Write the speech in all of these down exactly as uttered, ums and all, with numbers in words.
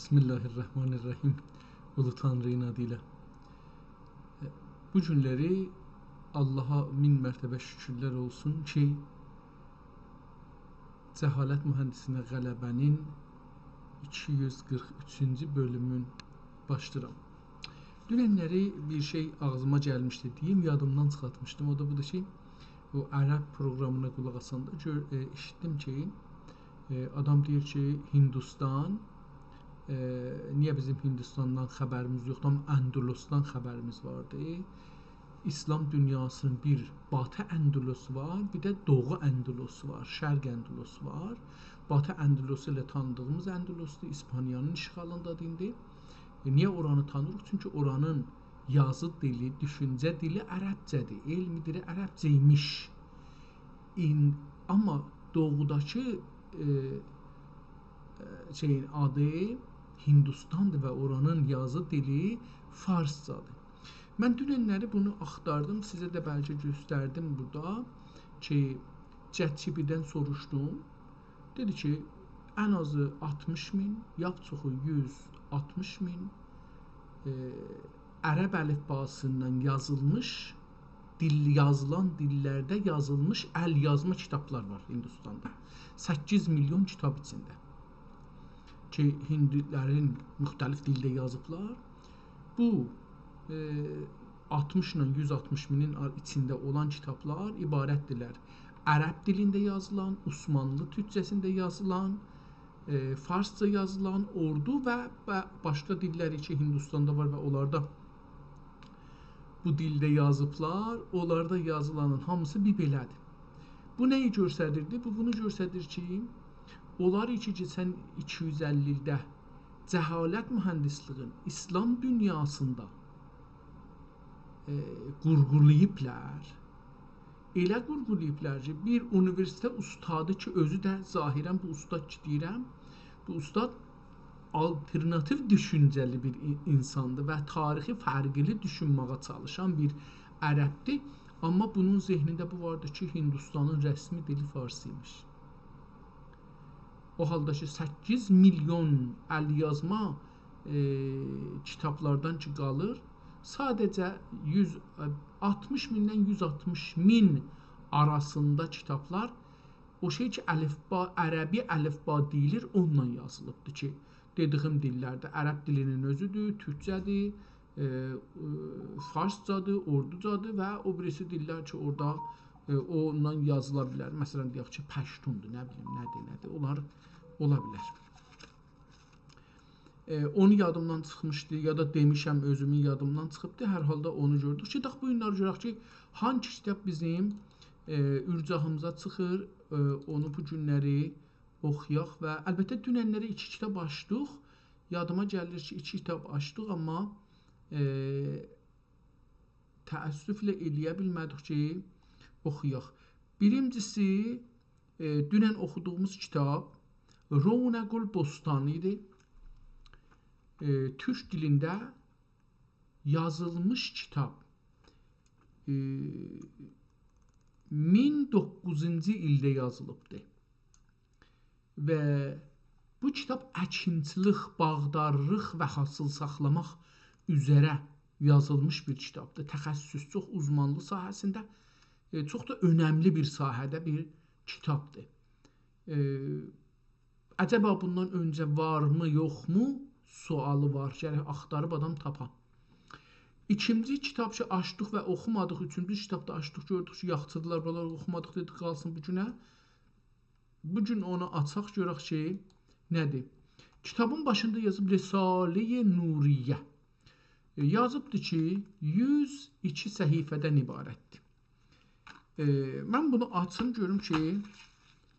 بسم الله الرحمن الرحیم. اولو تانری‌نین آدی ایله. بو گونلری آللاها مین مرتبه شوکورلر اولسون کی، جهالت مهندسینه غلبه‌نین ایکی یوز قیرخ اوچونجو بؤلومون باشلاییرام. دوننلری بیر شئی آغزیما گلمیشدی دئییم، یادیمدان چیخارتمیشدیم. او دا بودور کی، او عرب پروقرامینا قولاق آساندا گؤر-، ائ، ائشیتدیم کی، ائ، آدام دئییر کی، هندوستان، ائ، نییه بیزیم هندوستاندان خبریمیز یوخدور، آمما اندلسدان خبریمیز واردی؟ ایسلام دونیاسینین بیر باتی اندلسو وار، بیر ده دوغو اندلسو وار، شرق اندلسو وار. باتی اندلسو ائله تانیدیغیمیز اندلسدور، ایسپانیانین اشغالیندادیر ایندی. ائ، نییه اورانی تانیریق؟ چونکی اورانین یازی دیلی، دوشونجه دیلی عربجه‌دیر. علمی دیلی عربجه ایمیش. این، آمما دوغوداکی، ائ، ائ، شئیین آدی هندوستاندیر و اورانین یازی دیلی فارسجادیر. من دوننلری بونو آختاردیم، سیزه ده بلکه گؤستردیم بورادا کی، ChatGPT-دن سوروشدوم. دئدی کی، ان آزی آلتمیش مین، یا چوخو یوز آلتمیش مین، ائ، عرب الیفباسیندان یازیلمیش، دیل، یازیلان دیللرده یازیلمیش ال‌یازما کیتابلار وار هندوستاندا. سککیز میلیون کیتاب ایچینده کی، هندی‌لرین مختلف دیلده یازیبلار. بو، ائ، آلتمیش ایله یوز آلتمیش مینین آر-، ایچینده اولان کیتابلار عبارتدیرلر عرب دیلینده یازیلان، عثمانلی تورکجه‌سینده یازیلان، ائ، فارسجا یازیلان، اردو و، و باشقا دیللر کی، هندوستاندا وار و اونلاردا بو دیلده یازیبلار، اونلاردا یازیلانین هامیسی بیر بئله‌دیر. بو نه‌یی گؤستریردی؟ بو بونو گؤستریر کی، اونلار کی، کئچن ایکی یوز اللی ایلده جهالت مهندسلیگین ایسلام دونیاسیندا، ائ، قورغولاییبلار. ائله قورغولاییبلار کی، بیر اونیوئرسیتئت اوستادی کی، اؤزو ده ظاهراً بو اوستاد کی دئییرم، بو اوستاد آلترناتیو دوشونجه‌لی بیر ای-، اینساندیر و تاریخی فرقلی دوشونمه‌یه چالیشان بیر عربدیر. آمما بونون ذهنینده بو واردی کی، هندوستانین رسمی دیلی فارسی‌یمیش. او حالدا کی، سککیز میلیون ال‌یازما، ائ، کیتابلاردان کی قالیر، ساده‌جه یوز، آلتمیش میندن یوز آلتمیش مین آراسیندا کیتابلار، او شئی کی، الفبا، عربی الفبا دئییلیر، اونونلا یازیلیبدیر کی، دئدیگیم دیللرده عرب دیلینین اؤزودور، تورکجه‌دیر، ائ، ائ، فارسجادیر، اردوجادیر و او بیریسی دیللر کی، اورادا، ائ، اوندان یازیلا بیلر. مثلاً، دئیک کی، پشتوندور، نه بیلیم، نه‌دیر، نه‌دیر. اونلار اولا بیلر. ائ، اونو یادیمدان چیخمیشدی، یا دا دئمیشم، اؤزومون یادیمدان چیخیبدی. هر حالدا اونو گؤردوک. گئدک بو گونلری گؤرک کی، هانسی کیتاب بیزیم، ائ، اورجاهیمیزا چیخیر، ائ، اونو بو گونلری اوخویاق و البته دوننلری ایکی کیتاب آچدیق. یادیما گلیر کی، ایکی کیتاب آچدیق، آمما، ائ، تأسفله ائلیه بیلمه‌دیک کی، اوخویاق. بیرینجیسی، ائ، دونن اوخودوغوموز کیتاب رونق البستانی ایدی. ائ، تورک دیلینده یازیلمیش کیتاب. ائ، مین دوققوزونجو ایلده یازیلیبدی. و بو کیتاب اکینچیلیک، باغدارلیق و حاصیل ساخلاماق اوزره یازیلمیش بیر کیتابدیر. تخصص، چوخ اوزمانلیق ساحه‌سینده، ائ، چوخ دا اؤنملی بیر ساحه‌ده بیر کیتابدیر. ائ، عجبا بوندان اؤنجه وارمی، یوخمو سؤالی وار. گرک آختاریب آدام تاپا. ایکینجی کیتاب کی، آچدیق و اوخومادیق، اوچونجو کیتاب دا آچدیق، گؤردوک کی، یاخچیدیلار، بونلاری اوخومادیق، دئدیک، قالسین بو گونه. بو گون اونو آچاق، گؤرک کی، نه‌دیر؟ کیتابین باشیندا یازیب رساله‌ی نوریه. ائ، یازیبدی کی، یوز ایکی صفحه‌دن عبارتدیر. ائ، من بونو آچیم، گؤروم کی،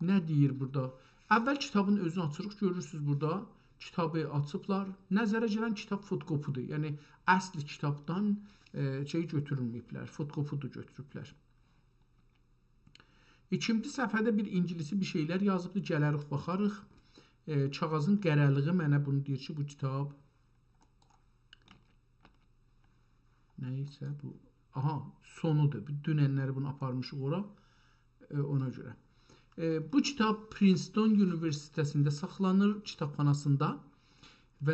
نه دئییر بورادا. اول کیتابین اؤزونو آچیریق، گؤرورسونوز بورادا کیتابی آچیبلار. نظره گلن کیتاب فتوکوپی‌دیر. یعنی، اصل کیتابدان، ائ، شئی گؤتورولمه‌ییبلر، فتوکوپی ده گؤتوروبلر. ایکینجی صفحه‌ده بیر اینگیلیسی بیر شئیلر یازیبدی، گلریک، باخاریق. ائ، کاغیذین قره‌لیگی منه بونو دئییر کی، بو کیتاب نه‌یسه بو، آها، سونودور. بو دوننلری بونو آپارمیشیق اورا، ائ، اونا گؤره. ائ، بو کیتاب پرینستون اونیوئرسیتئتینده ساخلانیر، کیتابخاناسیندا. و،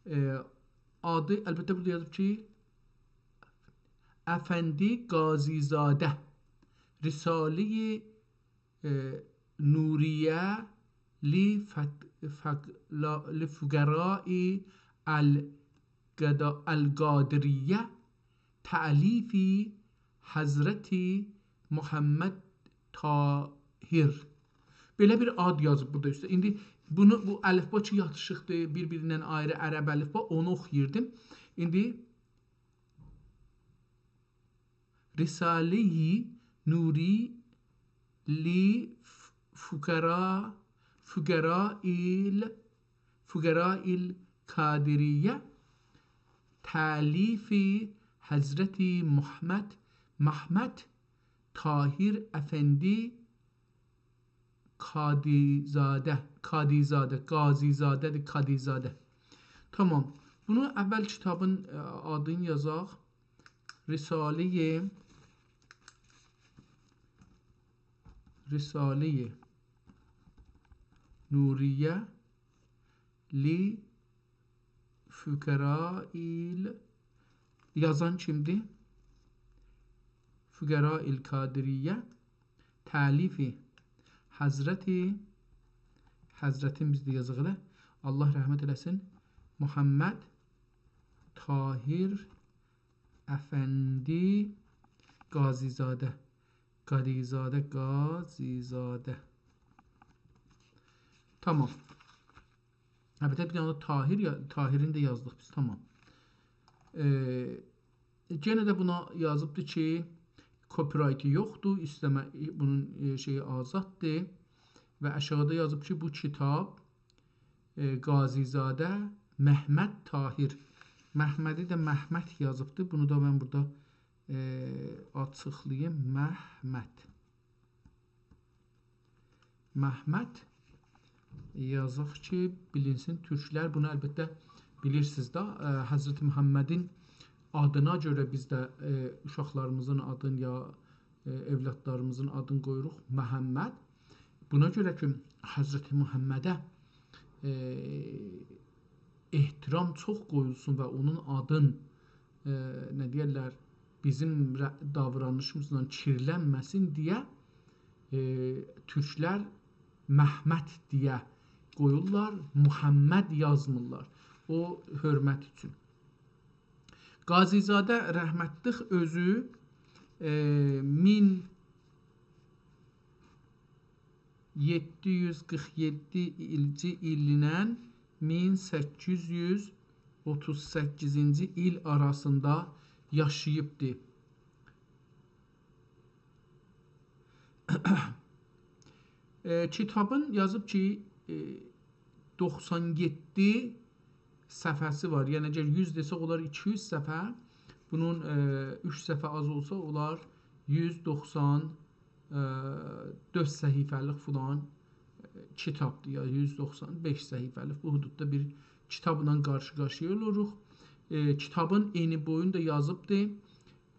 ائ، آدی، البته، بورادا یازیب کی، افندی قاضی‌زاده، رساله‌ی، ائ، نوریه لفق-، فق-، لا-، لفقراء القدا-، القادریه، تألیف حضرت محمد طاهر. بئله بیر آد یازیب بورادا اوسته. ایندی بونو، بو الفبا کی یاتیشیقدیر، بیر-بیریندن آیری عرب الفبا، اونو اوخویوردوم. ایندی رساله‌ی نوری لفقراء، فقراء ال-، فقراء القادریه، تألیف حضرت محمد، محمد طاهر افندی قادی‌زاده، قادی‌زاده، قاضی‌زاده‌دیر، قادی‌زاده. تامام. بونو اول کیتابین، ائ، آدینی یازاق. رساله‌ی، رساله‌ی نوریه لفقراء ال-، یازان کیمدیر؟ فقراء القادریه، تألیف حضرت، حضرتین بیز ده یازاق ائله. الله رحمت ائله‌سین. محمد طاهر افندی قاضی‌زاده. قادی‌زاده، قاضی‌زاده. تامام. البته، بیر دنه ده طاهر یا-، طاهرین ده یازدیق بیز. تامام. ائ، یئنه ده بونا یازیبدی کی، کپی‌رایتی یوخدور، ایسته‌مه، بونون، ائ، شئیی آزاددیر. و آشاغیدا یازیب کی، بو کیتاب، ائ، قاضی‌زاده محمد طاهر. محمدی ده محمد یازیبدی. بونو دا من بورادا، ائ، آچیقلاییم. محمد. محمد یازاق کی، بیلینسین. تورکلر بونو البته بیلیرسینیز ده، ائ، حضرت محمدین آدینا گؤره بیز ده، ائ، اوشاقلاریمیزین آدین یا، ائ، اولادلاریمیزین آدین قویوروق محمد. بونا گؤره کی، حضرت محمده، ائ، احترام چوخ قویولسون و اونون آدین، ائ، نه دئیرلر، بیزیم ر-، داورانیشیمیزلا کیرلنمه‌سین دئیه، ائ، تورکلر محمد دئیه قویورلار، محمد یازمیرلار. او حؤرمت اوچون. قاضی‌زاده رحمتلیک اؤزو، ائ، مین یئددی یوز قیرخ یئددی ایلینن مین سککیز یوز اوتوز سککیزینجی ایل آراسیندا یاشاییبدی. ائ، کیتابین یازیب کی، ائ، دوخسان یئددی صفحه‌سی وار. یعنی، اگر یوز دئسک، اولار ایکی یوز صفحه. بونون، ائ، اوچ صفحه آز اولسا، اولار یوز دوخسان، ائ، دؤرد صفحه‌لیک فلان، ائ، کیتابدیر، یا یوز دوخسان بئش صفحه‌لیک، بو حدوددا بیر کیتابلا قارشی-قارشییا اولوروق. ائ، کیتابین انی بویونو دا یازیبدی.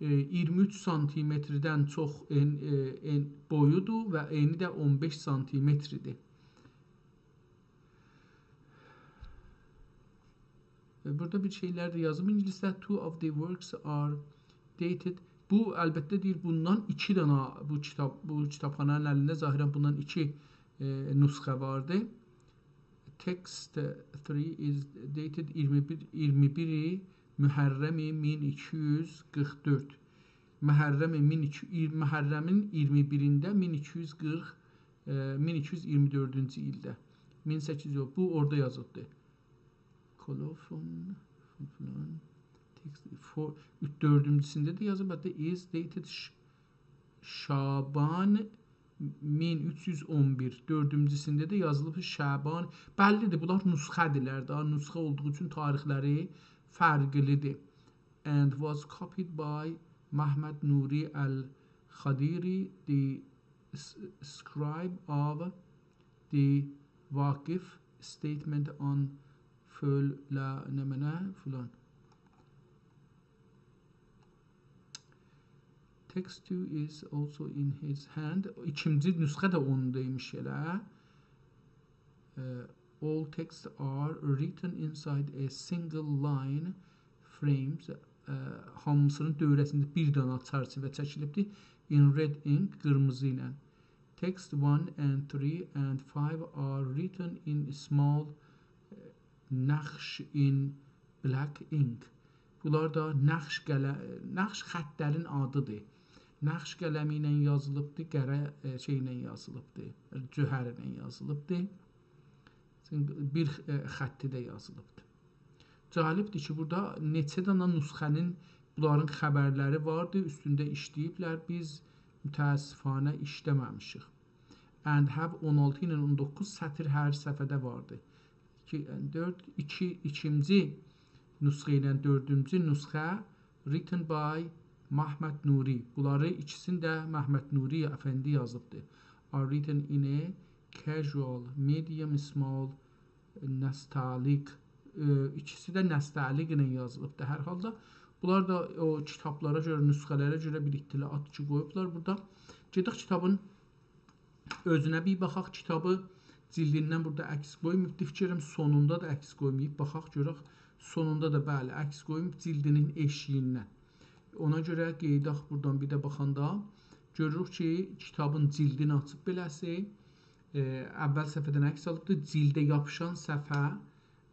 ائ، اییرمی اوچ سانتیمتردن چوخ ان-، ائ، ان-، بویودور و انی ده اون بئش سانتیمتردیر. ائ، بورادا بیر شئیلر ده یازیب اینگیلیسده. Two of the works are dated. بو، البته، دئییر، بوندان ایکی دنه بو کیتاب، بو کیتابخانانین الینده ظاهراً بوندان ایکی، ائ، نسخه واردی. Text three is dated اییرمی بیر، اییرمی بیری محرم مین ایکی یوز قیرخ دؤرد. محرم مین ایکی، اییر-، محرمین اییرمی بیرینده مین ایکی یوز قیرخ، ائ، مین ایکی یوز اییرمی دؤردونجو ایلده. مین سککیز یوز، بو اورادا یازیبدی. Colophon، فلان. Text four، دؤردونجوسونده ده یازیب، حتی is dated ش-، شعبان مین اوچ یوز اون بیر. دؤردونجوسونده ده یازیلیب شعبان. بللی‌دیر، بونلار نسخه‌دیرلر ده، نسخه اولدوغو اوچون تاریخلری فرقلی‌دیر. And was copied by Muhammad Nuri al-Khadiri, the s-، scribe of the Waqf statement on فلان، نمنه، فلان. Text two is also in his hand. ایکینجی نسخه ده اونوندایمیش ائله. ائ، All texts are written inside a single line frames. ا، هامیسینین دؤوره‌سینده بیر دانا چرچیوه چکیلیبدیر. In red ink، قیرمیزی ایله. Text one and three and five are written in small، ا، نقش in black ink. بونلار دا نقش قله-، نقش خطلرین آدیدیر. نقش قلمی ایله یازیلیبدیر، قره، ا، شئی ایله یازیلیبدیر، جوهر ایله یازیلیبدیر. چونکی بیر، ا، خطی ده یازیلیبدیر. جالبدیر کی، بورادا نئچه دانا نسخه‌نین، بونلارین خبرلری واردی، اوستونده ایشله‌ییبلر. بیز متأسفانه ایشله‌مه‌میشیک. And have اون آلتی ایله اون دوققوز سطر هر صفحه‌ده واردی. ایکی، دؤرد، ایکی، ایکینجی نسخه ایله دؤردونجو نسخه written by محمد نوری. بونلاری ایکیسینی ده محمد نوری افندی یازیبدی. Are written in a casual, medium, small, نستعلیق. ا، ایکیسی ده نستعلیق ایله یازیلیبدی هر حالدا. بونلار دا او کیتابلارا گؤره، نسخه‌لره گؤره بیر اطلاعات کی قویوبلار بورادا. گئدک کیتابین اؤزونه بیر باخاق. کیتابی جیلدیندن بورادا عکس قویماییبدی. فیکر ائلیرم سونوندا دا عکس قویماییب. باخاق گؤرک. سونوندا دا، بلی، عکس قویماییب جیلدینین ائشیییندن. اونا گؤره قئییداق بورادان بیر ده باخاندا گؤروروک کی، کیتابین جیلدینی آچیب بئله‌سی، ائ، اول صفحه‌دن عکس آلیبدیر. جیلده یاپیشان صفحه،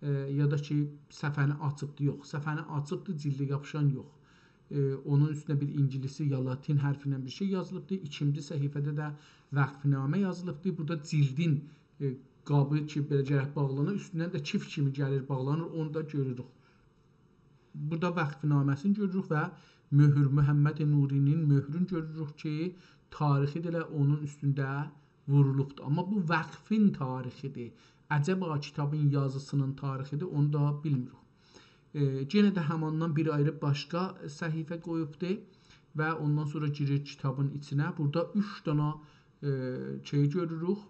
ائ، یا دا کی، صفحه‌نی آچیبدی، یوخ. صفحه‌نی آچیبدی، جیلده یاپیشان یوخ. ائ، اونون اوستونه بیر اینگیلیسی یا لاتین حرفی ایله بیر شئی یازیلیبدی. ایکینجی صفحه‌ده ده وقف‌نامه یازیلیبدی. بورادا جیلدین، ائ، قابی کی، بئله گرک باغلانا، اوستوندن ده کیف کیمی گلیر، باغلانیر، اونو دا گؤروروک. بورادا وقف‌نامه‌سینی گؤروروک و مؤهور، محمد نوری‌نین مؤهرون گؤروروک کی، تاریخی ده ائله اونون اوستونده وورولوبدور. آمما بو وقفین تاریخیدیر. عجبا کیتابین یازیسینین تاریخیدیر، اونو دا بیلمیریک. ائ، یئنه ده هماندان بیر آیری باشقا صفحه قویوبدور و اوندان سونرا گیریر کیتابین ایچینه. بورادا اوچ دانا، ائ، شئی گؤروروک.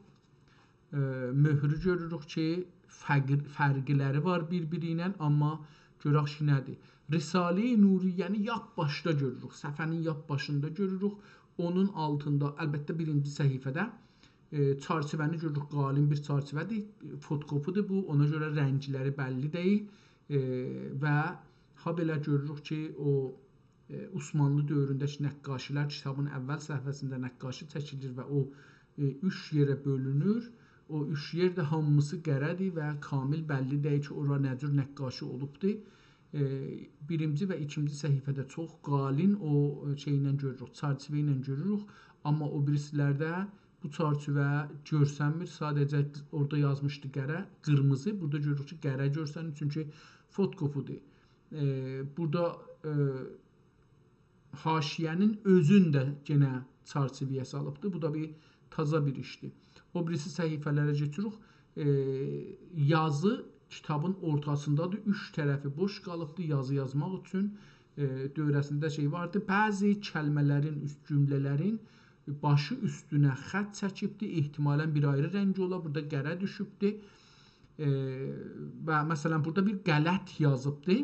ائ، مؤهرو گؤروروک کی، فرق-، فرقلری وار بیر-بیری ایله، آمما گؤرک کی، نه‌دیر. رساله‌ی نوریه‌نی لاپ باشدا گؤروروک، صفحه‌نین لاپ باشیندا گؤروروک. اونون آلتیندا، البته، بیرینجی صفحه‌ده، ائ، چرچیوه‌نی گؤروروک، قالین بیر چرچیوه‌دیر، فتوکپی‌دیر بو، اونا گؤره رنگلری بللی دئییل. ائ، و هابئله گؤروروک کی، او ائ، عثمانلی دؤورونده کی، نقاشی‌لر، کیتابین اول صفحه‌سینده نقاشی چکیلیر و او، ائ، اوچ یئره بؤلونور. او اوچ یئر ده هامیسی قره‌دیر و کامل بللی دئییل کی، اورا نه جور نقاشی اولوبدور. ائ، بیرینجی و ایکینجی صفحه‌ده چوخ قالین او، ائ، شئی ایله گؤروروک، چرچیوه ایله گؤروروک. آمما او بیریسی‌لرده بو چرچیوه گؤرسنمیر، ساده‌جه اورادا یازمیشدی قره، قیرمیزی. بورادا گؤروروک کی، قره گؤرسنیر، چونکی فتوکپی‌دیر. ائ، بورادا، ائ، حاشیه‌نین اؤزون ده یئنه چرچیوه‌یه سالیبدی. بو دا بیر تازا بیر ایشدیر. او بیریسی صفحه‌لره کئچیریک. ائ، یازی کیتابین اورتاسیندادیر. اوچ طرفی بوش قالیبدی یازی یازماق اوچون. ائ، دؤوره‌سینده شئی واردی. بعضی کلمه‌لرین، اوست جمله‌لرین باشی اوستونه خط چکیبدی. احتمالاً بیر آیری رنگ اولا. بورادا قره دوشوبدو. ائ، و مثلاً بورادا بیر غلط یازیبدی.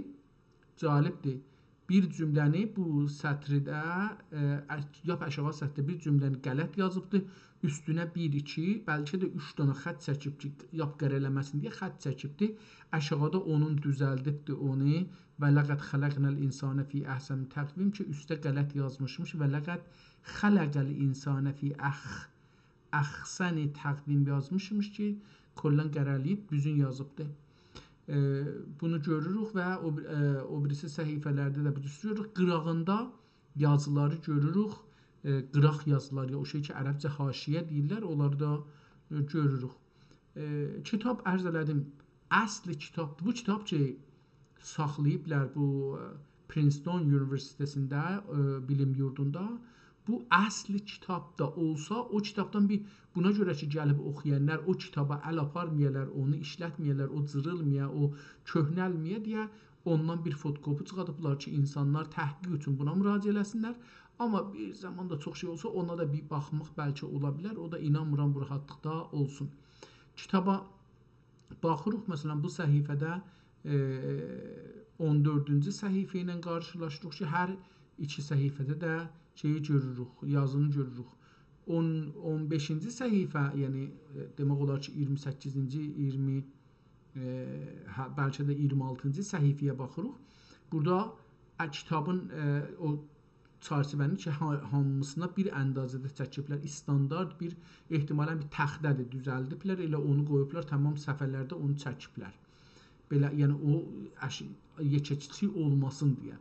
جالبدیر. بیر جمله‌نی بو سطرده، ائ، اش-، لاپ آشاغی سطرده بیر جمله‌نی غلط یازیبدی. اوستونه بیر، ایکی، بلکه ده اوچ دانا خط چکیب کی، لاپ قره ائله‌مه‌سین دئیه خط چکیبدی. آشاغیدا اونون دوزلدیبدی اونو. «ولقد خلقنا الانسان فی احسن تقویم» کی، اوسته غلط یازمیشمیش. «ولقد خلق الانسان فی اخ-، احسن تقویم» یازمیشمیش کی، کلاً قره‌له‌ییب دوزون یازیبدی. ائ، بونو گؤروروک و او بیر-، ائ، او بیریسی صفحه‌لرده ده بو دوزو گؤروروک. قیراغیندا یازیلاری گؤروروک. ائ، قیراق یازیلار، یا او شئی کی، عربجه حاشیه دئییرلر، اونلاری دا، ائ، گؤروروک. ائ، کیتاب، عرض ائله‌دیم، اصل کیتابدیر. بو کیتاب کی، ساخلاییبلار بو، ائ، پرینستون اونیوئرسیتئتینده، ائ، بیلیم یوردوندا. بو اصل کیتاب دا اولسا، او کیتابدان بیر، بونا گؤره کی، گلیب اوخویانلار او کیتابا ال آپارمایالار، اونو ایشلتمه‌یه‌لر، او جیریلمایا، او کؤهنلمه‌یه دئیه اوندان بیر فتوکپی چیخادیبلار کی، اینسانلار تحقیق اوچون بونا مراجعه ائله‌سینلر. آمما بیر زامان دا چوخ شئی اولسا، اونا دا بیر باخماق بلکه اولا بیلر. او دا اینانمیرام بو راحتلیقدا اولسون. کیتابا باخیریق، مثلاً، بو صفحه‌ده، ائ، اون دؤردونجو صفحه ایله قارشیلاشدیریق کی، هر ایکی صفحه‌ده ده شئیی گؤروروک، یازینی گؤروروک. اون، اون بئشینجی صفحه، یعنی، ائ، دئمک اولار کی، اییرمی سککیزینجی، اییرمی ائ، هه، بلکه ده اییرمی آلتینجی صفحه‌یه باخیریق. بورادا، ا، کیتابین، ائ، او چرچیوه‌نی کی، ها-، هامیسینا بیر اندازه‌ده چکیبلر، استاندارد بیر، احتمالاً بیر تخته‌دیر، دوزلدیبلر، ائله اونو قویوبلار، تمام صفحه‌لرده اونو چکیبلر. بئله، یعنی او اش-، یئکه‌لیک اولماسین دئیه.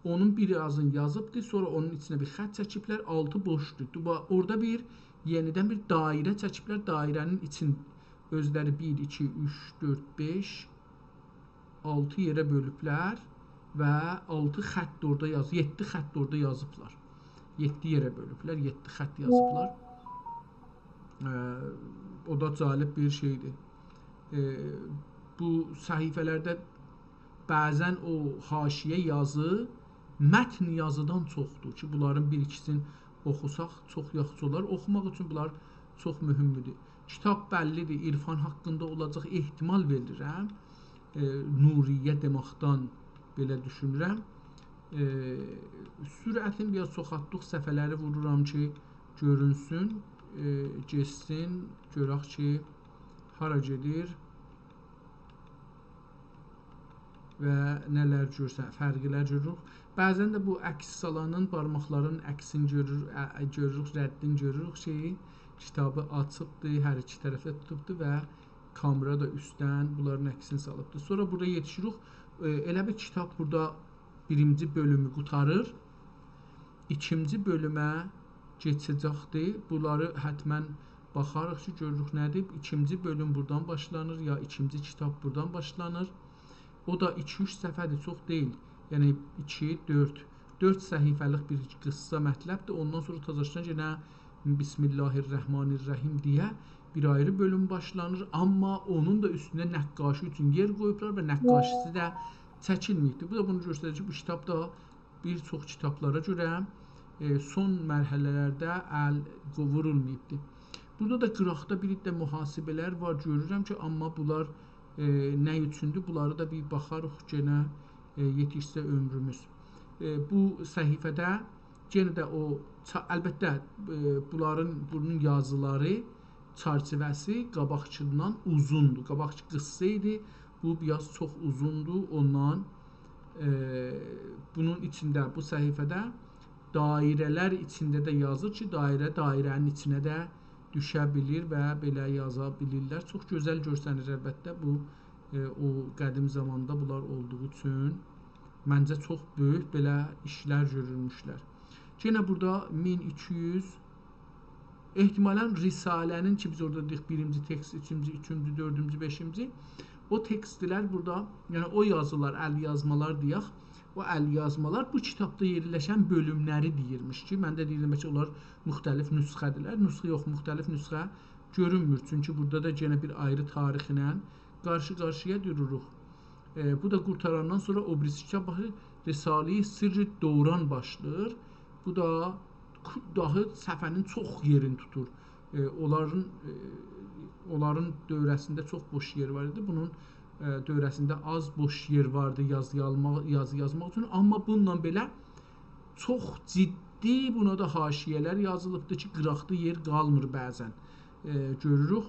اونون بیر آزینی یازیبدی، سونرا اونون ایچینه بیر خط چکیبلر، آلتی بوشدور. دوبا-، اورادا بیر، یئنیدن بیر دایره چکیبلر، دایره‌نین ایچین اؤزلری بیر، ایکی، اوچ، دؤرد، بئش، آلتی یئره بؤلوبلر و آلتی خط اورادا یاز-، یئددی خط اورادا یازیبلار. یئددی یئره بؤلوبلر، یئددی خط یازیبلار. ائ، او دا جالب بیر شئیدیر. ائ، بو صفحه‌لرده بعضاً او حاشیه یازی متن یازیدان چوخدور کی، بونلارین بیر ایکیسینی اوخوساق چوخ یاخشی اولار. اوخوماق اوچون بونلار چوخ مهمدور. کیتاب بللی‌دیر، عرفان حاقیندا اولاجاق، احتمال وئریرم. ائ، نوریه دئمکدن بئله دوشونورم. ائ، سرعتین بیر آز چوخالتدیق، صفحه‌لری وورورام کی، گؤرونسون، ائ، گئتسین، گؤرک کی، هارا گئدیر و نه‌لر گؤرسن-، فرقلر گؤروروک. بعضاً ده بو عکس سالانین بارماقلارین عکسینی گؤرور، ا، ا، گؤروروک، ردّینی گؤروروک کی، کیتابی آچیبدی، هر ایکی طرفه توتوبدو و کامئرا دا اوستدن بونلارین عکسینی سالیبدی. سونرا بورادا یئتیشیریک، ائ، ائله بیل کیتاب بورادا بیرینجی بؤلومو قوتاریر. ایکینجی بؤلومه کئچه‌جکدی. بونلاری حتماً باخاریق کی، گؤروروک نه‌دیر. ایکینجی بؤلوم بورادان باشلانیر، یا ایکینجی کیتاب بورادان باشلانیر. او دا ایکی-اوچ صفحه‌دیر، چوخ دئییل. یعنی ایکی، دؤرد، دؤرد صفحه‌لیک بیر قیسسا مطلبدیر. اوندان سونرا تازاشدان یئنه بسم الله الرحمن الرحیم دئیه بیر آیری بؤلوم باشلانیر. آمما اونون دا اوستونده نقاشی اوچون یئر قویوبلار و نقاشی‌سی ده چکیلمه‌ییبدیر. بو دا بونو گؤستریر کی، بو کیتاب دا بیر چوخ کیتابلارا گؤره، ائ، سون مرحله‌لرده ال وورولماییبدی. بورادا دا قیراقدا بیر عده محاسبه‌لر وار، گؤرورم کی، آمما بونلار، ائ، نه اوچوندور؟ بونلاری دا بیر باخاریق یئنه، ائ، یئتیشسه عؤمروموز. ائ، بو صفحه‌ده یئنه ده او چا-، البته، ائ، بونلارین، بونون یازیلاری چرچیوه‌سی قاباقکیندان اوزوندور. قاباقکی قیسسا ایدی، بو بیر آز چوخ اوزوندور. اوندان، ائ، بونون ایچینده، بو صفحه‌ده دایره‌لر ایچینده ده یازیر کی، دایره دایره‌نین ایچینه ده دوشه بیلیر و بئله یازا بیلیرلر. چوخ گؤزل گؤرسنیر البته بو، ائ، او قدیم زاماندا بونلار اولدوغو اوچون منجه چوخ بؤیوک بئله ایشلر گؤرورموشلر. یئنه بورادا مین ایکی یوز، احتمالاً رساله‌نین کی، بیز اورادا دئدیک، بیرینجی تکست، ایکینجی، اوچونجو، دؤردونجو، بئشینجی، او تکستلر بورادا، یعنی او یازیلار، ال‌یازمالار دئیک، او ال‌یازمالار بو کیتابدا یئرلشن بؤلوملری دئییرمیش کی، من ده دئییردیم، بلکه اونلار مختلف نسخه‌دیرلر. نسخه یوخ، مختلف نسخه گؤرونمور. چونکی بورادا دا یئنه بیر آیری تاریخ ایله قارشی-قارشییا دوروروق. ائ، بو دا قورتاراندان سونرا او بیریسی کیتاب باخیر، رساله‌ی سرّ دوران باشلاییر. بو دا کو-، داهی صفحه‌نین چوخ یئرینی توتور. ائ، اونلارین، ائ، اونلارین دؤوره‌سینده چوخ بوش یئر وار ایدی. بونون، ائ، دؤوره‌سینده آز بوش یئر واردی یازی آلماق، یازی یازماق اوچون. آمما بونونلا بئله چوخ جدی بونا دا حاشیه‌لر یازیلیبدی کی، قیراقدا یئر قالمیر بعضاً. ائ، گؤروروک.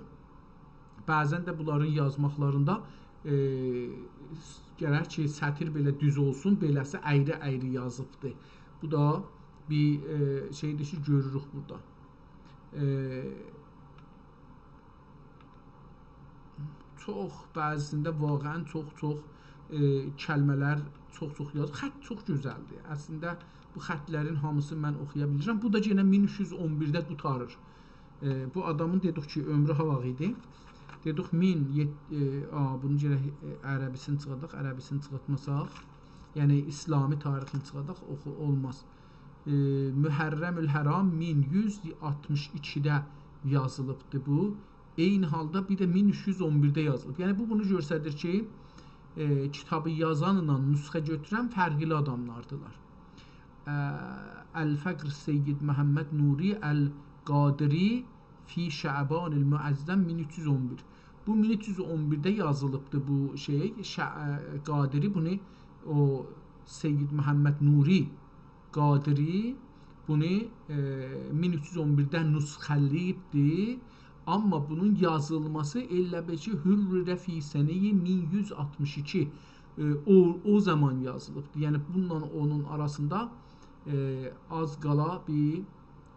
بعضاً ده بونلارین یازماقلاریندا، ائ، گرک کی، سطر بئله دوز اولسون، بئله‌سی اَیری-اَیری یازیبدی. بو دا بیر، ائ، شئیدیر کی، گؤروروک بورادا. ائ، چوخ، بعضی‌سینده واقعاً چوخ-چوخ، ائ، کلمه‌لر چوخ-چوخ یازیب. خط چوخ گؤزلدیر. اصلینده بو خطلرین هامیسینی من اوخویا بیلیرم. بو دا یئنه مین اوچ یوز اون بیرده قوتاریر. ائ، بو آدامین دئدیک کی، عؤمرو هاواق ایدی؟ دئدیک مین یئد-، ائ، آ، بونو یئنه، ائ، عربی‌سینی چیخاداق، عربی‌سینی چیخارتماساق، یعنی ایسلامی تاریخینی چیخاداق، اوخو-، اولماز. ائ، محرم الحرام مین یوز آلتمیش ایکیده یازیلیبدی بو. عینی حالدا بیر ده مین اوچ یوز اون بیرده یازیلیب. یعنی، بو بونو گؤستریر کی، ائ، کیتابی یازانلا نسخه گؤتورن فرقلی آداملاردیلار. اه، الفقر سید محمد نوری القادری فی شعبان المعظم مین اوچ یوز اون بیر. بو مین اوچ یوز اون بیرده یازیلیبدی بو شئی، شع-، اه، قادری بونو، او سید محمد نوری قادری بونو، ائ، مین اوچ یوز اون بیرده نسخه‌له‌ییبدی. آمما بونون یازیلماسی ائله بیل کی، حرر فی سنه مین یوز آلتمیش ایکی، ائ، او، او زامان یازیلیبدیر. یعنی، بونونلا اونون آراسیندا، ائ، آز قالا بیر،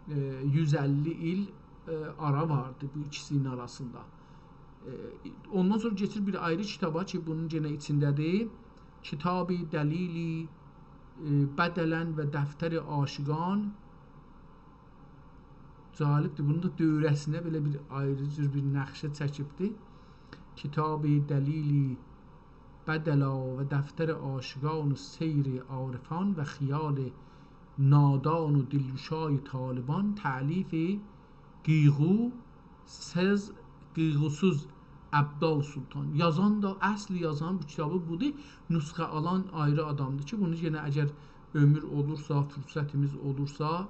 ائ، یوز اللی ایل، ائ، آرا واردی بو ایکیسی‌نین آراسیندا. ائ، اوندان سونرا کئچیر بیر آیری کیتابا کی، بونون یئنه ایچینده‌دیر. کتاب دلیلی، ائ، بدلاً و دفتر عاشقان. جالبدیر. بونون دا دؤوره‌سینه بئله بیر آیری جور بیر نقشه چکیبدی. کتاب دلیلی بدلا و دفتر عاشقان و سیر عارفان و خیال نادان و دلگشای طالبان، تألیف قیغو سز، قیغوسوز ابدال سلطان. یازان دا، اصل یازان بو کیتابی بودور. نسخه آلان آیری آدامدیر کی، بونو یئنه اگر عؤمور اولورسا، فرصتیمیز اولورسا،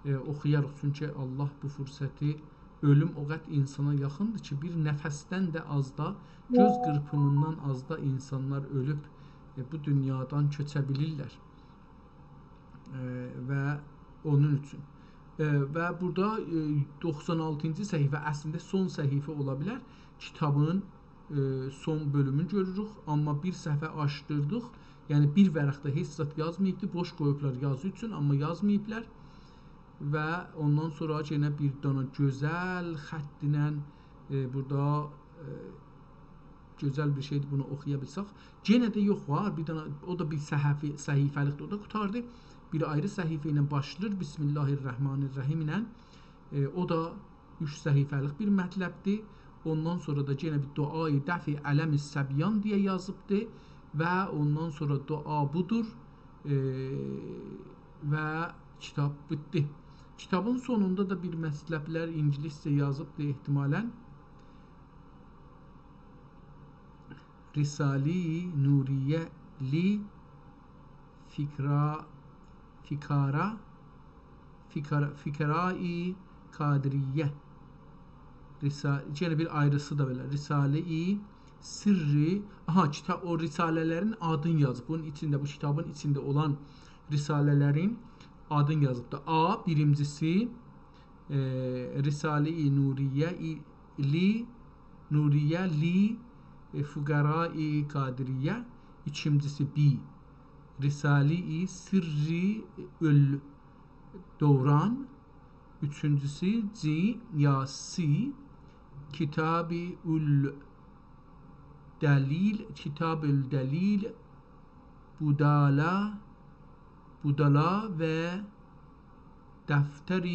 ائ، اوخویاریق. چونکی الله بو فرصتی، اؤلوم او قدر اینسانا یاخیندیر کی، بیر نفسدن ده آز دا، گؤز قیرپیمیندان آز دا اینسانلار اؤلوب، ائ، بو دونیادان کؤچه بیلیرلر. ائ، و اونون اوچون. ائ، و بورادا، ائ، دوخسان آلتینجی صفحه، اصلینده سون صفحه اولا بیلر. کیتابین، ائ، سون بؤلومونو گؤروروک، آمما بیر صفحه آچدیردیق. یعنی، بیر ورقده هئچ زاد یازماییبدی، بوش قویوبلار یازی اوچون، آمما یازماییبلار. و اوندان سونرا یئنه بیر دانا گؤزل خط ایله، ائ، بورادا، ائ، گؤزل بیر شئیدیر، بونو اوخویا بیلسک. یئنه ده یوخ، وار بیر دانا، او دا بیر صفحه، صفحه‌لیکدیر، او دا قوتاردی. بیر آیری صفحه ایله باشلاییر، بسم الله الرحمن الرحیم ایله. ائ، او دا اوچ صفحه‌لیک بیر مطلبدیر. اوندان سونرا دا یئنه بیر دعای دفع الم صبیان دئیه یازیبدی و اوندان سونرا دعا بودور، ائ، و کیتاب بیتدی. کیتابین سونوندا دا بیر مطلبلر اینگیلیسجه یازیبدی احتمالاً. رساله نوریه لی فکرا، فکارا، فکر، فکرای قادریه. رسا، یئنه بیر آیریسی دا بئله. رساله سرّ، آها، کیتاب، او رساله‌لرین آدینی یازیب. بونون ایچینده، بو کیتابین ایچینده اولان رساله‌لرین آدینی یازیبدی. آ، بیرینجیسی، ائ، رساله نوریه لی، نوریه لی، ائ، فقرای قادریه. ایکینجیسی بی، رساله سرّ الدوران. اوچونجوسو جی یا سی، کتاب الدلیل، کتاب الدلیل، بدلا، بدلا و دفتر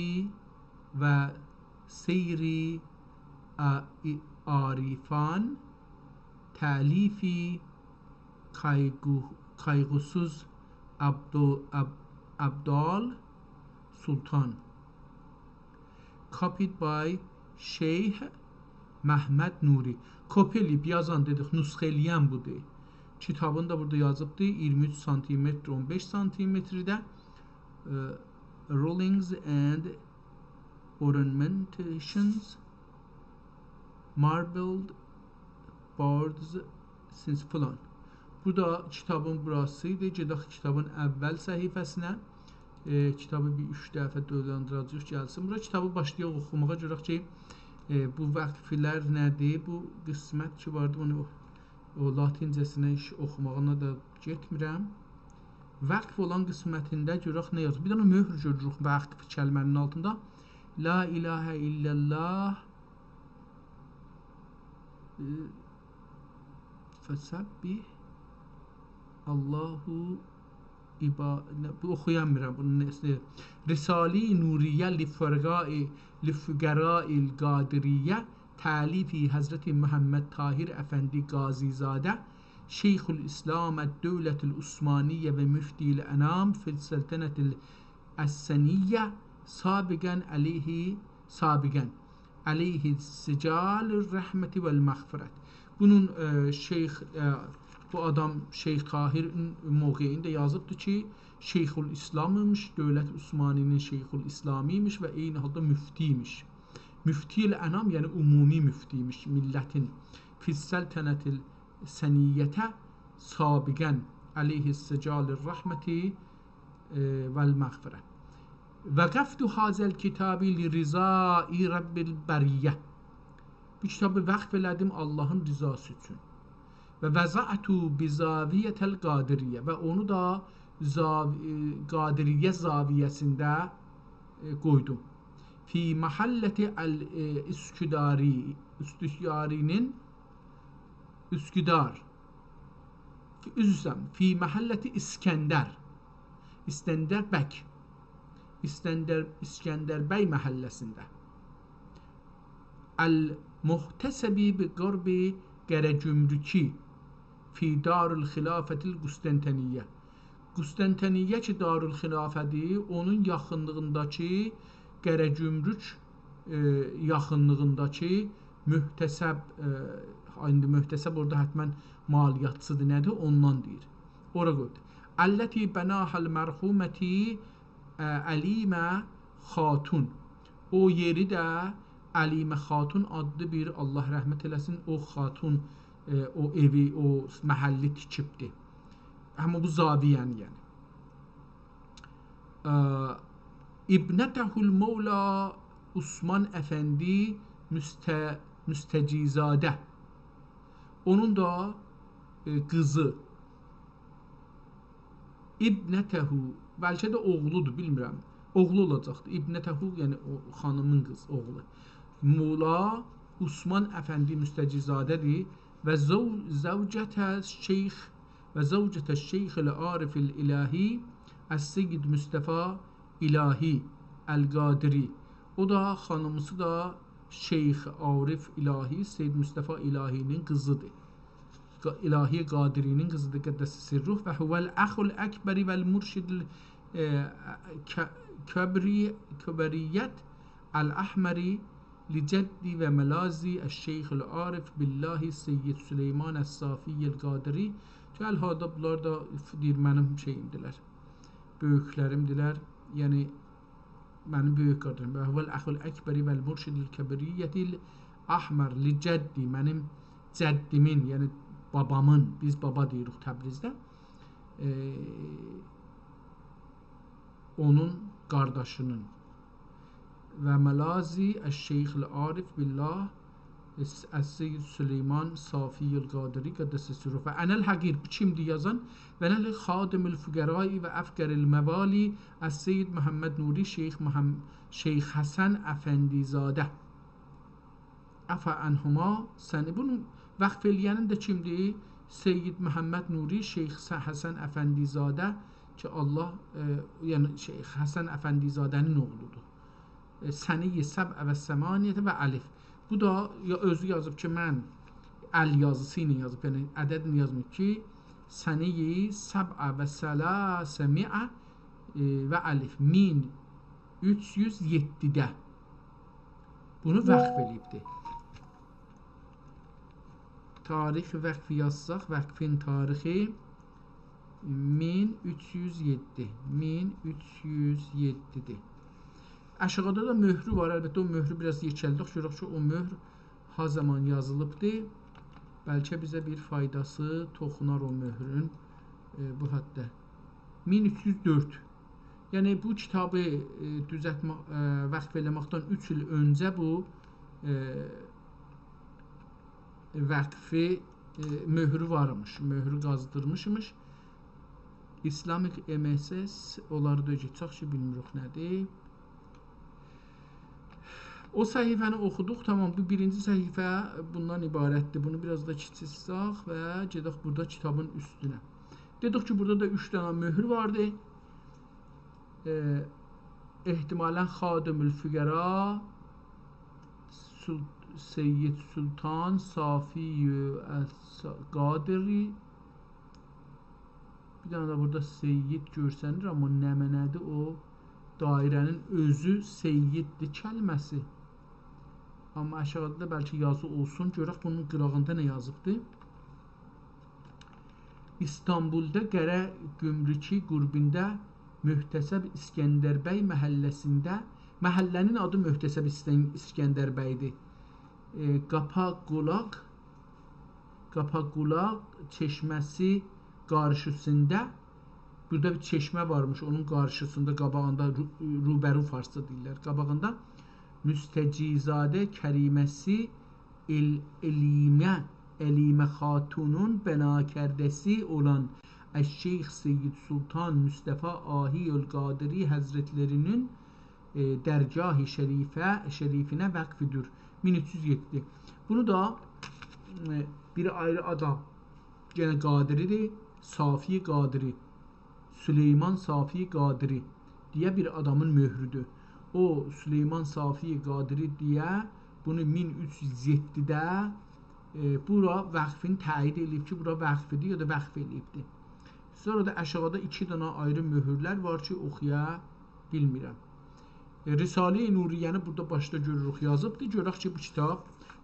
و سیر ع، عارفان، تألیف قیغو، قیغوسوز ابدو، اب، ابدال سلطان. Copied by شیخ محمد نوری. کپی ائله‌ییب یازان، دئدیک، نسخه ائله‌ین بودور. کیتابین دا بورادا یازیبدی، اییرمی اوچ سانتیمتر، اون بئش سانتیمترده. ائ، rulings and ornamentations, marbled boards since فلان. بو دا کیتابین بوراسی ایدی. گئدک کیتابین اول صفحه‌سینه. ائ، کیتابی بیر اوچ دفعه دولندیراجاغیق، گلسین بورا. کیتابی باشلایاق اوخوماغا، گؤرک کی، ائ، بو وقف‌لر نه‌دیر؟ بو قسمت کی واردی، اونو او، او لاتینجه‌سینه هئچ اوخوماغینا دا گئتمیرم. وقف اولان قسمتینده گؤرک نه یازیب. بیر دنه مؤهر گؤروروک وقف کلمه‌نین آلتیندا. لا اله الا الله، ائ، فسبح الله عبا، نه، بو اوخویامیرام بونون نئسینی. رساله نوریه لفقراء، لفقراء القادریه، تألیف حضرت محمد طاهر افندی قاضی‌زاده، شیخ الاسلام الدولة العثمانیه و مفتی الانام فی السلطنة السنیه، سابقاً علیه، سابقاً علیه سجال الرحمة والمغفرة. بونون، ائ، شیخ، ائ، بو آدام شیخ طاهر موقعینده یازیبدی کی، شیخ الاسلام ایمیش، دولت عثمانی‌نین شیخ الاسلامی ایمیش و عینی حالدا مفتی ایمیش. مفتی الانام، یعنی عمومی مفتی ایمیش میللتین. فی السلطنة السنیه، سابقاً علیه سجال الرحمة، ائ، والمغفرة. وقفت هذا الکتاب لرضاء رب البریة. بو کیتابی وقف ائله‌دیم آللاهین رضاسی اوچون. «و وضعته بزاویة القادریة»، و اونو دا زاو-، ائ، قادریه زاویه‌سینده، ائ، قویدوم. «فی محلة ال-، ائ، اسکداری»، اسکداری‌نین، اسکدار. عذر ایسته‌ییرم، «فی محلة اسکندر»، اسکندر بگ. اسکندر، اسکندر بگ محله‌سینده. «المحتسب بقرب قره‌گمرکی فی دار الخلافة القسطنطینیة». قسطنطینیه کی، دارالخلافت‌دیر، اونون یاخینلیغینداکی، قره‌گمرک، ائ، یاخینلیغینداکی محتسب، ائ، ایندی محتسب اورادا حتماً مالیاتچی‌دیر، نه‌دیر، اوندان دئییر. اورا قویدو. «التی بناها المرحومة، ائ، علیمه خاتون». او یئری ده علیمه خاتون آدلی بیر، آللاه رحمت ائله‌سین، او خاتون، ائ، او ائوی، او محلی تیکیبدی. همین بو زاویه‌نی، یعنی. ائ، «ابنته المولا عثمان افندی مست-، مستجی‌زاده». اونون دا، ائ، قیزی. «ابنته»، بلکه ده اوغلودور، بیلمیرم. اوغلو اولاجاقدی. «ابنته»، یعنی او خانیمین قیز، اوغلو. مولا عثمان افندی مستجی‌زاده‌دیر. «و زو-، زوجة الشیخ، و زوجة الشیخ العارف الالهی السید مصطفی الهی القادری». او دا، خانیمیسی دا شیخ عارف الهی، سید مصطفی الهی‌نین قیزی‌دیر. قا-، الهی قادری‌نین قیزی‌دیر، قدس سره. «و هو الاخ الاکبر و المرشد ال-، ائ، ک-، کبری-، کبریة الاحمر لجدی و ملاذی الشیخ العارف بالله سید سلیمان الصافی القادری». کی، الحالدا بونلار دا، دئییر، منیم شئییمدیلر. بؤیوکلریمدیلر. یعنی، منیم بؤیوک قارداشیم. «و هو الاخ الاکبر و المرشد الکبریة الاحمر لجدی»، منیم جدیمین، یعنی بابامین، بیز بابا دئییریک تبریزده، ائ، اونون قارداشی‌نین. «و ملاذی الشیخ العارف بالله السید سلیمان صافی القادری قدس سره». «و انا الحقیر»، بو کیمدیر یازان؟ «و انا الخادم الفقراء و افقر الموالی السید محمد نوری شیخ محم-، شیخ حسن افندی‌زاده. عفا عنهما»، سنی، بونو وقف ائله‌ینین ده کیمدیر؟ سید محمد نوری شیخ س-، حسن افندی‌زاده کی، آللاه، ائ، یعنی شیخ حسن افندی‌زاده‌نین اوغلودور. ائ، سنه سبع و ثمانیة و الف. بو دا یا اؤزو یازیب کی، من، ال یازیسی ایله یازیب، یعنی عددله یازماییب کی، سنه سبع و ثلاثمائة، ائ، و الف، مین اوچ یوز یئددیده. بونو وقف ائله‌ییبدی. تاریخ وقف یازساق، وقفین تاریخی مین اوچ یوز یئددی. مین اوچ یوز یئددی‌دیر. آشاغیدا دا مؤهرو وار. البته، او مؤهرو بیر آز یئکلدک، گؤرک کی، او مؤهر ها زامان یازیلیبدی. بلکه بیزه بیر فایداسی توخونار او مؤهرون، ائ، بو حدده. مین اوچ یوز دؤرد. یعنی، بو کیتابی، ائ، دوزلتمه-، ائ، وقف ائله‌مکدن اوچ ایل اؤنجه بو، ائ، وقفی، ائ، مؤهرو وارمیش، مؤهرو قازدیرمیشمیش. Islamic M S S، اونلاری دا گئچک کی، بیلمیریک نه‌دیر. او صفحه‌نی اوخودوق، تامام. بو بیرینجی صفحه بوندان عبارتدیر. بونو بیر آز دا کیچیلتسک و گئدک بورادا کیتابین اوستونه. دئدیک کی، بورادا دا اوچ دنه مؤهور واردی. ائ، احتمالاً خادم الفقراء، سل-، سید سلطان صافی القادری، بیر دنه ده بورادا سید گؤرسنیر، آمما نمنه‌دیر او؟ دایره‌نین اؤزو سیددیر کلمه‌سی. آمما آشاغیدا دا بلکه یازی اولسون، گؤرک بونون قیراغیندا نه یازیبدی. ایستانبولدا قره‌گمرکی قوربینده محتسب اسکندر بی محله‌سینده، محله‌نین آدی محتسب اسکن-، اسکندر بی‌دیر. ائ، قاپاقولاق، قاپاقولاق چشمه‌سی قارشیسیندا، بورادا بیر چشمه وارمیش، اونون قارشیسیندا، قاباغیندا، رو-، روبرو فارسجا دئییرلر، قاباغیندا مستجی‌زاده کریمه‌سی ال-، الیمه، الیمه خاتونون بناکرده‌سی اولان الشیخ سید سلطان مصطفی آهی القادری حضرتلری‌نین، ائ، درگاه شریفه، شریفینه وقفدور. مین اوچ یوز یئددی. بونو دا، ائ، بیر آیری آدام، یئنه قادری‌دیر، صافی قادری، سلیمان صافی قادری دئیه بیر آدامین مؤهرودور. او سلیمان صافی قادری دئیه بونو مین اوچ یوز یئددیده، ائ، بورا وقفین تأیید ائله‌ییب کی، بورا وقفیدیر یا دا وقف ائله‌ییبدیر. سونرا دا آشاغیدا ایکی دنه آیری مؤهورلر وار کی، اوخویا بیلمیرم. ائ، رساله‌ی نوریه‌نی بورادا باشدا گؤروروک، یازیبدیر. گؤرک کی، بو کیتاب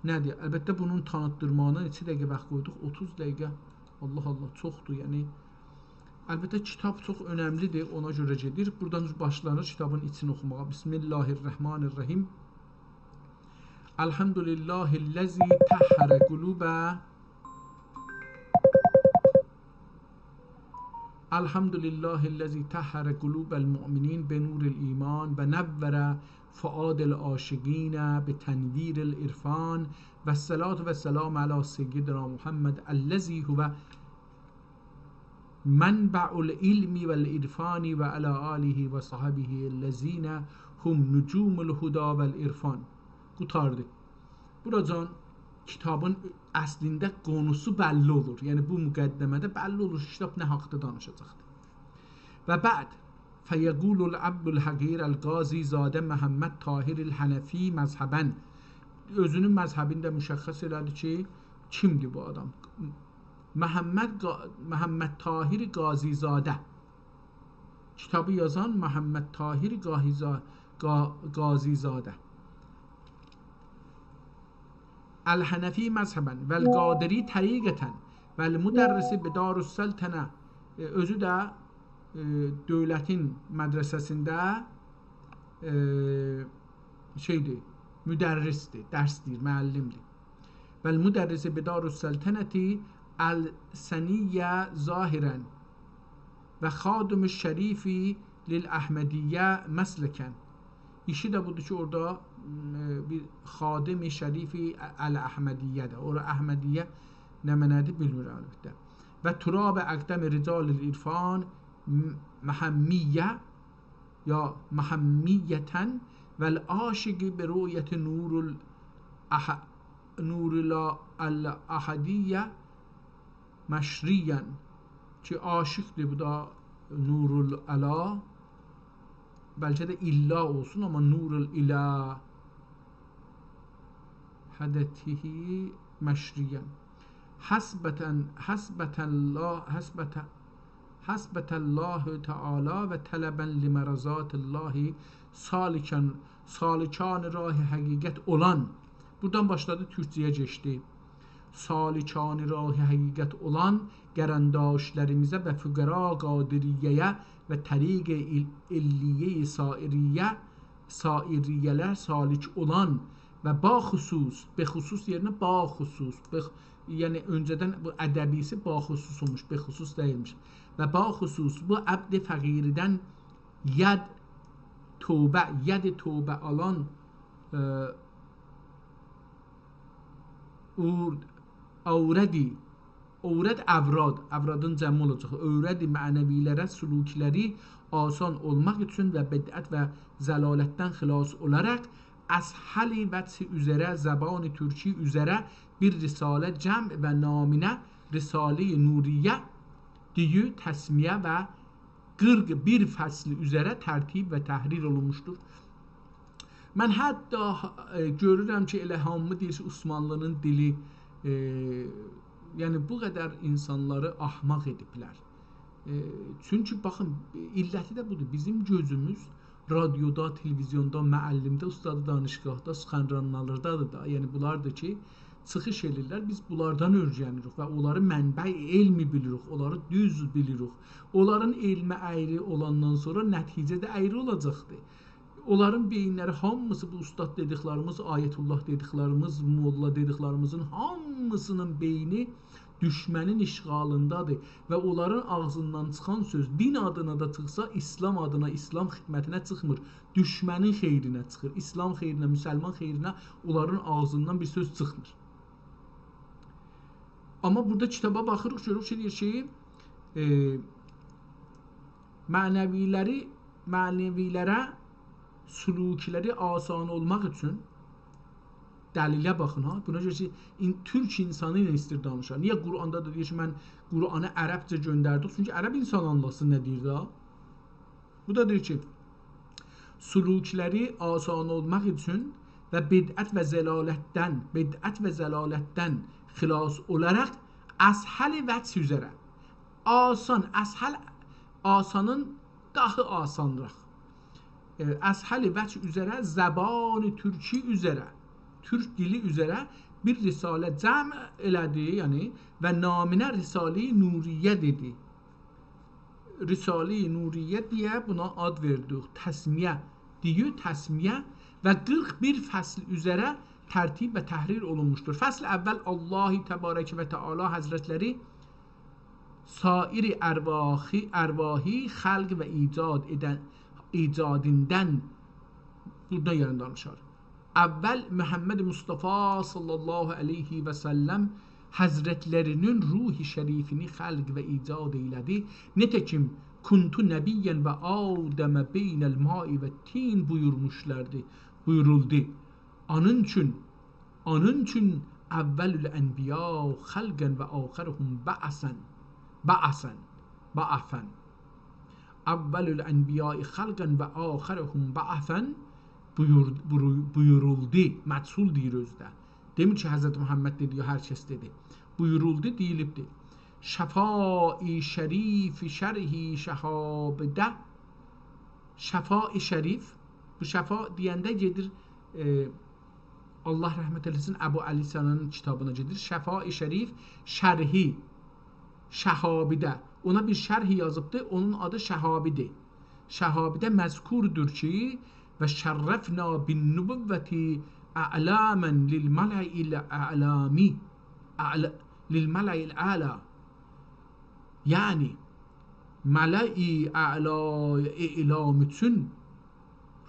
نه‌دیر؟ البته، بونون تانیتدیرماغینا نئچه دقیقه وقت قویدوق؟ اوتوز دقیقه. الله الله، چوخدور، یعنی. البته، کیتاب چوخ اؤنملی‌دیر، اونا گؤره گئدیر. بورادان باشلانیر کیتابین ایچینی اوخوماغا. بسم الله الرحمن الرحیم. الحمد لله الذی طهر قلوب الحمد لله الذی طهر قلوب المؤمنین بنور الایمان و نور فؤاد العاشقین بتنویر العرفان و الصلاة و السلام علی سیدنا محمد الذی هو منبع العلم و العرفان و علی آله و صحبه الذین هم نجوم الهدی و العرفان. قوتاردی. بوراجان کیتابین اصلینده قونوسو بللی اولور. یعنی، بو مقدمه‌ده بللی اولور کی، کیتاب نه حاقدا دانیشاجاقدیر. و بعد، فیقول العبد الحقیر القاضی زاده محمد طاهر الحنفی مذهباً. اؤزونون مذهبینی ده مشخص ائله‌دی کی، کیمدیر بو آدام؟ محمد قا-، محمد طاهر قاضی‌زاده. کیتابی یازان محمد طاهر قاهیزا-، قا-، قاضی‌زاده. الحنفی مذهباً و القادری طریقتاً و المدرس بدارالسلطنه. ائ، اؤزو ده، ائ، دؤولتین مدرسه‌سینده، ائ، شئیدیر، مدرس‌دیر، درس دئییر، معلم‌دیر. و المدرس بدارالسلطنة السنیة ظاهراً و خادم الشریف للاحمدیة مسلکاً. ایشی ده بودور کی، اورادا، م، بیر خادم شریف الاحمدیه‌دیر. اورا احمدیه نه معنادیر، بیلمیرم البته. و تراب اقدام رجال العرفان م-، محمیة یا محمیة و العاشق برؤیة نور الأح-، نور الا-، الاحدیة مشریاً، کی عاشق‌دیر بو دا نور الالا، بلکه ده الا اولسون، آمما نور الالا حدته مشریاً. حسبة، حسبة الله، حسبة، حسبة الله تعالی و طلباً لمرضات الله سالکاً، سالکان راه حقیقت اولان. بورادان باشلادی، تورکجه‌یه کئچدی. سالکان راه حقیقت اولان قرانداشلاریمیزا و فقرا قادریه‌یه و طریق ال-، علیه سائریه، سائریه‌لر سالک اولان و باخصوص، بخصوص یئرینه باخصوص، بخ-، یعنی اؤنجه‌دن بو ادبی‌سی باخصوص اولموش، بخصوص دئییلمیش. و باخصوص بو عبد فقیردن ید توبه، ید توبه آلان، ائ، اورد، اوردی، اورد اوراد، اورادین جمعی اولاجاق. اوردی معنوی‌لره سلوکلری آسان اولماق اوچون و بدعت و ضلالتدن خلاص اولاراق اسهل وجه اوزره، زبان ترکی اوزره بیر رساله جمع و نامینه رساله‌ی نوریه دئییب تسمیه و قیرخ بیر فصل اوزره ترتیب و تحریر اولونموشدور. من حتی، ائ، گؤرورم کی، ائله هامی دئییر کی، عثمانلی‌نین دیلی، ائ، یعنی بو قدر اینسانلاری احمق ائدیبلر. ائ، چونکی باخین، علتی ده بودور. بیزیم گؤزوموز رادیودا، تلویزیوندا، معلمده، استاد دانشگاهدا، سخنرانلاردادیر دا. یعنی بونلاردیر کی، چیخیش ائدیرلر. بیز بونلاردان اؤیرنیریک و اونلاری منبع علمی بیلیریک، اونلاری دوز بیلیریک. اونلارین علمی اَیری اولاندان سونرا نتیجه ده اَیری اولاجاقدیر. اونلارین بئیینلری هامیسی بو استاد دئدیکلریمیز، آیت‌الله دئدیکلریمیز، موللا دئدیکلریمیزین هامیسینین بئینی دوشمنین اشغالیندادیر و اونلارین آغزیندان چیخان سؤز دین آدینا دا چیخسا، اسلام آدینا، اسلام خدمتینه چیخمیر. دوشمنین خئیرینه چیخیر. اسلام خئیرینه، مسلمان خئیرینه اونلارین آغزیندان بیر سؤز چیخمیر. آمما بورادا کیتابا باخیریق، گؤروروک کی، دئییر کی، ائ، معنوی‌لری، معنوی‌لره سلوک‌لری آسان اولماق اوچون، دلیله باخین ها. بونا گؤره کی، این-، تورک اینسانی ایله ایستیر دانیشا. نییه قرآندا دا دئییر کی، من قرآنی عربجه گؤندردیم؟ چونکی عرب اینسان آنلاسین نه دئییر دا. بو دا دئییر کی، سلوک‌لری آسان اولماق اوچون و بدعت و ضلالتدن، بدعت و ضلالتدن خلاص اولاراق اسهل وجه اوزره. آسان، اسهل، آسانین داهی آسانراق. ائ، اسهل وجه اوزره، زبان ترکی اوزره، تورک دیلی اوزره بیر رساله جمع ائله‌دی، یعنی، و نامینه رساله‌ی نوریه دئدی. رساله‌ی نوریه دئیه بونا آد وئردیک. تسمیه دئییر، تسمیه و قیرخ بیر فصل اوزره ترتیب و تحریر اولونموشدور. فصل اول الله تبارک و تعالی حضرت‌لری سایر ارواحی، ارواحی خلق و ایجاد ائدن، ایجادیندن، بورادا یعنی دانیشار. اول محمد مصطفی صلی الله علیه و سلم حضرت‌لرینین روح شریفینی خلق و ایجاد ائیله‌دی. نئته‌کیم، «کنت نبیاً و آدم بین الماء والطین» بویورموشلاردی، بویورولدو. آنین اوچون، آنین اوچون «اول الانبیاء خلقاً و آخرهم بعثاً»، بعثاً، بعثاً. «اول الانبیاء خلقاً و آخرهم بعثاً» بویور-، بورو-، بویورولدو. مجهول دئییر اؤزو ده. دئمیر کی، حضرت محمد دئدی، یا هر کس دئدی. بویورولدو، دئییلیبدی. «شفاء شریف شرح شهابده». شفاء شریف، بو شفا دئینده گئدیر، ائ، الله رحمت ائله‌سین، ابو علی سینانین کیتابینا گئدیر. «شفاء شریف شرح شهابده». اونا بیر شرح یازیبدی، اونون آدی شهابی‌دیر. شهابی‌ده مذکوردور کی، «و شرفنا بالنبوة اعلاما للملأ الاعلامی»، اعل-، «للملأ الاعلی». یعنی، ملأ اعلا، اعلام اوچون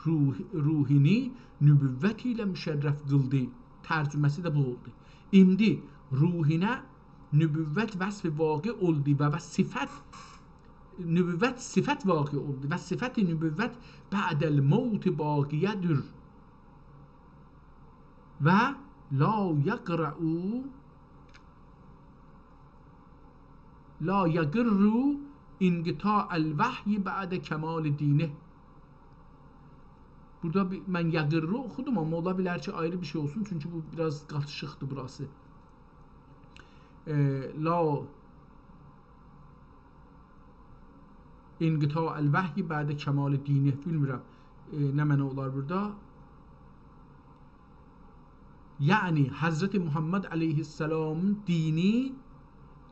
روح، روحینی نبوت ایله مشرف قیلدی. ترجمه‌سی ده بو اولدو. ایندی روحینه نبوت وصف واقع اولدو و، و صفت، نبوت صفت واقع اولدو و صفت نبوت بعد الموت باقی‌دیر. و «لا یقرأ، لا یقر انقطاع الوحی بعد کمال دینه». بورادا بیر، من «یقر» اوخودوم، آمما اولا بیلر کی، آیری بیر شئی اولسون، چونکی بو بیر آز قاتیشیقدیر بوراسی. ائ، «لا انقطاع الوحی بعد کمال دینه»، بیلمیرم، ائ، نه معنا اولار بورادا. یعنی، حضرت محمد علیه‌السلام دینی،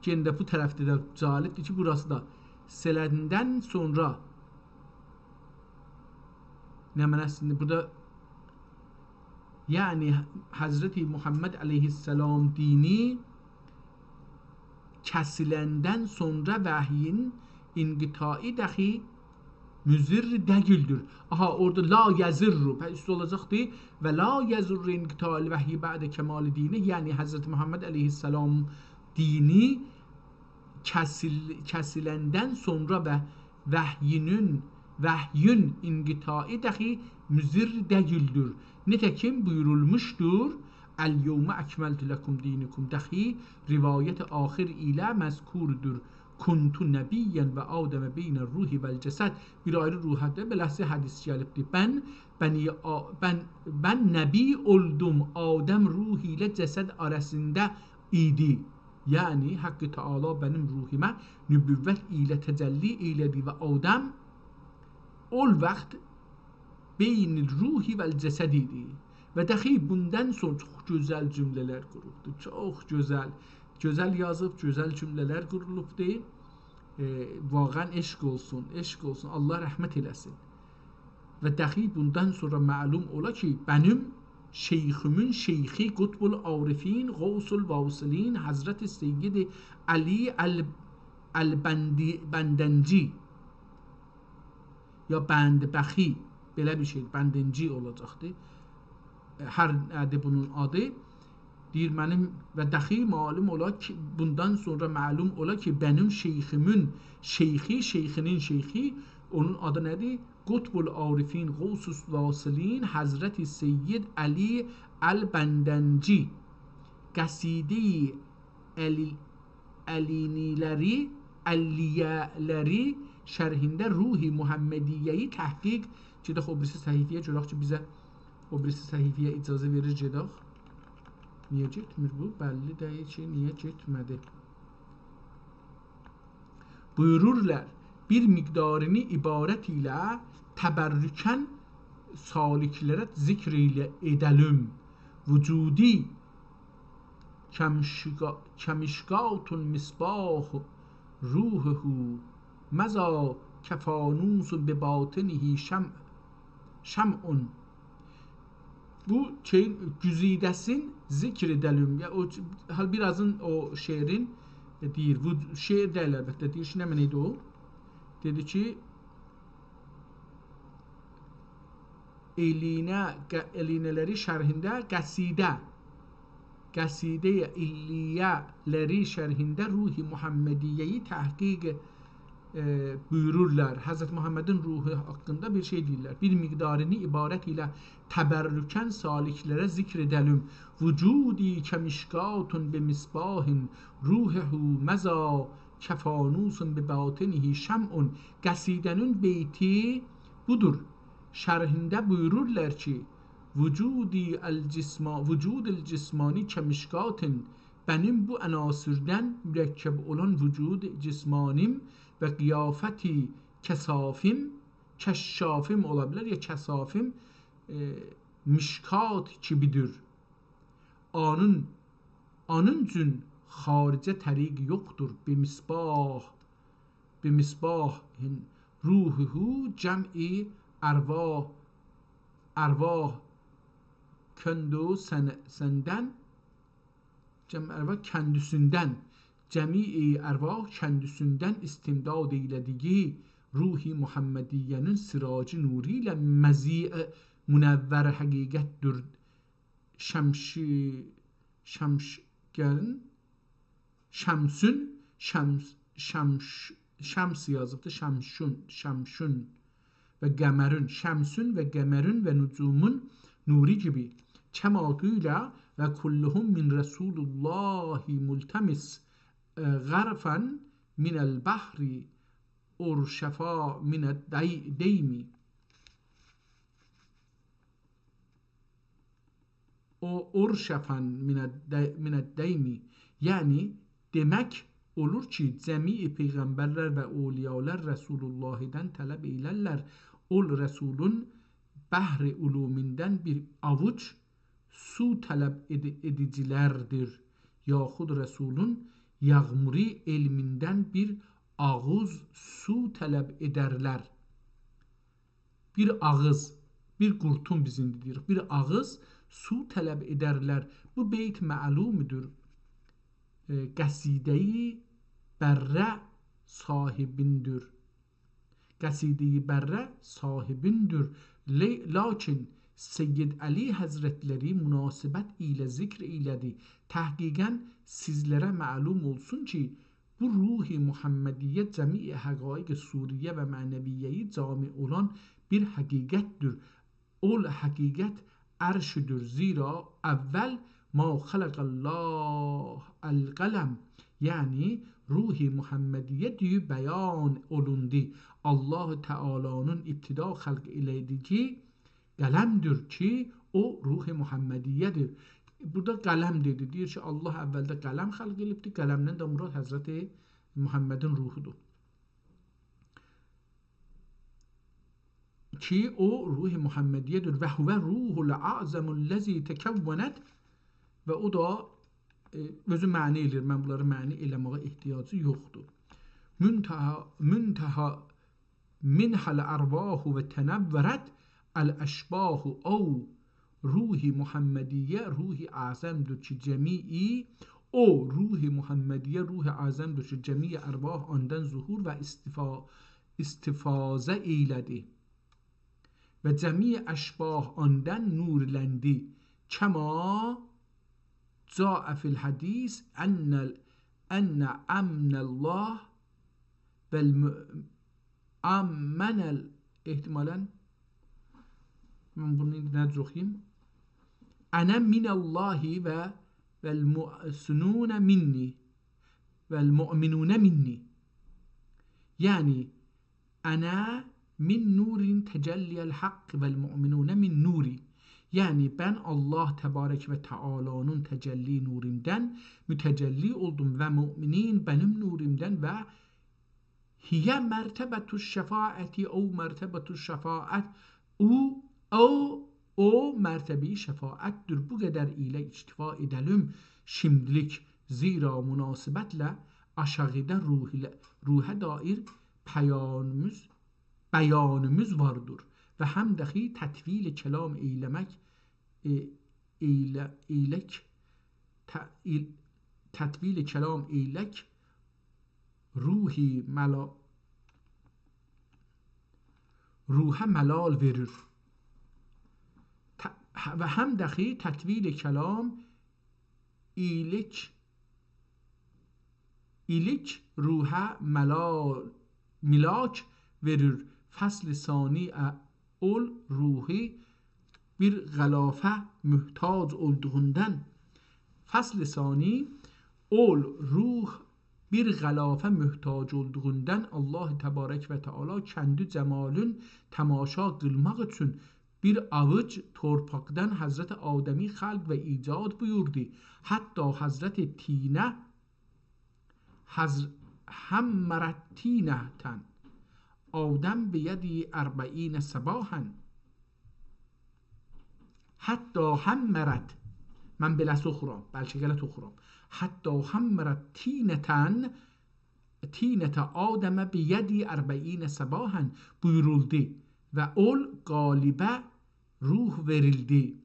یئنه ده بو طرفده ده جالبدیر کی، بوراسی دا، «سلندن سونرا»، نه معنا اصلینده بورادا، یعنی، حضرت محمد علیه‌السلام دینی کسیلندن سونرا وحیین انقطاعی داخی مضر دئییلدیر. آها، اورادا «لا یضر»، پس اوستو اولاجاقدی: «و لا یضر انقطاع الوحی بعد کمال دینه»، یعنی حضرت محمد علیه‌السلام دینی کسیل-، کسیلندن سونرا و وحیین، وحیین انقطاعی داخی مضر دئییلدیر. نئته‌کیم بویورولموشدور: «الیوم اکملت لکم دینکم»، داخی روایت آخر ایله مذکوردور: «کنت نبیاً و آدم بین الروح والجسد». بیر آیری روحده بئله‌سی حدیث گلیبدیر: «من بنی آ-، بن، من نبی اولدوم، آدم روح ایله جسد آراسیندا ایدی.» یعنی، حق تعالی منیم روحوما نبوت ایله تجلی ائیله‌دی و آدم او واخت «بین الروح والجسد» ایدی. و داخی بوندان سونرا چوخ گؤزل جمله‌لر قوروبدو. چوخ گؤزل، گؤزل یازیب، گؤزل جمله‌لر قورولوبدو. ائ، واقعاً عشق اولسون، عشق اولسون. الله رحمت ائله‌سین. و داخی بوندان سونرا معلوم اولا کی، منیم شیخیمین شیخی، قطب العارفین، غوث الواصلین، حضرت سید علی ال-، البندی-، بندنجی، یا بندبخی، بئله بیر شئی، بندنجی اولاجاقدی. ائ، هر نه‌دیر بونون آدی. دئییر، منیم و دخی معلوم اولا کی، بوندان سونرا معلوم اولا کی، بنیم شیخیمین شیخی، شیخینین شیخی، اونون آدی نه‌دیر؟ قطب العارفین، غوث الواصلین، حضرت سید علی البندنجی. قصیده‌ی علی، علینی‌لری، علیه‌لری شرحینده روح محمدیه‌یی تحقیق. گئدک او بیریسی صفحه‌یه گؤرک کی، بیزه او بیریسی صفحه‌یه اجازه وئریر گئدک. نییه گئتمیر بو؟ بللی دئییل کی، نییه گئتمه‌دی. بویورورلار، بیر مقدارینی عبارت ایله تبرکاً سالک‌لره ذکر ایله ائده‌لیم. وجودی کمشکا-، کمشکات مصباح روحه مضی کفانوس بباطنه شمع، شمع. بو شئیین گزیده‌سین ذکر ائده‌لیم. یا او، حال بیر آزین او شعرین دئییر. بو شعر دئییل البته. دئییر کی، نه معنی ایدی او؟ دئدی کی، علینه، ق-، علینه‌لری شرحینده قصیده، قصیده‌ی علیه‌لری شرحینده روح محمدیه‌یی تحقیق، ائ، بویورورلار. حضرت محمدین روحو حاقیندا بیر شئی دئییرلر. بیر مقدارینی عبارت ایله تبرکاً سالک‌لره ذکر ائده‌لیم. وجودی کمشکات بمصباح روحه مضی کفانوس بباطنه شمع. قصیده‌نین بیتی بودور. شرحینده بویورورلار کی، وجودی الجسما-، وجود الجسمانی کمشکات، بنیم بو عناصردن مرکب اولان وجود جسمانیم و قیافتی کثافیم، کشافیم اولا بیلر، یا کثافیم، ائ، مشکات کیبیدیر. آنین، آنین اوچون خارجه طریق یوخدور. بمصباح، بمصباح روحه جمع ارواح، ارواح کندو سن-، سندن، جمع ارواح کندیسیندن، جمیع ارواح کندیسیندن استمداد ائیله‌دیگی روح محمدیه‌نین سراج نوری ایله مضیء منور حقیقتدیر. شمشی-، شمشگرین، شمسون، شمس، شمش، شمس یازیبدی، شمشون، شمشون و قمرون، شمسون و قمرون و نجومون نوری کیمی. کما قیل و کلهم من رسول الله ملتمس، ائ، غرفا من البحر ارشفا من الدی-، دیم. او ارشفا من الد-، من الدیم. یعنی، دئمک اولور کی، جمیع پیغمبرلر و اولیالار رسول‌اللهدن طلب ائیلرلر. اول رسولون بحر علوموندن بیر آووج سو طلب ائدی-، ائدیجیلردیر. یاخود رسولون یاغموری علمیندن بیر آغوز سو طلب ائدرلر. بیر آغیز، بیر قورتون بیز ایندی دئییریک، بیر آغیز سو طلب ائدرلر. بو بیت معلومدور، ائ، قصیده‌ی بره صاحبیندیر. قصیده‌ی بره صاحبیندیر. ل-، لاکین سید علی حضرتلری مناسبت ایله ذکر ائیله‌دی. تحقیقاً سیزلره معلوم اولسون کی، بو روح محمدیه جمیع حقایق صوریه و معنویه‌یی جامع اولان بیر حقیقتدیر. اول حقیقت عرشدیر، زیرا اول ما خلق الله القلم، یعنی روح محمدیه دویو بیان اولوندو. الله تعالی‌نین ابتدا خلق ائله‌دیگی قلمدیر کی، او روح محمدیه‌دیر. بورادا قلم دئدی، دئییر کی، الله اولده قلم خلق ائله‌ییبدی، قلمدن ده مراد حضرت محمدین روحودور. کی، او روح محمدیه‌دیر. و هو روح الاعظم الذی تکونت، و او دا، ائ، اؤزو معنی ائله‌ییر. من بونلاری معنی ائله‌مه‌یه احتیاجی یوخدور. منتها، منتها منها الارواح و تنورت الاشباح. او روح محمدیه، روح اعظمدیر کی، جمیع، او روح محمدیه، روح اعظمدیر کی، جمیع ارواح آندان ظهور و استفا-، استفاضه ائیله‌دی. و جمیع اشباح آندان نورلندی. کما جاء فی الحدیث ان ال-، ان امن الله و الم-، امن ال-، احتمالاً من بونو ایندی نئجه اوخویوم؟ «انا من الله و، و المحسنون منی، و المؤمنون منی.» یعنی، «انا من نور تجلی الحق و المؤمنون من نوری.» یعنی، «من الله تبارک و تعالی‌نین تجلی نوریندن متجلی اولدوم و مؤمنین منیم نوریمدن و هی مرتبة الشفاعة او مرتبة الشفاعة»، او، او، او مرتبه‌ی شفاعت‌دیر. بو قدر ایله اکتفا ائده‌لیم شیمدیلیک، زیرا مناسبتله آشاغیدا روح ایله، روحه دایر پیانیمیز، بیانیمیز واردیر و هم داخی تطویل کلام ائیله‌مک، ائ، ائیله-، ائیلک، ت-، ایل-، تطویل کلام ائیلک روحی ملا-، روحه ملال وئریر. ت-، و هم داخی تطویل کلام ایلک، ایلک روحه ملال، ملاک وئریر. فصل ثانی، ا، اول روحی بیر غلافه محتاج اولدوغوندان. فصل ثانی، اول روح بیر غلافه محتاج اولدوغوندان الله تبارک و تعالی کندی جمالین تماشا قیلماق اوچون بیر آووج تورپاقدان حضرت آدمی خلق و ایجاد بویوردو. حتی حضرت طینه، حضر-، حمرت طینةً آدم بیدی اربعین صباحاً. حتی حمرت، من بئله‌سی اوخورام، بلکه غلط اوخورام. حتی حمرت طینةً، طینة آدم بیدی اربعین صباحاً بویورولدو و اول قالبه روح وئریلدی.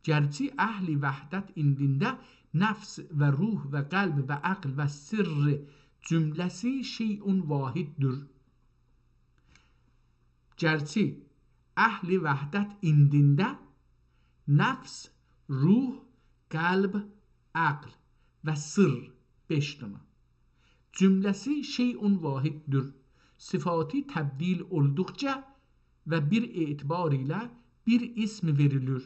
گرچی اهل وحدت ایندینده نفس و روح و قلب و عقل و سر جمله‌سی شیء واحددیر. گرچی اهل وحدت ایندینده نفس، روح، قلب، عقل و سر، بئش دنه، جمله‌سی شیء واحددیر. صفاتی تبدیل اولدوقجا و بیر اعتبار ایله بیر اسم وئریلیر.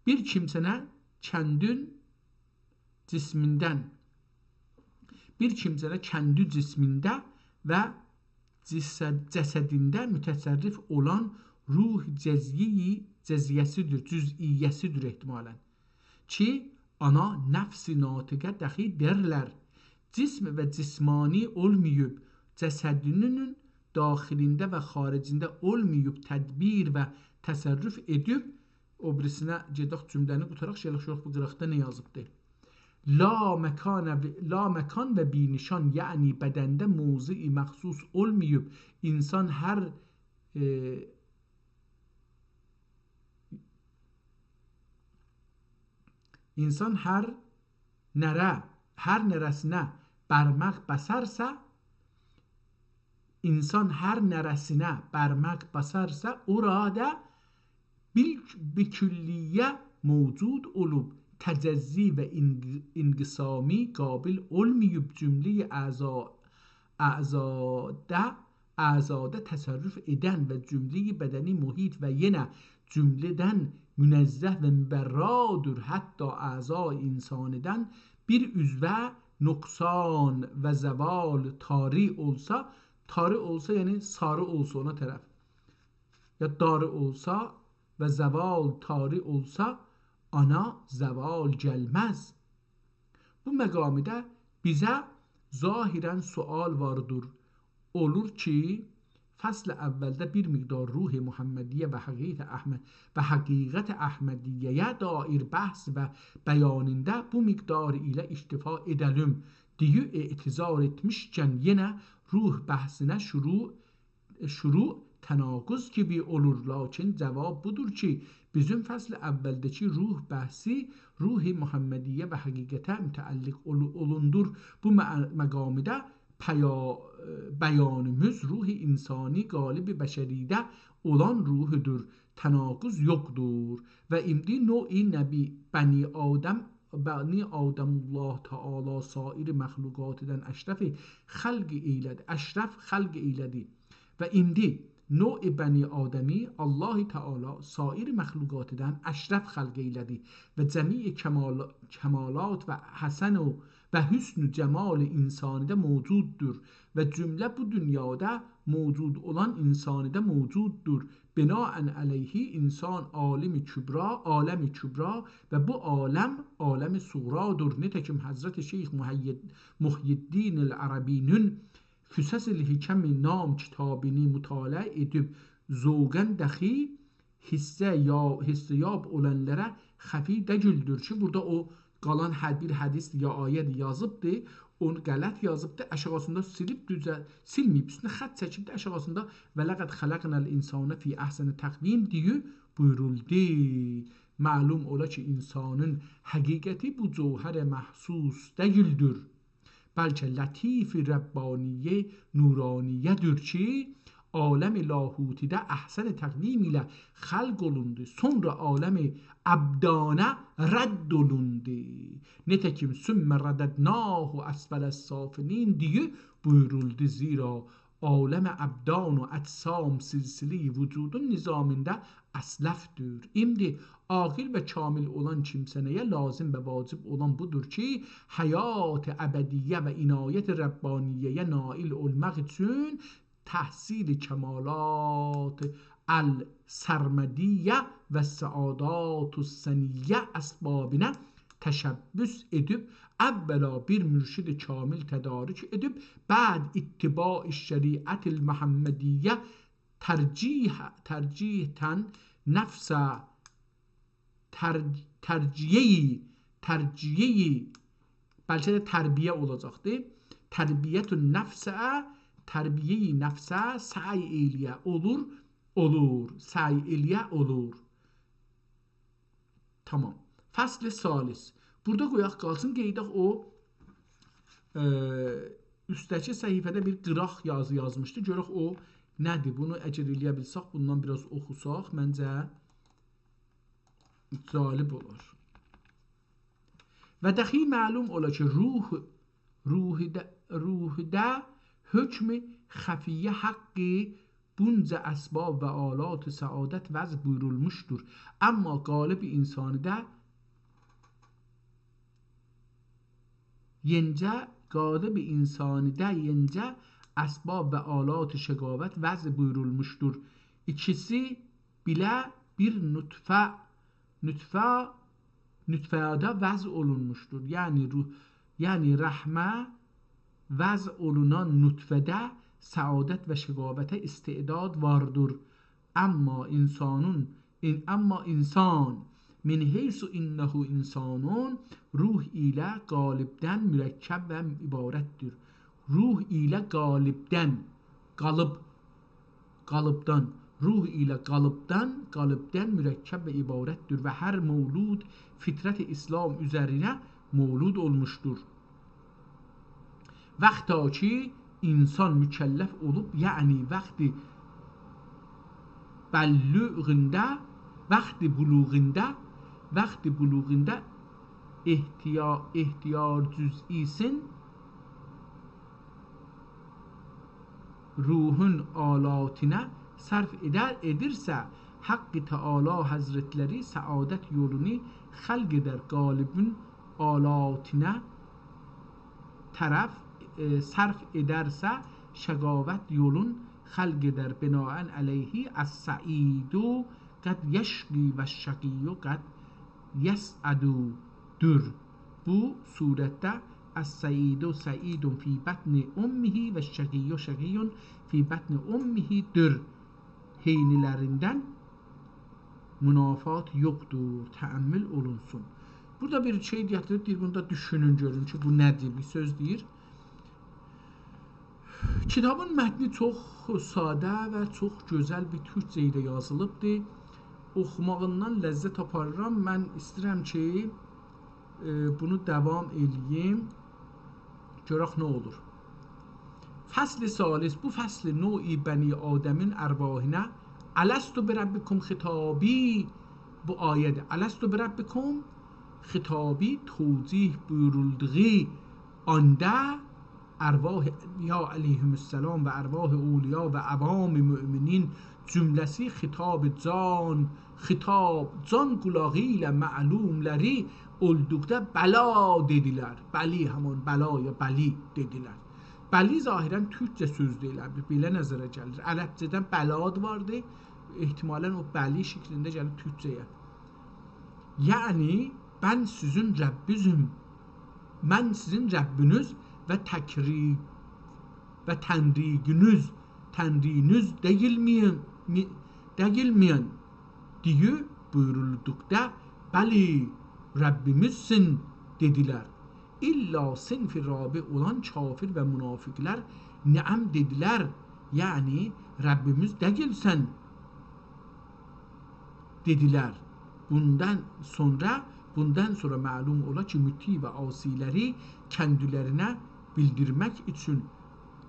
بیر کیمسه‌نه کندین جسمیندن، بیر کیمسه‌نه کندی جسمینده و جسد-، جسدینده متصرف اولان روح جزئی، جزئیه‌سی‌دیر، جزئیه‌سی‌دیر احتمالاً. کی، آنا نفس ناطقه داخی دئرلر. جسم و جسمانی اولماییب، جسدینین داخلینده و خارجینده اولماییب، تدبیر و تصرف ائدیب، او بیریسینه گئدک جمله‌نی قوتاراق، شئیلک شوخ بو قیراقدا نه یازیبدی؟ لا مکان و، لا مکان و بی‌نشان، یعنی بدنده موضعی مخصوص اولماییب. انسان هر، ائ، انسان هر نره، هر نره‌سینه بارماق باسارسا، انسان هر نره‌سینه بارماق باسارسا، اورادا بال-، بکلیه موجود اولوب، تجزی و انق-، انقسامی قابل اولماییب، جمله‌ی اعضا-، اعضادا، اعضادا تصرف ائدن و جمله‌ی بدنی محیط و یئنه جمله‌دن منزه و مبرادیر، حتی اعضای انسانیدن بیر عضوه نقصان و زوال طاری اولسا، طاری اولسا، یعنی ساری اولسا اونا طرف، یا داری اولسا و زوال طاری اولسا، آنا زوال گلمز. بو مقامدا بیزه ظاهراً سؤال واردیر. اولور کی، فصل اولده بیر مقدار روح محمدیه و حقیقت احمد-، و حقیقت احمدیه‌یه دایر بحث و بیانیندا بو مقدار ایله اکتفا ائده‌لیم دئیه اعتذار ائتمیشکن، یئنه روح بحثینه شروع، شروع تناقض کیمی اولور. لاکین جواب بودور کی، بیزیم فصل اولده‌کی روح بحثی روح محمدیه و حقیقته متعلق اولو-، اولوندور. بو مع-، مقامدا پیا-، بیانیمیز روح انسانی قالب بشریده اولان روحودور. تناقض یوخدور. و ایندی نوع نبی بنی آدم، بنی آدم الله تعالی سایر مخلوقاتدان اشرف خلق ائیله‌دی، اشرف خلق ائیله‌دی. و ایندی نوع بنی آدمی الله تعالی سایر مخلوقاتدان اشرف خلق ائیله‌دی و جمیع کمال-، کمالات و حسن و، و حسن و جمال انسانیده موجوددور و جمله بو دونیادا موجود اولان انسانیده موجوددور. بناء علیه انسان عالم کبری، عالم کبری و بو عالم، عالم صغرادیر. نتکیم حضرت شیخ محی-، محی الدین العربی‌نین فصص الحکم نام کیتابینی مطالعه ائدیب ذوقاً دخی حسه یا-، حسه یاب اولانلارا خفی دئییلدیر کی، بورادا او قالان هر بیر حدیث یا آیه‌دیر یازیبدی، اونو غلط یازیبدی، آشاغیسیندا سیلیب دوزه-، سیلمه‌ییب، اوستونه خط چکیبدی، آشاغیسیندا «ولقد خلقنا الانسان فی احسن تقویم» دئییب بویورولدو. معلوم اولا کی، انسانین حقیقتی بو جوهر محسوس دئییلدیر، بلکه لطیف ربانیه نورانیه‌دیر کی، عالم لاهوتیده احسن تقویم ایله خلق اولوندو، سونرا عالم ابدانه رد اولوندو. نتکیم «ثم رددناه اسفل سافلین» دئییب بویورولدو، زیرا عالم ابدان و اجسام سلسله‌ی وجودون نظامیندا اسلفدیر. ایندی عاقل و کامل اولان کیمسه‌یه لازم و واجب اولان بودور کی، حیات ابدیه و عنایت ربانیه‌یه نائل اولماق اوچون تحصیل کمالات السرمدیه و سعادات السنیه اسبابینا تشبث ائدیب، اولا بیر مرشد کامل تدارک ائدیب، بعد اتباع شریعت المحمدیه ترجیح، ترجیحاً نفس، تر-، ترجیحی، ترجیحی، بلکه ده تربیه اولاجاقدی. تربیت النفس، تربیه نفسه سعی ائلیه اولور، اولور، سعی ائلیه اولور. تمام. فصل ثالث. بورادا قویاق قالسین، قئییدک او، ائ، اوستده‌کی صفحه‌ده بیر قیراق یازی یازمیشدی. گؤرک او نه‌دیر؟ بونو اگر ائلیه بیلسک، بوندان بیر آز اوخوساق، منجه جالب اولار. و دخی معلوم اولا کی، روح، روحده، روحده حکم خفیه حقی بونجا اسباب و آلات سعادت وضع بویورولموشدور. اما قالب انسانیده یئنجه، قالب انسانیده یئنجه اسباب و آلات شقاوت وضع بویورولموشدور. ایکیسی بیله بیر نطفه، نطفه، نطفه‌ده وضع اولونموشدور. یعنی روح، یعنی رحمه وضع اولونان نطفه‌ده سعادت و شقاوته استعداد واردیر. اما انسانون، ان-، اما انسان، «من حیث انه انسان»، روح ایله قالبدن مرکب و عبارتدیر. روح ایله قالبدن، قالب، قالبدان، روح ایله قالبدان، قالبدن مرکب و عبارتدیر و هر مولود فطرت اسلام اوزرینه مولود اولموشدور. وقتا کی، انسان مکلف اولوب، یعنی وقت بلوغینده، وقت بلوغینده، وقت بلوغینده احتیا-، احتیار جزئیسین روحون آلاتینا صرف ائدر، ائدیرسه، حق تعالی حضرتلری سعادت یولونو خلق ائدر، قالبین آلاتینا طرف، ائ، صرف ائدرسه، شقاوت یولون خلق ائدر. بناءً علیه السعید قد یشقی و الشقی قد یسعد دور. بو صورتده «السعید سعید فی بطن امه و الشقی شقی فی بطن امه» دور. حینی‌لریندن منافات یوخدور، تأمل اولونسون. بورادا بیر شئی گتیریب دئییر، بوندا دوشونون، گؤرون کی، بو نه‌دیر؟ بیر سؤز دئییر. کیتابین متنی چوخ ساده و چوخ گؤزل بیر تورکجه ایله یازیلیبدیر. اوخوماغیندان لذت آپاریرام. من ایسته‌ییرم کی، ائ، بونو داوام ائله‌ییم. گؤرک نه اولور. فصل ثالث، بو فصل نوع بنی آدمین ارواحینا «الست بربکم» خطابی، بو آیه‌دیر. «الست بربکم» خطابی توجیه بویورولدوغو آندا ارواح انبیا علیهم‌السلام و ارواح اولیا و عوام مؤمنین جمله‌سی خطاب جان، خطاب جان قولاغی ایله معلوملاری اولدوقدا «بلی» دئدیلر. «بلی»، همان «بلی» یا «بلی» دئدیلر. «بلی» ظاهراً تورکجه سؤز دئییل، بئله نظره گلیر. عربجه‌دن «بلی» واردی، احتمالاً او «بلی» شکلینده گلیر تورکجه‌یه. یعنی، «من سیزین ربّیزم، من سیزین ربّینیز و تکری-، و تنریگینیز، تنرینیز دئییلمه‌یم، می-، دئییلمه‌یم» دئییب بویورولدوقدا «بلی، ربّیمیزسن» دئدیلر. الا صنف رابع اولان کافر و منافقلر «نعم» دئدیلر، یعنی «ربّیمیز دئییلسن» دئدیلر. بوندان سونرا، بوندان سونرا معلوم اولا کی، مطیع و عاصی‌لری کندیلرینه بیلدیرمک اوچون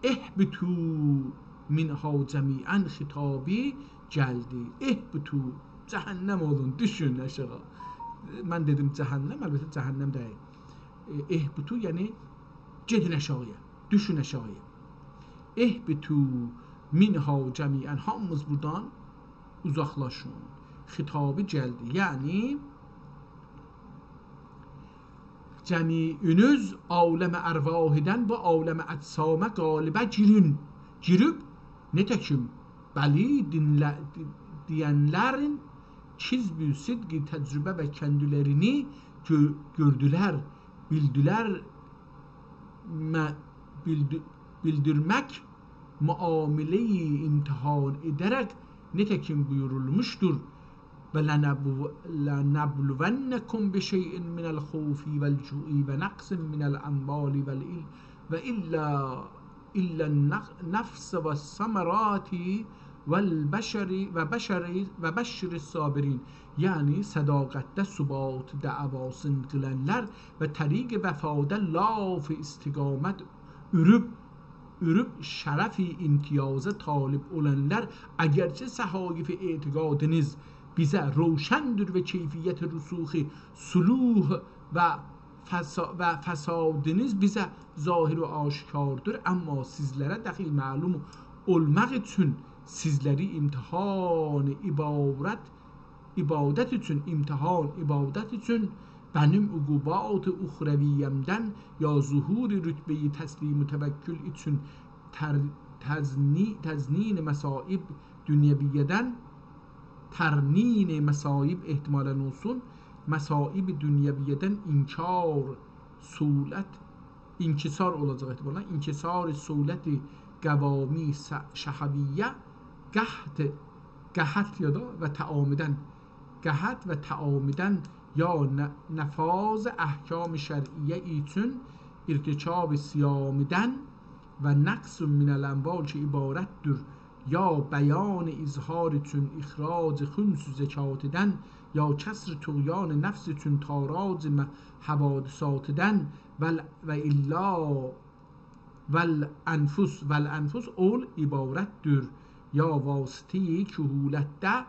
«اهبطوا منها جمیعاً» خطابی گلدی. «اهبطوا»، جهنم اولون، دوشون آشاغی. من دئدیم جهنم، البته جهنم دئییل. ائ، «اهبطوا»، یعنی گئدین آشاغییا، دوشون آشاغییا. «اهبطوا منها جمیعاً»، هامینیز بورادان اوزاقلاشین. خطابی گلدی. یعنی، جمیعینیز عالم ارواحدان بو عالم اجسامه، قالبه گیرین. گیریب، نئتکیم، «بلی» دینله-، دی-، دئینلرین کذب، صدق، تجربه و کندیلرینی گؤ-، گؤردولر، بیلدیلر، مه-، بیلدی-، بیلدیرمک، معامله‌ی امتحان ائده‌رک، نئتکیم بویورولموشدور: «ولنبو-، لنبلونکم بشیء من الخوف والجوع ونقص من الاموال والإل-، وإلا، إلا النق-، نفس والثمرات والبشر، وبشر، وبشر الصابرین». یعنی، صداقتده ثبات دعواسین قیلانلار و طریق وفادا لاف استقامت اؤروب، اؤروب شرف امتیازا طالب اولانلار، اگرچه صحایف اعتقادینیز بیزه روشندیر و کیفیت رسوخ صلوح و فسا-، و فسادینیز بیزه ظاهر و آشکاردیر، اما سیزلره دخیل معلوم اولماق اوچون، سیزلری امتحان عبارت عبادت اوچون، امتحان عبادت اوچون، منیم عقوبات اخرویه‌مدن یا ظهور رتبه‌ی تسلیم و توکل اوچون تر-، تضنی-، تضنین مصائب دنیویه‌دن، ترنین مصائب احتمالاً اولسون، مصائب دنیویه‌دن انکار، صولت، انکسار اولاجاق احتمالاً، انکسار صولت قوامی س-، شهویه، قحط، قحط یا دا و تعامدن، قحط و تعامدن یا ن-، نفاذ احکام شرعیه اوچون ارتکاب صیامدن و نقص من الاموال کی عبارتدیر یا بیان اظهار اوچون اخراج خمس زکاتدن، یا کسر طغیان نفس اوچون تاراج م-، حوادثاتدن، و، و الا، والانفس، والانفس اول عبارتدیر یا واسطه‌ی کهولتده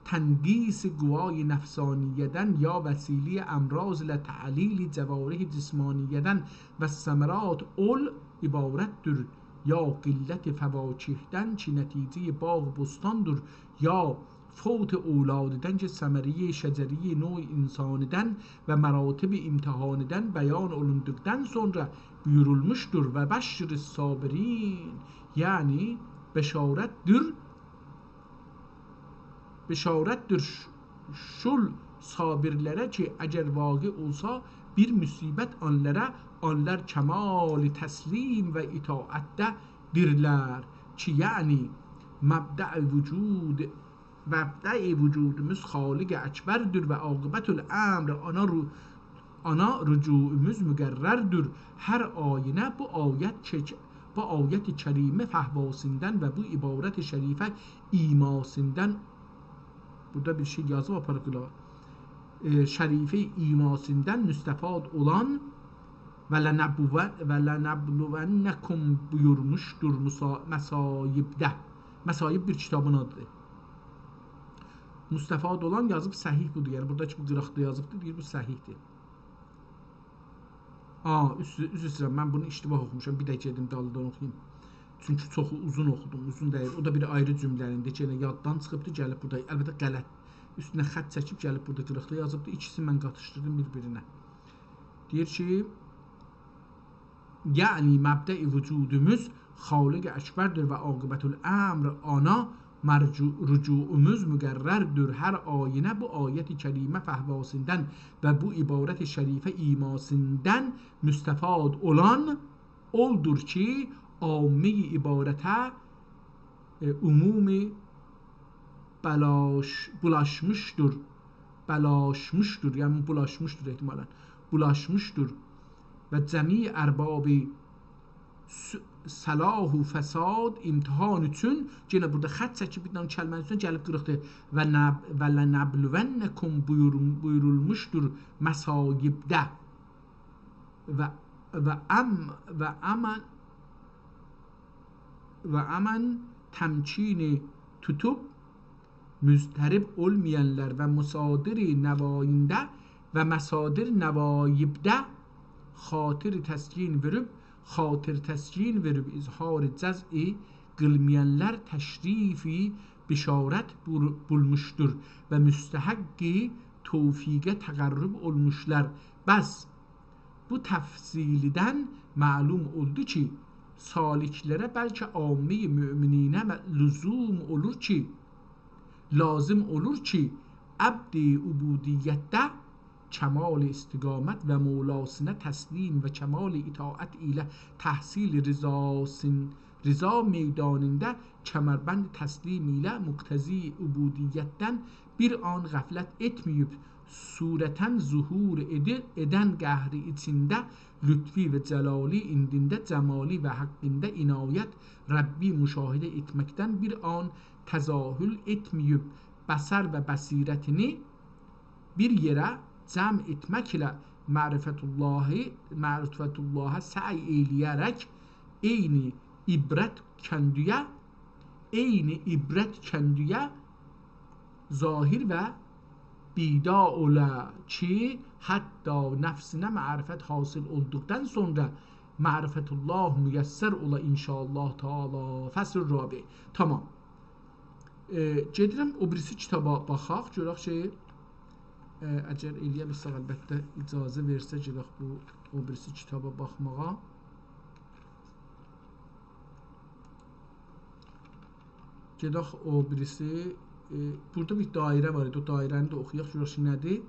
تنقیص قوای نفسانیه‌دن، یا وسیله‌ی امراض ایله تعلیل جوارح جسمانیه‌دن، والثمرات اول عبارتدیر یا قلت فواکهدن کی نتیجه‌ی باغ بستاندیر، یا فوت اولاددن کی ثمره‌ی شجره‌ی نوع انسانیدن و مراتب امتحانیدن بیان اولوندوقدان سونرا بویورولموشدور: «و بشر الصابرین»، یعنی بشارتدیر، بشارتدیر ش-، شول صابرلره کی اگر واقع اولسا بیر مصیبت آنلارا، آنلار کمال تسلیم و اطاعتده‌دیرلر کی، یعنی مبدأ وجود، مبدأ وجودوموز خالق اکبردیر و عاقبت الامر، آنا رو-، آنا رجوعوموز مقرردیر. هر آینه بو آیت کی، بو آیت کریمه فحواسیندان و بو عبارت شریفه ایماسیندان، بورادا بیر شئی یازیب آپاریبلار، ائ، شریفه ایماسیندان مستفاد اولان «ولنبلو-، ولنبلونکم» بویورموشدور مصا-، مصائبده. مصائب بیر کیتابین آدیدیر. مستفاد اولان یازیب صحیح بودور. یعنی بورادا کی بو قیراقدا یازیبدیر، دئییر بو صحیحدیر. آ، عذر، عذر ایسته‌ییرم، من بونو اشتباه اوخوموشام. بیر ده گئدیم دالیدان اوخویوم. چونکی چوخ اوزون اوخودوم، اوزون دئییل. او دا بیر آیری جمله‌نین ده یئنه یاددان چیخیبدی، گلیب بورادا. البته غلط. اوستونه خط چکیب گلیب بورادا قیراقدا یازیبدی. ایکیسینی من قاتیشدیردیم بیر-بیرینه. دئییر کی، یعنی مبدأ وجودوموز خالق اکبردیر و عاقبت‌الامر آنا مرجو-، رجوعوموز مقرردیر. هر آینه بو آیت کریمه فهواسیندن و بو عبارت شریفه ایماسیندن مستفاد اولان اولدور کی، عامه‌ی عبارته، ائ، عمومی بلاش-، بولاشمیشدیر. بلاشمیشدیر، یعنی بولاشمیشدیر احتمالاً. بولاشمیشدیر. و جمیع ارباب س-، صلاح و فساد امتحان اوچون، یئنه بورادا خط چکیب بیر دنه کلمه‌نین اوستونه گلیب قیریبدیر. و نب-، «ولنبلونکم» بویور-، بویورولموشدور مصایبده. و، و ام-، و امن، و امن تمکینی توتوب مضطرب اولمایانلار و مصادر نواینده و مصادر نوایبده خاطر تسکین وئریب، خاطر تسکین وئریب اظهار جزعی قیلمایانلار تشریفی بشارت بول-، بولموشدور و مستحق توفیقه تقرب اولموشلار. بس بو تفصیلدن معلوم اولدو کی، سالک‌لره بلکه عامه‌ی مؤمنینه م-، لزوم اولور کی، لازم اولور کی، عبد عبودیتده کمال استقامت و مولاسینا تسلیم و کمال اطاعت ایله تحصیل رضاسین-، رضا میدانیندا کمربند تسلیم ایله مقتضی عبودیتدن بیر آن غفلت ائتمه‌ییب، صورتاً ظهور ائدی-، ائدن قهری ایچینده لطفی و جلالی، ایندینده جمالی و حقینده عنایت ربی مشاهده ائتمکدن بیر آن تذاهل ائتمه‌ییب، بصر و بصیرتینی بیر یئره جمع ائتمک ایله معرفت اللهی، معرفت اللها سعی ائیله‌یه‌رک عینی عبرت کندیه، عینی عبرت کندیه ظاهر و بیداع اولا کی، حتی نفسینه معرفت حاصل اولدوقدان سونرا معرفت الله میسر اولا ان‌شاءالله تعالی. فصل رابع. تمام. ائ، گئدیرم او بیریسی کیتابا باخاق، گؤرک کی، ائ، اگر ائلیه بیلسک، البته اجازه وئرسه، گئدک بو او بیریسی کیتابا باخماغا. گئدک او بیریسی، ائ، بورادا بیر دایره وار ایدی، او دایره‌نی ده اوخویاق، گؤرک کی، نه‌دیر؟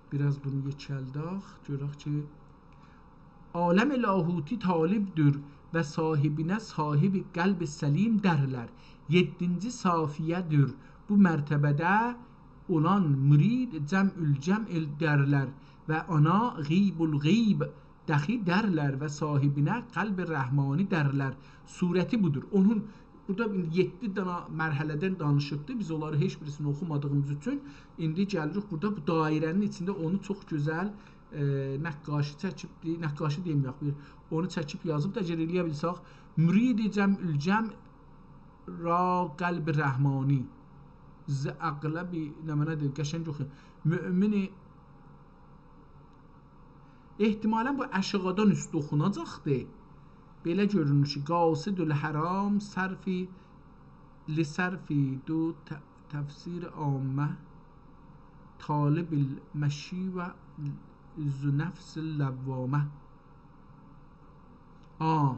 بیر آز بونو یئکلدک، گؤرک کی، عالم لاهوتی طالبدور و صاحبینه صاحب قلب سلیم درلر. یئددینجی صافیه‌دیر بو مرتبه‌ده اولان مرید جمع الجمع درلر و آنا غیب الغیب دخی درلر و صاحبینه قلب رحمانی درلر. صورتی بودور. اونون بورادا ایندی یئددی دانا مرحله‌دن دانیشیبدی. بیز اونلاری هئچ بیریسینی اوخومادیغیمیز اوچون ایندی گلیریک بورادا بو دایره‌نین ایچینده اونو چوخ گؤزل، ائ، نقاشی چکیبدی، نقاشی دئمه‌یک، بیر اونو چکیب یازیب دا، اگر ائلیه بیلسک، مرید جمع الجمع را قلب رحمانی، ز اغلبی، نمنه‌دیر، قشنگ اوخویون. مؤمنی احتمالاً بو اشیغادان اوست اوخوناجاقدی. بئله گؤرونور کی، قاصد الحرام صرفی، لصرفی دو ت-، تفسیر عامه، طالب المشی و ذو نفس لوامه. آ،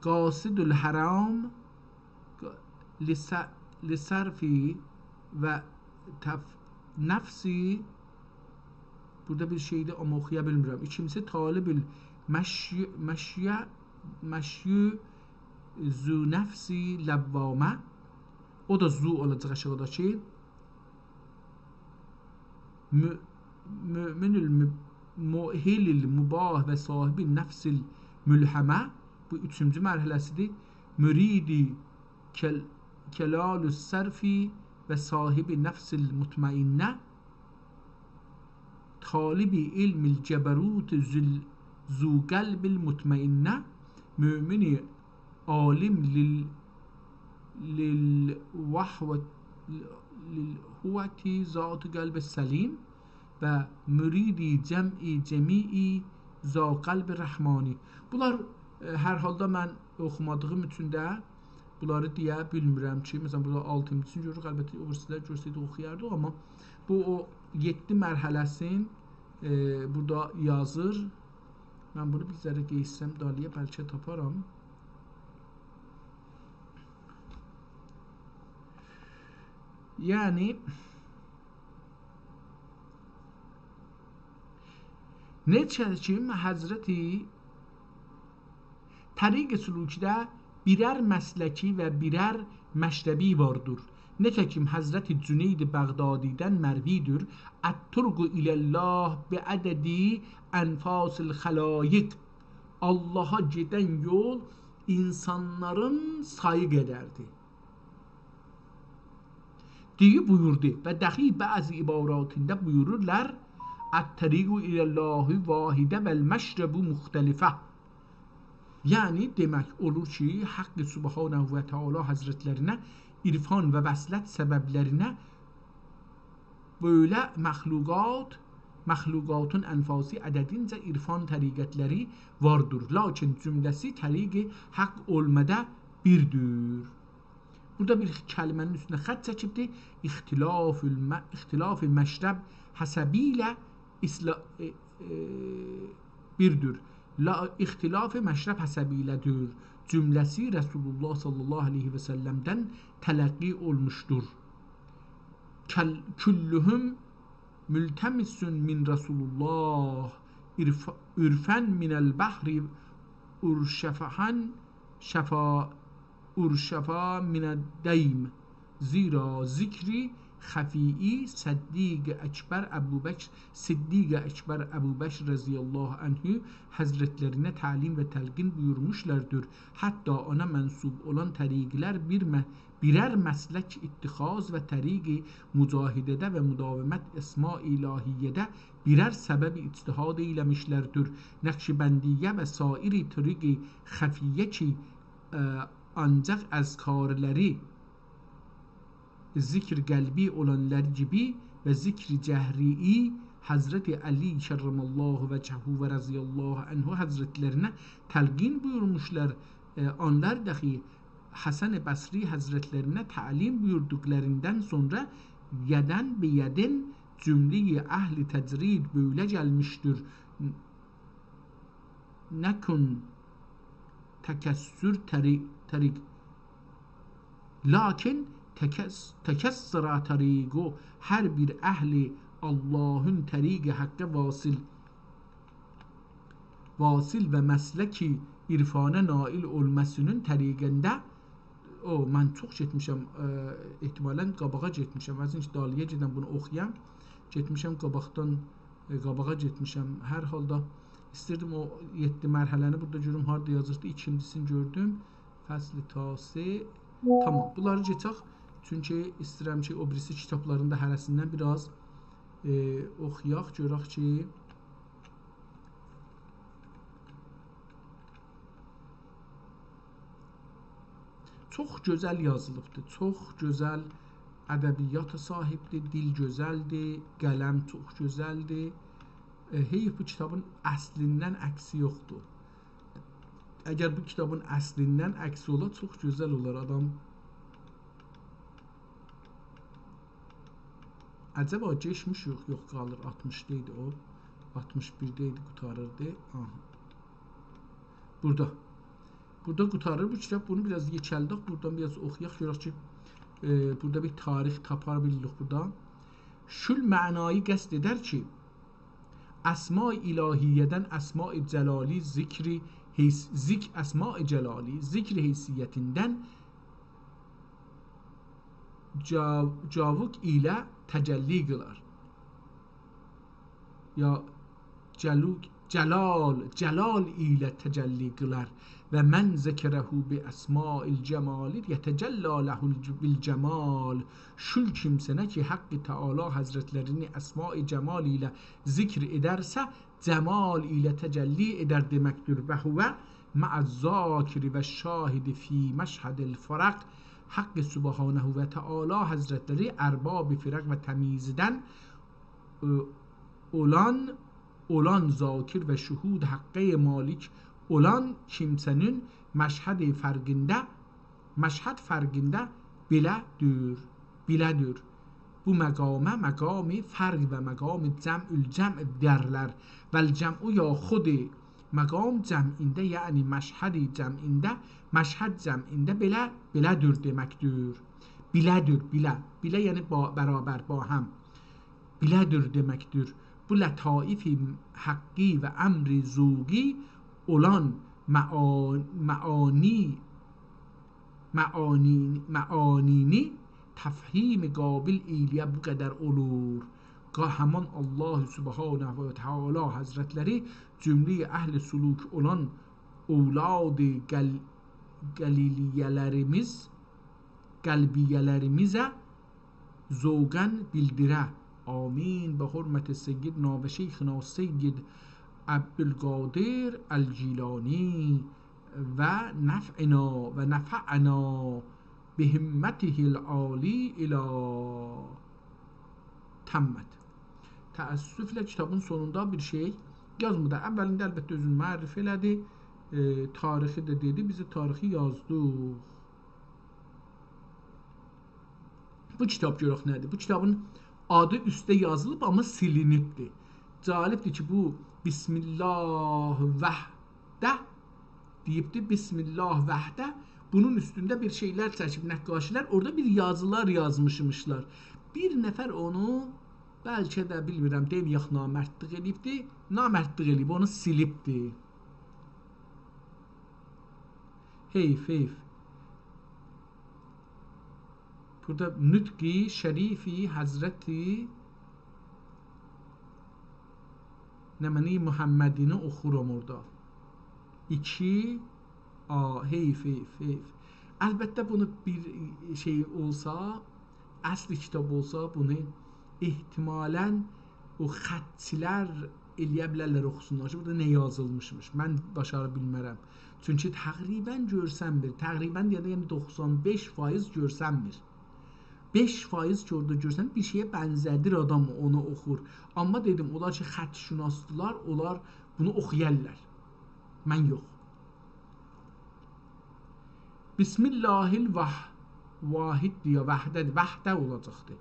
قاصد الحرام، لص-، لصرفی و تف-، نفسی، بورادا بیر شئیدی، آمما اوخویا بیلمیرم. ایکینجیسی، طالب المشی، مشی، مشی ذو نفس لوامه. او دا ذو اولاجاق آشاغیداکی. مؤ-، مؤمن المب-، مؤهل المباح و صاحب نفس الملهمه. بو اوچونجو مرحله‌سیدیر. مریدی کل-، کلال الصرف و صاحب نفس المطمئنه. طالب علم الجبروت ذو ال-، ذو قلب المطمئنه. مؤمن عالم لل-، للوحوة، للهوة ذات قلب سلیم و مرید جمع جمیع ذا قلب رحمانی. بونلار، ائ، هر حالدا من اوخومادیغیم اوچون ده بونلاری دئیه بیلمیرم کی، مثلا، بورادا آلتینجی‌سینی گؤروروک. البته، او بیریسی‌لر گؤرسه‌یدی، اوخویاردیق، آمما بو او یئددی مرحله‌سین، ائ، بورادا یازیر. من بونو بیر ذره قئییتسم دالی‌یا، بلکه تاپارام. یعنی، نئچه کی، حضرت طریق سلوکده بیرر مسلکی و بیرر مشربی واردیر. نئته‌کیم حضرت جنید بغدادی‌دن مروی‌دیر: «الطرق الی الله بعدد انفاس الخلایق.» آللاها گئدن یول اینسانلارین سایی قدردیر. دئییب بویوردو و داخی بعضی عباراتیندا بویورورلار: «الطریق الی الله واحده و المشرب مختلفه.» یعنی، دئمک اولور کی، حق سبحانه و تعالی حضرتلرینه عرفان و وصلت سببلرینه بئله مخلوقات، مخلوقاتین انفاسی عددینجه عرفان طریقتلری واردیر. لاکین جمله‌سی طریق حق اولمادا بیردیر. بورادا بیر کلمه‌نین اوستونه خط چکیبدیر. اختلاف الم-، اختلاف مشرب حسبی ایله اصلا-، ائ، ائ، بیردیر. لا، اختلاف مشرب حسبی ایله دئییل. جمله‌سی رسول الله صلی الله علیه و سلم‌دن تلقی اولموشدور. کل-، کلهم ملتمس من رسول الله، عرف-، عرفا من البحر، ارشفها شفا-، ارشفها من الدیم. زیرا ذکر خفی‌ای صدیق اکبر ابوبکر، صدیق اکبر ابوبکر رضی الله عنه حضرتلرینه تعلیم و تلقین بویورموشلاردیر. حتی اونا منسوب اولان طریقلر بیر م-، بیرر مسلک اتخاذ و طریق مجاهده‌ده و مداومت اسماء الهیه‌ده بیرر سبب اجتهاد ائیله‌میشلردیر. نقشبندیه و سایر طرق خفیه کی، ائ، آنجاق اذکارلری ذکر قلبی اولانلار کیمی و ذکر جهری‌ای حضرت علی کرم الله وجهه و رضی الله عنه حضرتلرینه تلقین بویورموشلار. ائ، اونلار داخی حسن بصری حضرتلرینه تعلیم بویوردوقلاریندان سونرا یدن به یدن جمله‌ی اهل تجرید بئله گلمیشدیر. نکن تکثر طری-، طریق. لاکین تکث-، تکثر طریقو، هر بیر اهل آللاهین طریق حقه واصل، واصل و مسلک عرفانه نائل اولماسینین طریقینده، او، من چوخ گئتمیشم، ائ، احتمالاً قاباغا گئتمیشم. از اینکه دالی‌یا گئدم، بونو اوخویام. گئتمیشم قاباقدان، ائ، قاباغا گئتمیشم. هر حالدا ایستیردیم او یئددی مرحله‌نی بورادا گؤروم هاردا یازیردی. ایکینجی‌سینی گؤردوم. فصل تاسع. تامام، بونلاری کئچک. چونکی ایسته‌ییرم کی، او بیریسی کیتابلارین دا هره‌سیندن بیر آز، ائ، اوخویاق، گؤرک کی، چوخ گؤزل یازیلیبدیر، چوخ گؤزل ادبیاتا صاحیبدیر، دیل گؤزلدیر، قلم چوخ گؤزلدیر. ائ، حیف، بو کیتابین اصلیندن عکسی یوخدور. اگر بو کیتابین اصلیندن عکسی اولا، چوخ گؤزل اولار. آدام عجبا کئچمیش یوخ، یوخ، قالیر آلتمیشدا ایدی او. آلتمیش بیرده ایدی، قوتاریردی. آها. بورادا. بورادا قوتاریر بو کیتاب. بونو بیر آز یئکلدک، بورادان بیر آز اوخویاق، گؤرک کی، ائ، بورادا بیر تاریخ تاپا بیلیریک بورادا. شول معنایی قصد ائدر کی، اسماء الهیه‌دن اسماء جلالی ذکر حیث-، ذکر اسماء جلالی ذکر حیثیتیندن جا-، جاووق ایله تجلی قیلار. یا جلو-، جلال، جلال ایله تجلی قیلار. و من ذکره باسماء الجمال یتجلی له الج-، بالجمال. شول کیمسه نه کی، حق تعالی حضرتلرینی اسماء جمال ایله ذکر ائدرسه، جمال ایله تجلی ائدر دئمکدیر. و هو مع الذاکر والشاهد فی مشهد الفرق. حق سبحانه و تعالی حضرتلری ارباب فرق و تمییزدن، ائ، اولان، اولان ذاکر و شهود حقه مالک اولان کیمسه‌نین مشهد فرقینده، مشهد فرقینده بئله‌دیر، بئله‌دیر. بو مقامه مقام فرق و مقام جمع الجمع دئیرلر. والجمع یا خود مقام جمعینده، یعنی مشهد جمعینده، مشهد جمعینده بئله، بئله‌دیر دئمکدیر. بیله‌دیر، بیله. بیله، یعنی با، برابر، باهم. بیله‌دیر دئمکدیر. بو لطایف حقی و امر ذوقی اولان معا-، معانی، معانی، معانینی تفهیم قابل ائیله‌یه بو قدر اولور. قا-، همان الله سبحانه و تعالی حضرتلری جمله‌ی اهل سلوک اولان اولاد قل-، قلیلیه‌لریمیز، قلبیه‌لریمیزه ذوقاً بیلدیره. آمین. به حرمت سیدنا و شیخنا سید عبدالقادر الجیلانی و نفعنا و نفعنا بهمته العالی الی تمت. تأسفله کیتابین سونوندا بیر شئی یازمادی. اولینده البته اؤزونو معرفی ائله‌دی، ائ، تاریخی ده دئدی، بیز تاریخی یازدیق. بو کیتاب گؤرک نه‌دیر؟ بو کیتابین آدی اوسته یازیلیب، آمما سیلینیبدیر. جالبدیر کی، بو بسم الله وحده دئییبدیر، بسم الله وحده. بونون اوستونده بیر شئیلر چکیب نقاشی‌لر، اورادا بیر یازیلار یازمیشمیشلار. بیر نفر اونو بلکه ده، بیلمیرم، دئمه‌یک نامردلیق ائله‌ییبدی، نامردلیق ائله‌ییب، اونو سیلیبدی. حیف، حیف. بورادا نطق شریف حضرت نمنه محمدینی اوخورام اورادا. ایکی، آ، حیف، حیف، حیف. البته بونو بیر شئی اولسا، اصل کیتاب اولسا، بونو احتمالاً او خطچی‌لر ائلیه بیلرلر اوخوسونلار کی، بورادا نه یازیلمیشمیش. من باشارا بیلمرم. چونکی تقریباً گؤرسنمیر. تقریباً دئیه‌ده، یعنی دوخسان بئش فایز گؤرسنمیر. بئش فایز کی، اورادا گؤرسن، بیر شئیه بنزه‌دیر، آدام اونو اوخور. آمما دئدیم، اونلار کی خط‌شناسدیلار، اونلار بونو اوخویارلار. من یوخ. بسم الله الواح-، واحد دئیه، وحده، وحده اولاجاقدی.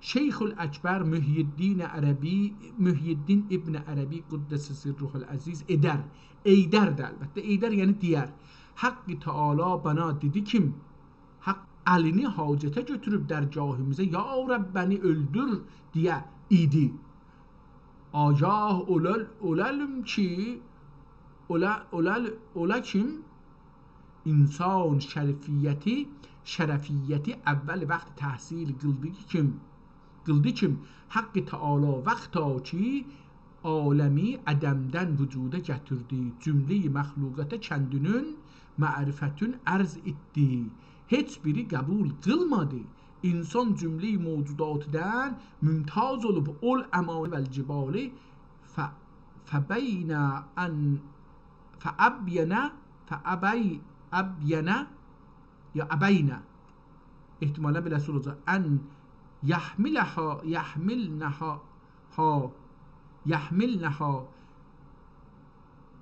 شیخ الاکبر محی‌الدین عربی، محی‌الدین ابن عربی قدس سره العزیز ائدر. ائیدر ده البته. ائیدر یعنی دئیر. حق تعالی بنا دئدی کیم، حق الینی حاجته گؤتوروب درگاهیمیزا، «یا رب، منی اؤلدور» دئیه ایدی. آگاه اولال-، اولالیم کی، اولا، اولال-، اولا کیم انسان شریفیتی، شرفیتی اول وقت تحصیل قیلدی کیم، قیلدی کیم، حق تعالی وقتا کی عالمی عدمدن وجودا گتیردی، جمله‌ی مخلوقاتا کندینین معرفتین عرض ائتدی. هئچ بیری قبول قیلمادی. انسان جمله‌ی موجوداتدان ممتاز اولوب، اول امانه و الجبال ف-، فبین ان، فابین، فابی-، ابین، یا ابین. احتمالاً بئله‌سی اولاجاق. ان یحملها، یحملنها، ها، یحملنها،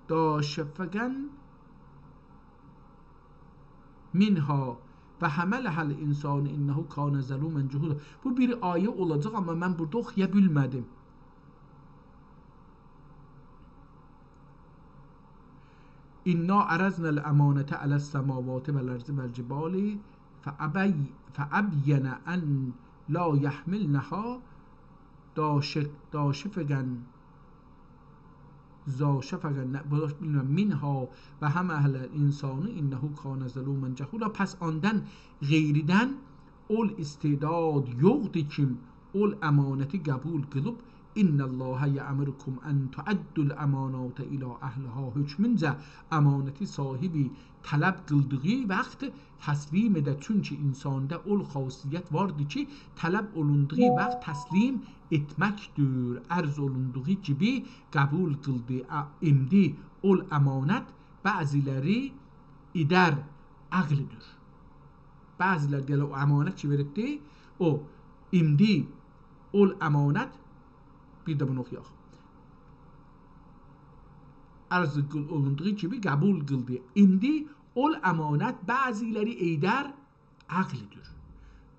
داشفقن منها و حملها الانسان انه کان ظلوما جهولا. بو بیر آیه اولاجاق، آمما من بورادا اوخویا بیلمه‌دیم. انا عرضنا الامانة علی السماوات والارض والجبال فابی-، فابین ان لا یحملنها، داشق-، داشفقن، زاشفقن، نه، بو، بیلمیرم، منها و حملها الانسان انه کان ظلوما جهولا. پس اوندان غیریدن اول استعداد یوخدور کیم اول امانتی قبول قیلیب، «ان الله یأمرکم ان تؤدوا الامانات الی اهلها» حکمونجه امانتی صاحیبی طلب قیلدیغی وقت تسلیم ائده. چونکی انساندا اول خاصیت واردی کی، طلب اولوندوغو وقت تسلیم ائتمکدیر. عرض اولوندوغو کیمی قبول قیلدی، ا-، امدی اول امانت بعضی‌لری ایدر عقلیدیر. بعضی‌لر دئییرلر، او امانت کی وئریبدی، او، ایندی اول امانت، بیر ده بونو اوخویاق. عرض قیل-، اولوندوغو کیمی قبول قیلدی. ایندی اول امانت بعضی‌لری ائیدر عقلدیر.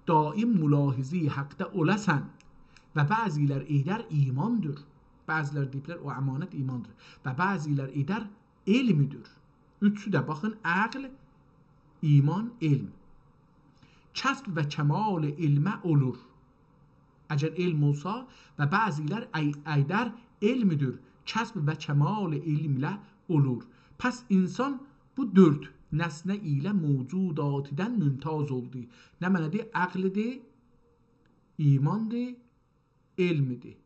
دائم ملاحظه‌ی حقده اولاسان و بعضی‌لر ائیدر ایماندیر. بعضی‌لر دئییبلر، او امانت ایماندیر. و بعضی‌لر ائیدر علمدیر. اوچو ده باخین، عقل، ایمان، علم. کسب و کمال علمه اولور. اگر علم اولسا و بعضی‌لر ای-، ائیدر علمدیر، کسب و کمال علمله اولور. پس انسان بو دؤرد نسنه ایله موجوداتیدن ممتاز اولدو. نمنه‌دیر؟ عقلدیر، ایماندیر، علمدیر.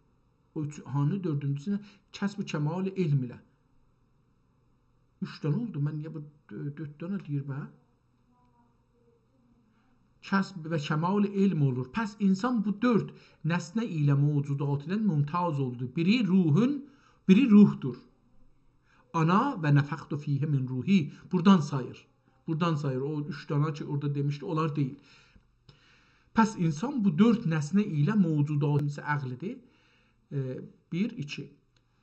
او اوچ، هانی دؤردونجوسو نه؟ کسب و کمال علم ایله. اوچ دنه اولدو، من نییه بو دؤ-، دؤرد دنه دئییر به؟ کسب و کمال علم اولور. پس انسان بو دؤرد نسنه ایله موجوداتیدن ممتاز اولدو. بیری روحون، بیری روحدور. آنا «و نفخت فیه من روحی». بورادان ساییر. بورادان ساییر. او اوچ دنه کی اورادا دئمیشدی، اونلار دئییل. پس انسان بو دؤرد نسنه ایله موجودات، بیرینجیسی عقلدیر. ائ، بیر، ایکی.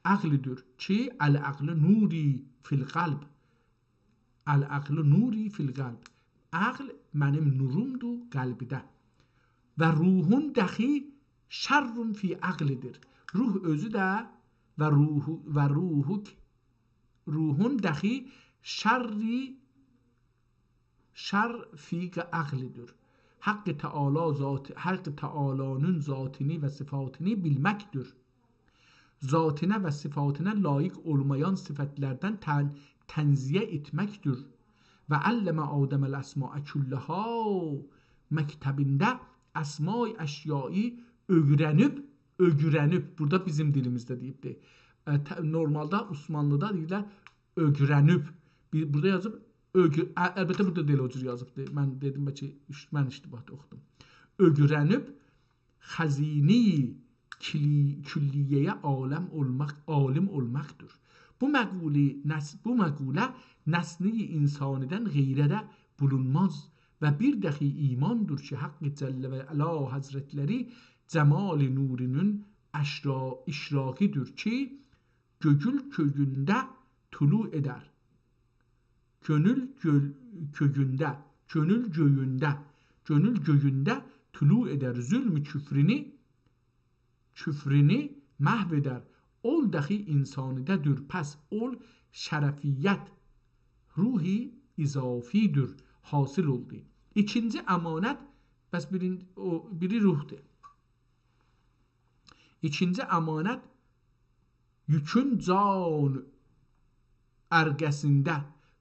عقلدیر کی، «العقل نوری فی القلب». «العقل نوری فی القلب». عقل منیم نورومدور قلبده. «و روح دخی شر فی عقلدیر». روح اؤزو ده و روح، و روح، روح دخی شر، شر فی عقلدیر. حق تعالی ذات، حق تعالی‌نین ذاتینی و صفاتینی بیلمکدیر. ذاتینه و صفاتینه لایق اولمایان صفتلردن تن-، تنزیه ائتمکدیر. «و علم آدم الاسماء کلها» مکتبینده اسمای اشیایی اؤیرنیب، اؤیرنیب، بورادا بیزیم دیلیمیزده دئییبدی. ا، ته-، نورمالدا عثمانلیدا دئییرلر اؤیرنیب. بیر، بورادا یازیب اؤیرو-، ا، البته بورادا دا ائله او جور یازیبدی. من دئدیم، بلکه اش-، من اشتباهدا اوخودوم. اؤیرنیب خزینه‌ی کلی-، کلیه‌یه عالم اولماق، عالم اولماقدیر. بو مقوله نس-، بو مقوله نسنه‌ی انسانیدن غیره‌ده بولونماز و بیر دخی ایماندیر کی، حق جل و علا حضرتلری جمال نورونون اشرا-، اشراقیدیر کی، گؤیول کؤیونده طلوع ائدر. کؤنول گؤل-، کؤیونده، کؤنول گؤیونده، کؤنول گؤیونده طلوع ائدر. ظلم کفرینی، کفرینی محو ائدر. اول دخی انسانیده‌دیر، پس اول شرفیت، روح اضافی‌دیر، حاصل اولدو. ایکینجی امانت، پس بیرین-، او، بیری روحدور. ایکینجی امانت یوکون جان ارقه‌سینده،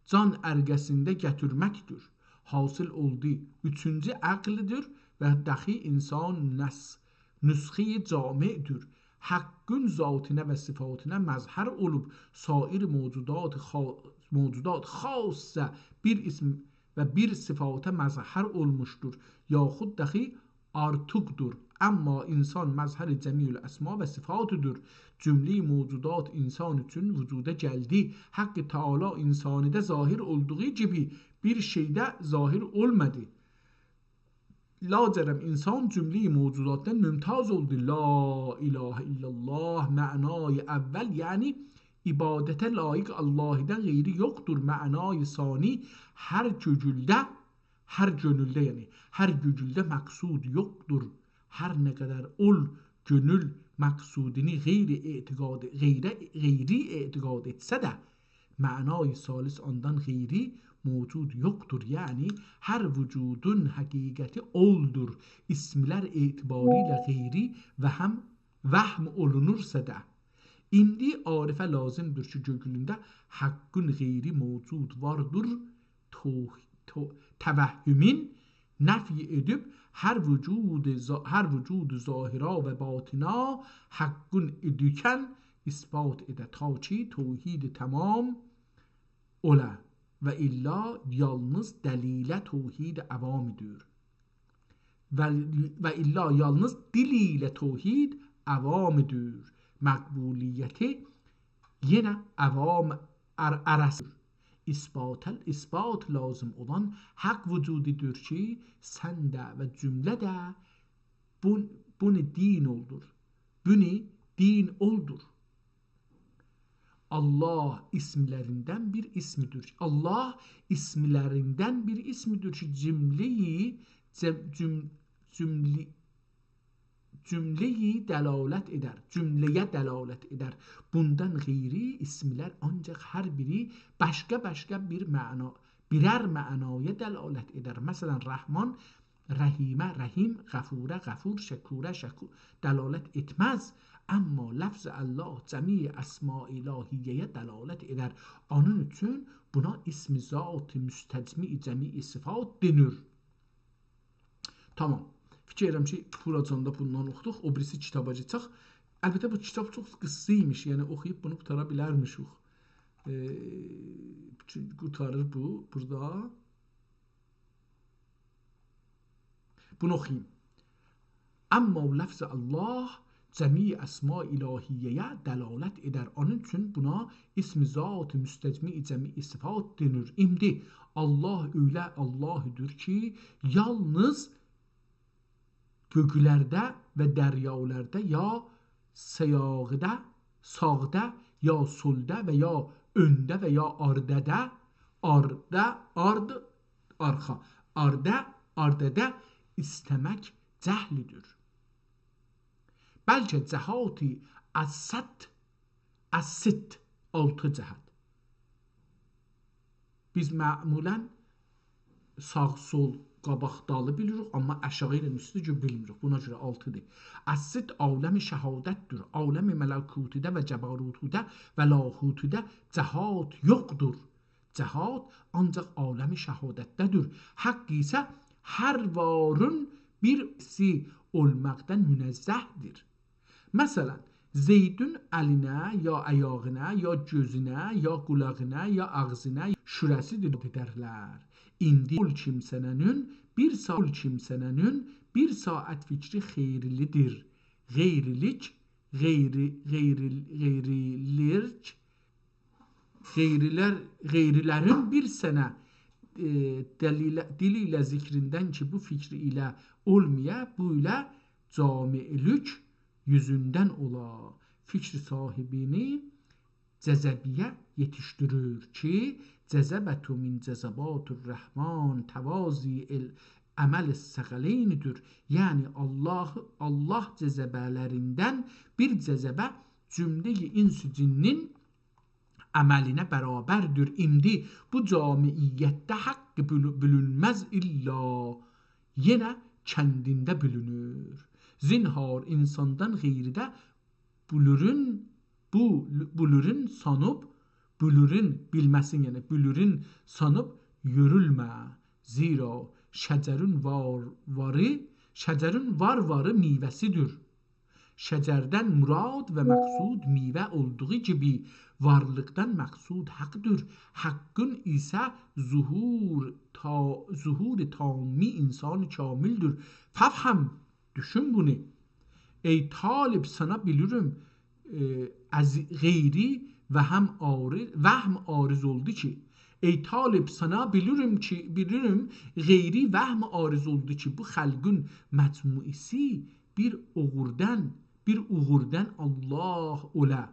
جان ارقه‌سینده گتیرمکدیر. حاصل اولدو. اوچونجو عقلدیر و دخی انسان نس-، نسخه‌ی جامعدیر. حقین ذاتینه و صفاتینه مظهر اولوب، سایر موجودات خا-، موجودات خاصه بیر اسم و بیر صفاته مظهر اولموشدور، یاخود دخی آرتیقدیر. اما انسان مظهر جمیع الاسماء و صفاتدیر. جمله‌ی موجودات انسان اوچون وجودا گلدی. حق تعالی انسانیده ظاهر اولدوغو کیمی بیر شئیده ظاهر اولمادی. لاجرم انسان جمله‌ی موجوداتدان ممتاز اولدو. لا اله الا الله، معنای اول، یعنی عبادته لایق اللهیدن غیری یوخدور. معنای ثانی، هر گؤیولده، هر گؤنولده، یعنی هر گؤیولده مقصود یوخدور. هر نه قدر اول گؤنول مقصودینی غیر اعتقاد، غیره، غیری اعتقاد ائتسه ده، معنای ثالث آندان غیری موجود یوخدور. یعنی هر وجودون حقیقتی اولدور. اسملر اعتباری ایله غیری و هم وهم اولونورسا دا. ایندی عارفه لازیمدیر کی، گؤیولونده حقین غیری موجود واردیر تو-، تو-، توهمین نفی ائدیب، هر وجود ظا-، هر وجود ظاهرا و باطنا حقین ادرکن اثبات ائده، تا کی توحید تمام اولا. و الا یالنیز دلیله توحید عوامیدیر. و، و الا یالنیز دیل ایله توحید عوامیدیر. مقبولیتی یئنه عوام ار-، ارسیدیر. اثبات، اثبات لازم اولان حق وجودودور کی، سن ده و جمله ده بون، بونو دین اولدور. بونو دین اولدور. الله اسملریندن بیر اسمدیر. الله اسملریندن بیر اسمدیر کی، جمله‌یی، جم-، جم-، جمله-، جمله‌یی دلالت ائدر، جمله‌یه دلالت ائدر. بوندان غیری اسملر آنجاق هر بیری باشقا-باشقا بیر معنا، بیرر معنایا دلالت ائدر. مثلا، رحمان رحیمه، رحیم غفوره، غفور شکوره، شکور دلالت ائتمز. اما لفظ الله جمیع اسماء الهیه‌یه دلالت ائدر. اونون اوچون بونا اسم ذات مستجمع جمیع صفات دئنیر. تامام. فیکیر ائدیرم کی، بوراجان دا بوندان اوخودوق. او بیریسی کیتابا کئچک. البته، بو کیتاب چوخ قیسسا ایمیش، یعنی اوخویوب بونو قوتارا بیلرمیشیک. ائ، چونکی قوتاریر بو بورادا. بونو اوخویوم. اما لفظ الله جمیع اسماء الهیه‌یه دلالت ائدر. اونون اوچون بونا اسم ذات مستجمع جمیع صفات دئنیر. ایندی الله ائله اللهدیر کی، یالنیز گؤکلرده و دریالاردا یا سیاقدا، ساغدا، یا سولدا و یا اؤنده و یا آردادا، آردا، آرد، آرخا، آردا، آردادا ایسته‌مک جهلدیر. بلکه جهات الست، الست، آلتی جهت. بیز معمولا ساغ، سول، قاباق، دالی بیلیریک، اما آشاغی ایله اوستو کی بیلمیریک. بونا گؤره آلتیدیر. الست عالم شهادتدیر. عالم ملکوتیده و جبروتیده و لاهوتیده جهات یوخدور. جهات آنجاق عالم شهادتده‌دیر. حق ایسه هر وارین بیریسی اولماقدان منزه‌دیر. مثلا، زیدین الینه، یا آیاغینا، یا گؤزونه، یا قولاغینا، یا آغزینا شوره‌سیدیر دئدرلر. ایندی اول کیمسه‌نین بیر سا-، اول کیمسه‌نین بیر ساعت فیکری خیرلیدیر. غیرلیک، غیری، غیری، غیرلیک، غیرلر، غیرلرین بیر سنه، ائ، دلیله، دیل ایله ذکریندن کی، بو فیکری ایله اولمایا، بو ایله جامع‌لیک یوزوندن اولا. فیکر صاحبینی جذبه‌یه یئتیشدیریر کی، «جذبة من جذبات الرحمن توازی العمل الثقلین‌دیر.» یعنی الله، الله جذبه‌لریندن بیر جذبه جمله‌ی انس و جنین عملینه برابردیر. ایندی بو جامعیتده حق بولو-، بولونمز الا، یئنه کندینده بولونور. زینهار انساندان غیریده بولورون، بو، بولورون سانیب، بولورون بیلمه‌سین، یعنی بولورون سانیب یورولمه. زیرا شجرون وار، واری، شجرون وار واری میوه‌سیدیر. شجردن مراد و مقصود میوه اولدوغو کیمی، وارلیقدان مقصود حقدیر. حقین ایسه ظهور، تا-، ظهور تامی انسان کاملدیر. فافهم، دوشون بونو. ای طالب، سنه بیلیرم، ائ، از غیری وهم عاری-، وهم عارض اولدو کی، ای طالب، سنه بیلیرم کی، بیلیرم، غیری وهم عارض اولدو کی، بو خلقین مجموعه‌سی بیر اوغوردان، بیر اوغوردان الله اولا.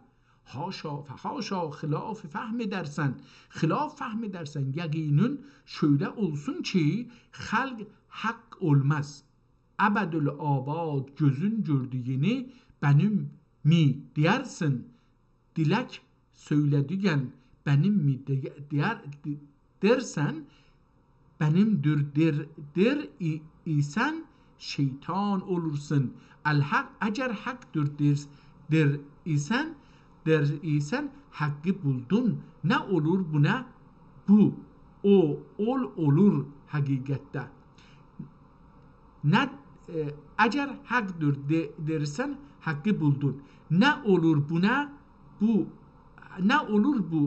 حاشا، فحاشا، خلاف فهم ائدرسن، خلاف فهم ائدرسن، یقینین شؤیله اولسون کی، خلق حق اولماز. ابدالآباد گؤزون گؤردویونو بنیم می دئیرسن، دیلک سؤیله‌دیگن بنیم می دئ-، دئیر، دئ-، دئرسن، بنیم دور دئر، دئر ای-، ایسن شیطان اولورسون. الحق، اگر حقدیر دئر، دئر ایسن، دئر ایسن حقی بولدون. نه اولور بو، نه بو، او، اول اولور حقیقتده. نه، ائ، اگر حقدیر دئ-، دئرسن، حقی بولدون. نه اولور بو، نه بو، نه اولور بو،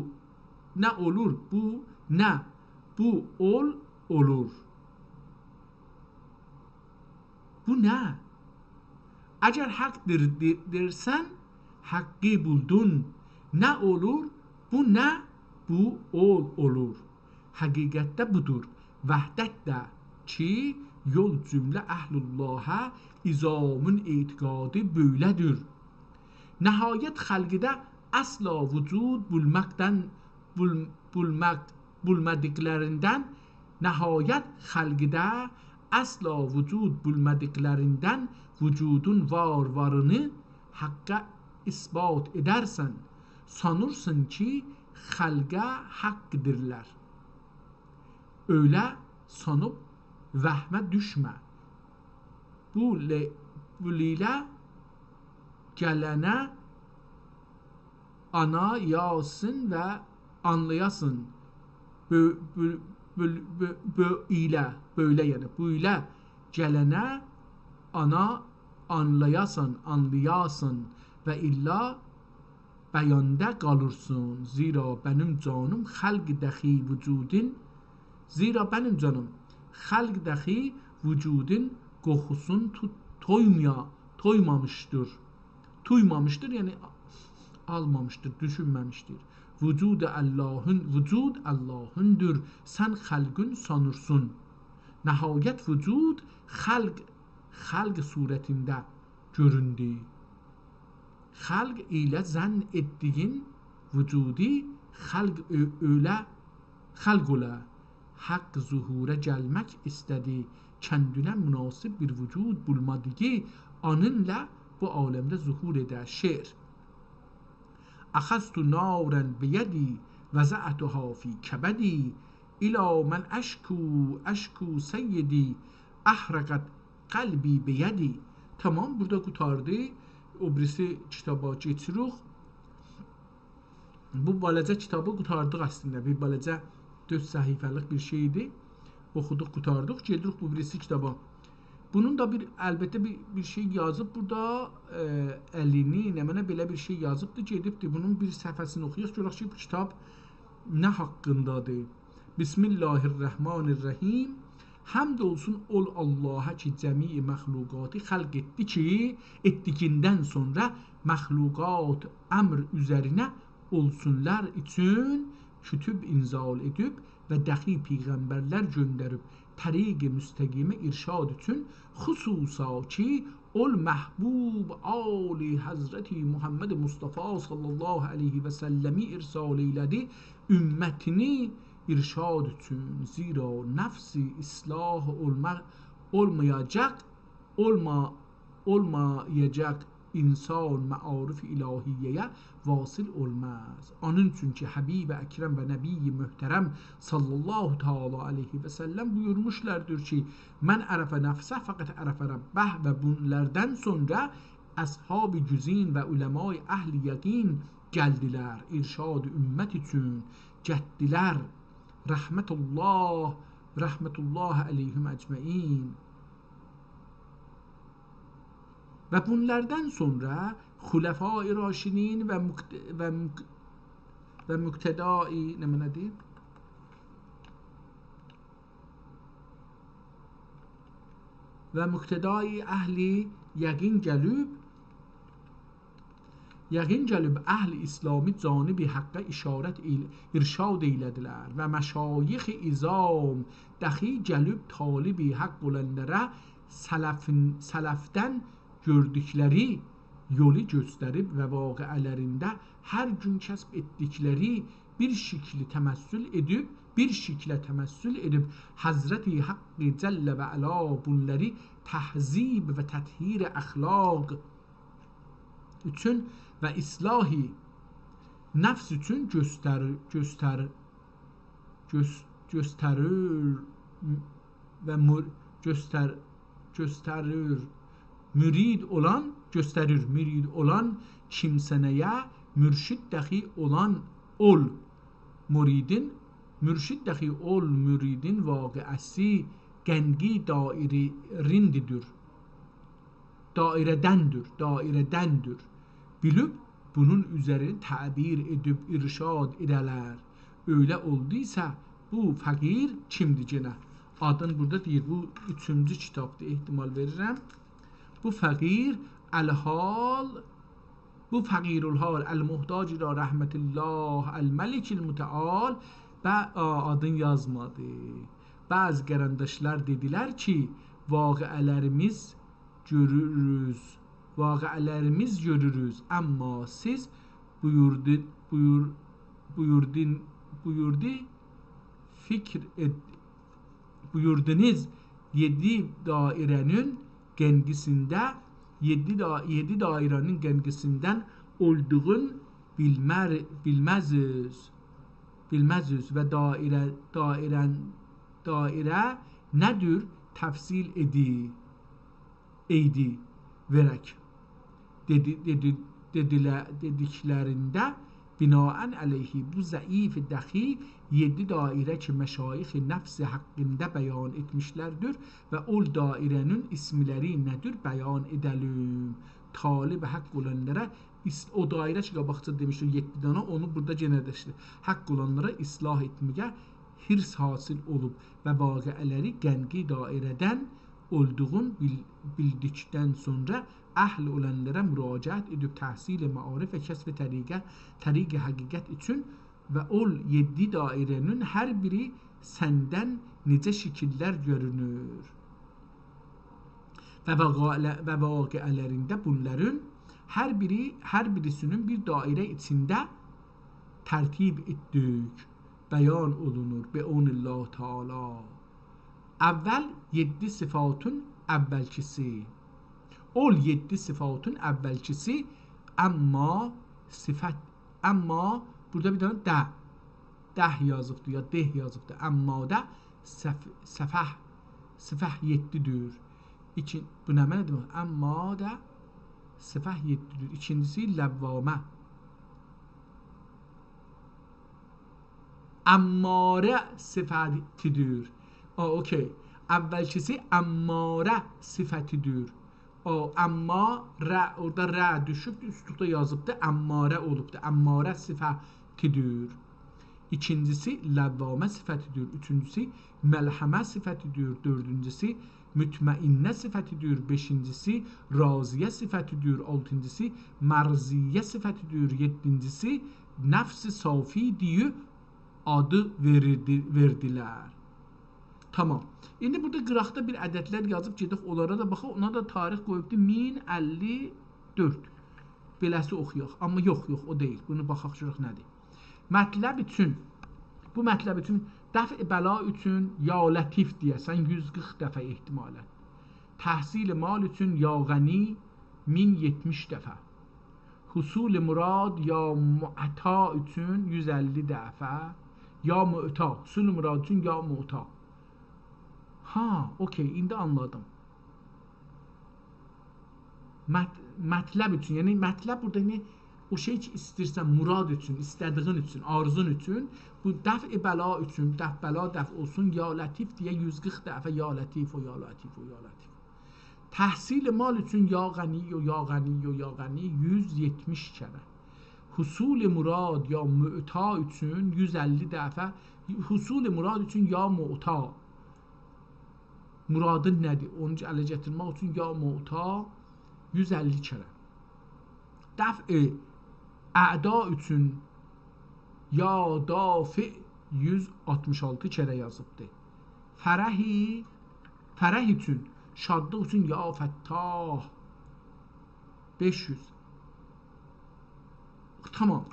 نه اولور بو، نه بو اول اولور. بو نه؟ اگر حقدیر دئ-، دئرسن، حقی بولدون. نه اولور بو، نه بو اول اولور. حقیقتده بودور. وحدت ده کی، یول جمله اهل اللهه، عظامین اعتقادی بؤیله‌دیر. نهایت خلقده اصلا وجود بولماقدان، بول-، بولماق، بولمادیقلاریندان، نهایت خلقده اصلا وجود بولمادیقلاریندان وجودون وار وارینی حقه اثبات ائدرسن، سانیرسان کی، خلقه حقدیرلر. اؤیله سانیب وهمه دوشمه. بو له-، بو لیله گلنه آنا یاسین و آنلایاسین. بؤ-، بؤ-، بؤ-، بؤ-، بؤ-، ایله، بؤیله، یعنی بو ایله گلنه آنا آنلایاسان، آنلایاسین و الا بیاندا قالیرسان. زیرا بنیم جانیم خلق دخی وجودین، زیرا بنیم جانیم خلق دخی وجودین قوخوسون تو-، تویمایا-، تویمامیشدیر. تویمامیشدیر، یعنی آلمامیشدیر، دوشونمه‌میشدیر. وجود اللهین، وجود اللهیندیر، سن خلقین سانیرسین. نهایت وجود خلق، خلق صورتینده گؤروندو. خلق ایله ظن ائتدیگین وجودی خلق اؤ-، اؤیله خلق اولا. حق ظهوره گلمک ایسته‌دی، کندینه مناسب بیر وجود بولمادیغی آنینلا بو عالمده ظهور ائده. شعر. أخذت نارا بیدی وضعتها فی کبدی، إلی من أشکو، أشکو سیدی، أحرقت قلبی بیدی. تامام، بورادا قوتاردی. او بیریسی کیتابا کئچیریک. بو بالاجا کیتابی قوتاردیق اصلینده. بیر بالاجا دؤرد صفحه‌لیک بیر شئی ایدی. اوخودوق، قوتاردیق. گئدیریک بو بیریسی کیتابا. بونون دا بیر، البته، بیر، بیر شئی یازیب بورادا، ائ، الینی، نمنه بئله بیر شئی یازیبدی، گئدیبدی. بونون بیر صفحه‌سینی اوخویاق، گؤرک کی، بو کیتاب نه حاقیندادیر؟ بسم الله الرحمن الرحیم. حمد اولسون اول اللها کی، جمیع مخلوقاتی خلق ائتدی کی، ائتدیگیندن سونرا مخلوقات امر اوزرینه اولسونلار اوچون کتب انزال ائدیب و دخی پیغمبرلر گؤندریب، طریق مستقیمه ارشاد اوچون، خصوصا کی، اول محبوب آل حضرت محمد مصطفی صلی الله علیه و سلمی ارسال ائیله‌دی، امتینی ارشاد اوچون. زیرا نفس اصلاح اولما-، اولمایاجاق، اولما-، اولمایاجاق انسان معارف الهیه‌یه واصل اولماز. اونون اوچون کی، حبیب اکرم و نبی محترم صلی الله تعالی علیه و سلم بویورموشلاردیر کی، «من عرف نفسه فقد عرف ربه» و بونلاردان سونرا اصحاب گزین و علمای اهل یقین گلدیلر، ارشاد امت اوچون گتدیلر. رحمت الله، رحمت الله علیهم اجمعین. و بونلاردان سونرا خلفای راشدین و مقت-، و مق-، و مقتدای، نمنه‌دیر؟ و مقتدای اهل یقین گلیب، یقین گلیب اهل اسلامی جانب حقه اشارت ائیل-، ارشاد ائیله‌دیلر و مشایخ عظام دخی گلیب طالب حق اولانلارا سلفین، سلفدن گؤردوکلری یولو گؤستریب و واقعه‌لرینده هر گون کسب ائتدیکلری بیر شکلی تمثل ائدیب، بیر شکله تمثل ائدیب حضرت حق جل و علا بونلاری تهذیب و تطهیر اخلاق اوچون و اصلاح نفس اوچون گؤستر-، گؤستر-، گؤس-، گؤستریر و مر-، گؤستر-، گؤستریر. مرید اولان، گؤستریر، مرید اولان کیمسه‌یه مرشد دخی اولان اول مریدین، مرشد دخی اول مریدین واقعه‌سی قنقی دایره‌ریندیدیر. دایره‌دندیر، دایره‌دندیر. بیلیب بونون اوزرینی تعبیر ائدیب ارشاد ائده‌لر. اؤیله اولدویسا بو فقیر کیمدیر گئنه؟ آدین بورادا دئییر، بو اوچونجو کیتابدیر، احتمال وئریرم. بو فقیر الحال بو فقیرالحال، المحتاج الی رحمة الله الملک المتعال، به، آ، آدین یازمادی. بعضی قارانداشلار دئدیلر کی، واقعه‌لریمیز گؤروروز، واقعه‌لریمیز گؤروروز، اما سیز بویوردو، بویور، بویوردون، بویوردو، فیکر ائت، بویوردونوز، یئددی دایره‌نین گنگیسینده، یئددی دا-، یئددی دایره‌نین گنگیسیندن اولدوغون بیلمر-، بیلمزیز، بیلمزیز و دایره، دایره، دایره نه‌دیر تفصیل ائدی، ائیدی وئرک. دئدی، دئدی، دئدیله-، دئدیکلرینده بناءً علیه، بو ضعیف دخی یئددی دایره کی مشایخ نفس حاقیندا بیان ائتمیشلردیر و او دایره‌نین اسملری نه‌دیر بیان ائده‌لیم. طالب حق اولانلارا اس-، او دایره کی قاباقجا دئمیشدی یئددی دانا، اونو بورادا یئنه ده ایشته حق اولانلارا اصلاح ائتمه‌یه حرص حاصل اولوب و واقعه‌لری گنگی دایره‌دن اولدوغون بیل-، بیلدیکدن سونرا اهل اولانلارا مراجعت ائدیب تحصیل معارف و کشف طریقه، طریق حقیقت اوچون و اول یئددی دایره‌نین هر بیری سندن نئجه شکیللر گؤرونور و واقعه-، و واقعه‌لرینده بونلارین هر بیری، هر بیریسینین بیر دایره ایچینده ترتیب ائتدیک، بیان اولونور، بعون الله تعالی. اول یئددی صفاتین اولکیسی. اول یئددی صفاتین اولکیسی، اما صفت، اما بورادا بیر دنه ده، ده یازیبدی، یا ده یازیبدی. اما ده صف-، صفح، صفح یئددی‌دیر. ایکی، بو نه معنادیر؟ اما ده صفح یئددی‌دیر. ایکینجیسی لوامه. اماره صفتی‌دیر. آ، اوکی. اولکیسی اماره صفتی‌دیر. او، اماره، اورادا ره دوشوب، اوستلوکده یازیبدی، اماره اولوبدو. اماره صفتی‌دیر. ایکینجیسی لوامه صفتی‌دیر. اوچونجوسو ملهمه صفتی‌دیر. دؤردونجوسو مطمئنه صفتی‌دیر. بئشینجیسی راضیه صفتی‌دیر. آلتینجیسی مرضیه صفتی‌دیر. یئددینجیسی نفس صافی‌دیر آدی وئردی-، وئردیلر. تامام. ایندی بورادا قیراقدا بیر عددلر یازیب، گئدک اونلارا دا باخاق. اونا دا تاریخ قویوبدو مین اللی دؤرد. بئله‌سی اوخویاق. آمما یوخ، یوخ، او دئییل. بونو باخاق گؤرک نه‌دیر. مطلب اوچون، بو مطلب اوچون، دفع بلا اوچون یا لطیف دئیه‌سن یوز قیرخ دفعه احتمالاً. تحصیل مال اوچون یا غنی مین یئتمیش دفعه. حصول مراد یا معطا اوچون یوز اللی دفعه. یا معطا. حصول مراد اوچون یا معطا. ها، اوکی، ایندی آنلادیم. مط-، مطلب اوچون، یعنی مطلب بورادا، یعنی او شئی کی ایسته‌ییرسن، مراد اوچون، ایسته‌دیگین اوچون، آرزون اوچون، بو دفع بلا اوچون، دفع بلا دفع اولسون، یا لطیف دئیه یوز قیرخ دفعه یا لطیف و یا لطیف و یا لطیف. تحصیل مال اوچون یا غنی و یا غنی و یا غنی یوز یئتمیش کره. حصول مراد یا معطا اوچون یوز اللی دفعه، حصول مراد اوچون یا معطا. مرادین نه‌دیر؟ اونو اله گتیرمک اوچون یا معطا یوز اللی کره. دفع اعدا اوچون یا دافع یوز آلتمیش آلتی کره یازیبدی. فرحی، فرح اوچون، شادلیق اوچون یا فتاح بئش یوز. تامام.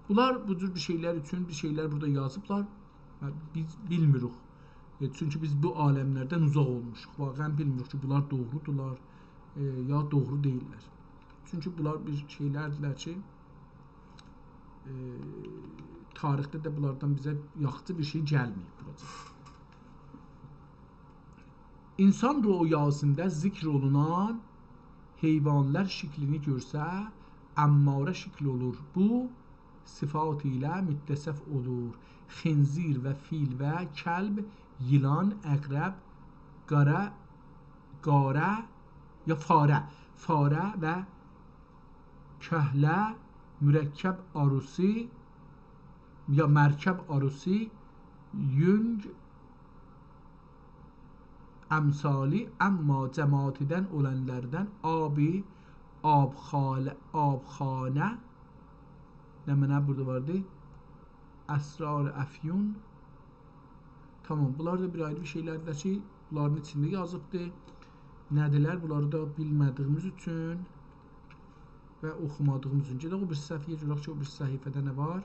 بونلار بو جور بیر شئیلر اوچون بیر شئیلر بورادا یازیبلار. بیز بیلمیریک. ائ، چونکی بیز بو عالملردن اوزاق اولموشوق. واقعاً بیلمیریک کی بونلار دوغرودولار، ائ، یا دوغرو دئییللر. چونکی بونلار بیر شئیلردیلر کی، ائ، تاریخده ده بونلاردان بیزه یاخشی بیر شئی گلمه‌ییب بوراجا. انسان رؤیاسیندا ذکر اولونان حیوانلار شکلینی گؤرسه، اماره شکل اولور. بو صفات ایله متصف اولور. خنزیر و فیل و کلب، ییلان، عقرب، قاره، قاره یا فاره، فاره و کهله، مرکب آروسی یا مرکب آروسی، یونگ امثالی، اما جماعتدن اؤلنلردن آبی آبخال-، آبخانه. نمنه بورادا واردی؟ اسرار افیون. تامام، بونلار دا بیر آیری بیر شئیلردیر کی، بونلارین ایچینده یازیبدیر. نه‌دیرلر؟ بونلاری دا بیلمه‌دیییمیز اوچون و اوخومادیغیمیز اوچون. گئدک او بیریسی صفحه‌یه، گؤرک کی، او بیریسی صفحه‌ده نه وار.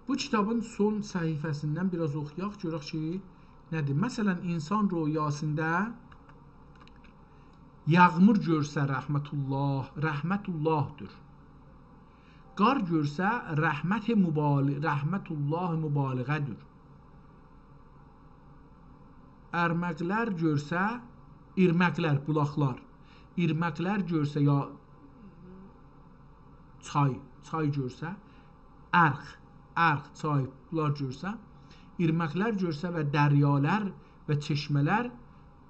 بو کیتابین سون صفحه‌سیندن بیر آز اوخویاق، گؤرک کی، نه‌دیر؟ مثلا، انسان رؤیاسیندا یاغمور گؤرسه رحمت الله، رحمت اللهدور. قار گؤرسه رحمت مبال-، رحمت الله مبالغه‌دیر. ارمقلر گؤرسه، ایرمقلر، بولاقلار. ایرمقلر گؤرسه یا چای، چای گؤرسه، ارخ، ارخ، چای، بونلار گؤرسه، ایرمقلر گؤرسه و دریالار و چشمه‌لر،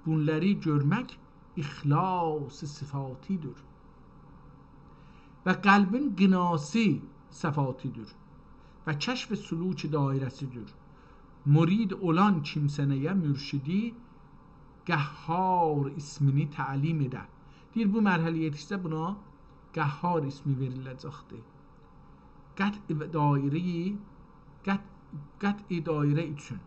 بونلاری گؤرمک اخلاص صفاتی‌دیر. و قلبین غناسی صفاتی‌دیر. و کشف سلوک دایره‌سی‌دیر. مرید اولان کیمسه‌یه مرشدی قهار اسمینی تعلیم ائده. دئییر، بو مرحله‌یه یئتیشسه بونا قهار اسمی وئریله‌جکدیر. قطع دایره‌یی، قطع، قطع دایره اوچون.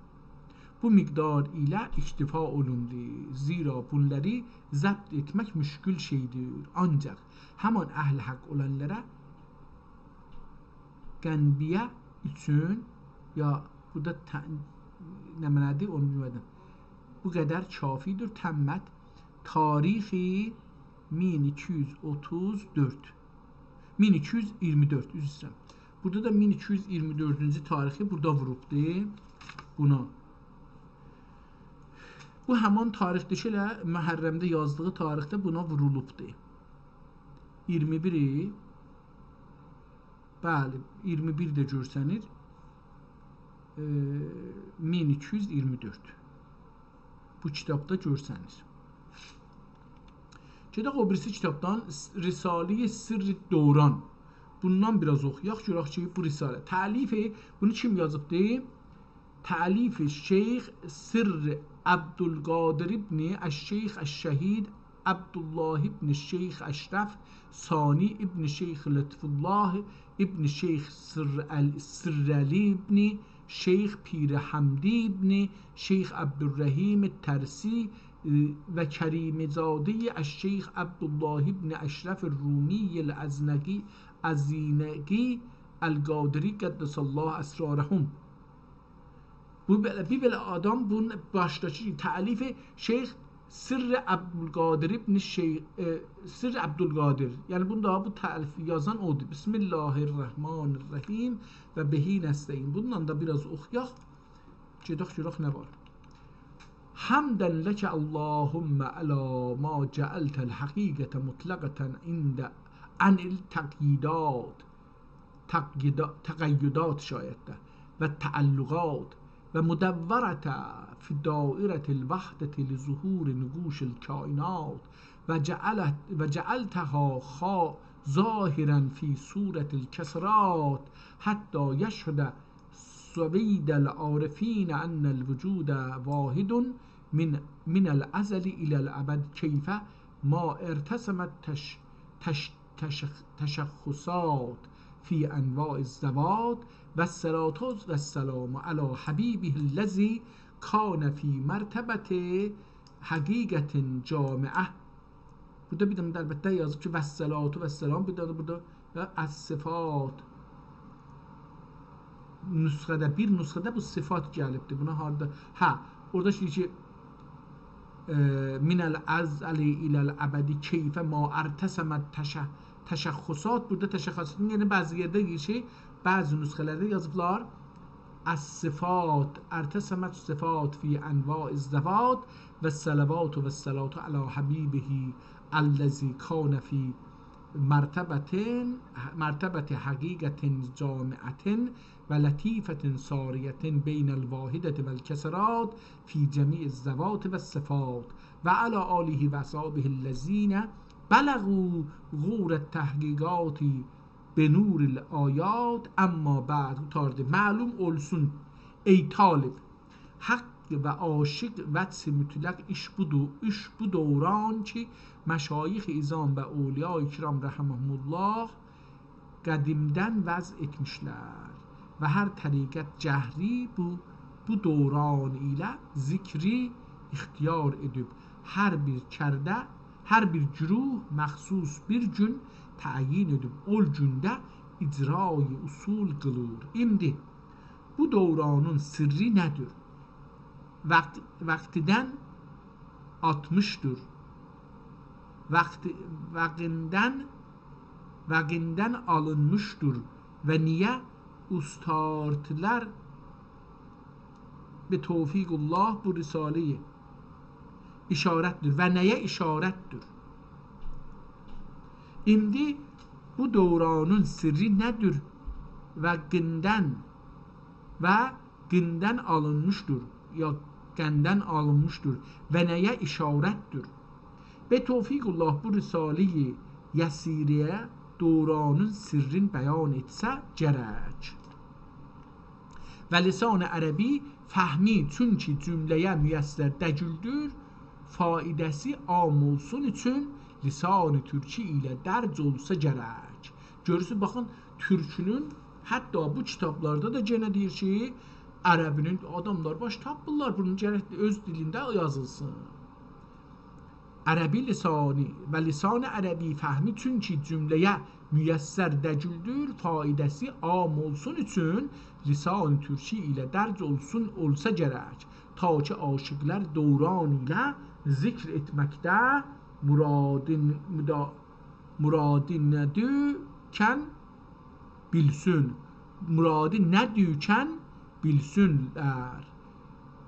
بو مقدار ایله اکتفا اولوندو. زیرا بونلاری ضبط ائتمک مشکل شئی‌دیر. آنجاق همان اهل حق اولانلارا قنبیه اوچون، یا بورادا ته-، نمنه‌دیر، اونو بیلمه‌دیم. بو قدر کافی‌دیر. تمت تاریخ مین ایکی یوز اوتوز دؤرد. مین ایکی یوز ایگیرمی دؤرد، عذر ایسته‌ییرم. بورادا دا مین ایکی یوز ایگیرمی دؤردونجو تاریخی بورادا ووروبدور بونا. بو همان تاریخدیر کی، ائله محرمده یازدیغی تاریخده بونا وورولوبدور. ایگیرمی بیری، بلی، ایگیرمی بیر ده گؤرسنیر. ائ، مین ایکی یوز ایگیرمی دؤرد. بو کیتابدا گؤرسنیر. گئدک او بیریسی کیتابدان، س-، رساله‌ی سر دوران. بوندان بیر آز اوخویاق، گؤرک کی، بو رساله. تألیف، بونو کیم یازیبدی؟ تألیف شیخ سر عبدالقادر ابن الشیخ الشهید عبدالله ابن شیخ اشرف ثانی ابن شیخ لطف‌الله ابن شیخ سر ال-، سرعلی ابن شیخ پیرحمدی ابن شیخ عبدالرحیم الطرسی، اه، و کریم‌زاده‌ی الشیخ عبدالله ابن اشرف رومی الازنقی، ازینقی القادری قدس الله اسرارهم. بو بئله، بیر بئله آدام بونون باشداکی تألیف شیخ سر عبدالقادر ابن شیخ، ائ، سر عبدالقادر. یعنی بونو دا بو تألیفی یازان اودور. بسم الله الرحمن الرحیم و به نستعین. بوندان دا بیر آز اوخویاق. گئدک گؤرک نه وار. حمدا لک اللهم علی ما جعلت الحقیقة مطلقة عند، عن التقییدات. تقییدا-، تقییدات شاید ده، و تعلقات، و مدورة فی دائرة الوحدة لظهور نقوش الکائنات، و جعلت-، و جعلتها خا-، ظاهرا فی صورة الکسرات، حتی یشهد سوید العارفین ان الوجود واحد من، من الازل الی الابد، کیف ما ارتسمت تش-، تش-، تشخ-، تشخصات فی انواع الذوات، و الصلاة و السلام علی حبیبه الذی کان فی مرتبة حقیقة جامعة. بورادا بیر دنه ده البته یازیب کی، و الصلاة و السلام، بیر دنه ده بورادا و الصفات. نسخه‌ده، بیر نسخه‌ده بو صفات گلیبدیر. بونا هاردا؟ هه، اورادا دئییر کی، ائ، من الازل الی الابد کیف ما ارتسمت تش-، تشخصات. بورادا تشخصات، یعنی بعضی یئرده دئییر کی، بعضی نسخه‌لرده یازیبلار، الصفات، ارتسمت الصفات فی انواع الذوات، و الصلوات و الصلاة علی حبیبه الذی کان فی مرتبة، مرتبة حقیقة جامعة و لطیفة ساریة بین الواحدة و الکسرات فی جمیع الذوات و الصفات، و علی آله و اصحابه الذین بلغوا غور التحقیقات به نور الآیات، اما بعد، قوتاردی. معلوم اولسون، ای طالب، حق و عاشق وجه مطلق ایش بودور، ایش بو دوران کی، مشایخ عظام و اولیای کرام رحمهم الله قدیمدن وضع ائتمیشلر و هر طریقت جهری بو، بو دوران ایله ذکری اختیار ائدیب، هر بیر کرده، هر بیر گروه مخصوص بیر گون تعیین ائدیب، اول گونده اجرای اصول قیلیر. ایندی بو دورانین سرّی نه‌دیر؟ وقت، وقتیدن آتمیشدیر. وقت، وقتیندن، وقتیندن آلینمیشدیر و نییه اوستادلار به توفیق الله بو رساله‌یه اشارتدیر و نه‌یه اشارتدیر؟ ایندی بو دورانین سرّی نه‌دیر؟ و قندن، و قندن آلینمیشدیر، یا قندن آلینمیشدیر و نه‌یه اشارتدیر؟ به توفیق الله بو رساله‌ی یسیره دورانین سرّین بیان ائتسه گرک. و لسان عربی فهمی چونکی جمله‌یه میسر دئییلدیر، فایده‌سی عام اولسون اوچون لسان ترکی ایله درج اولسا گرک. گؤرورسوز، باخین، تورکونون، حتی بو کیتابلاردا دا یئنه دئییر کی، عربی‌نین، آداملار باش تاپمیرلار، بونون گرک اؤز دیلینده یازیلسین. عربی لسانی و لسان عربی فهمی چونکی جمله‌یه میسر دئییلدیر، فایده‌سی عام اولسون اوچون لسان ترکی ایله درج اولسون، اولسا گرک. تا کی عاشقلر دوران ایله ذکر ائتمکده مرادین، مدا-، مرادی نه‌دوکن بیلسون، مرادی نه‌دوکن بیلسونلر.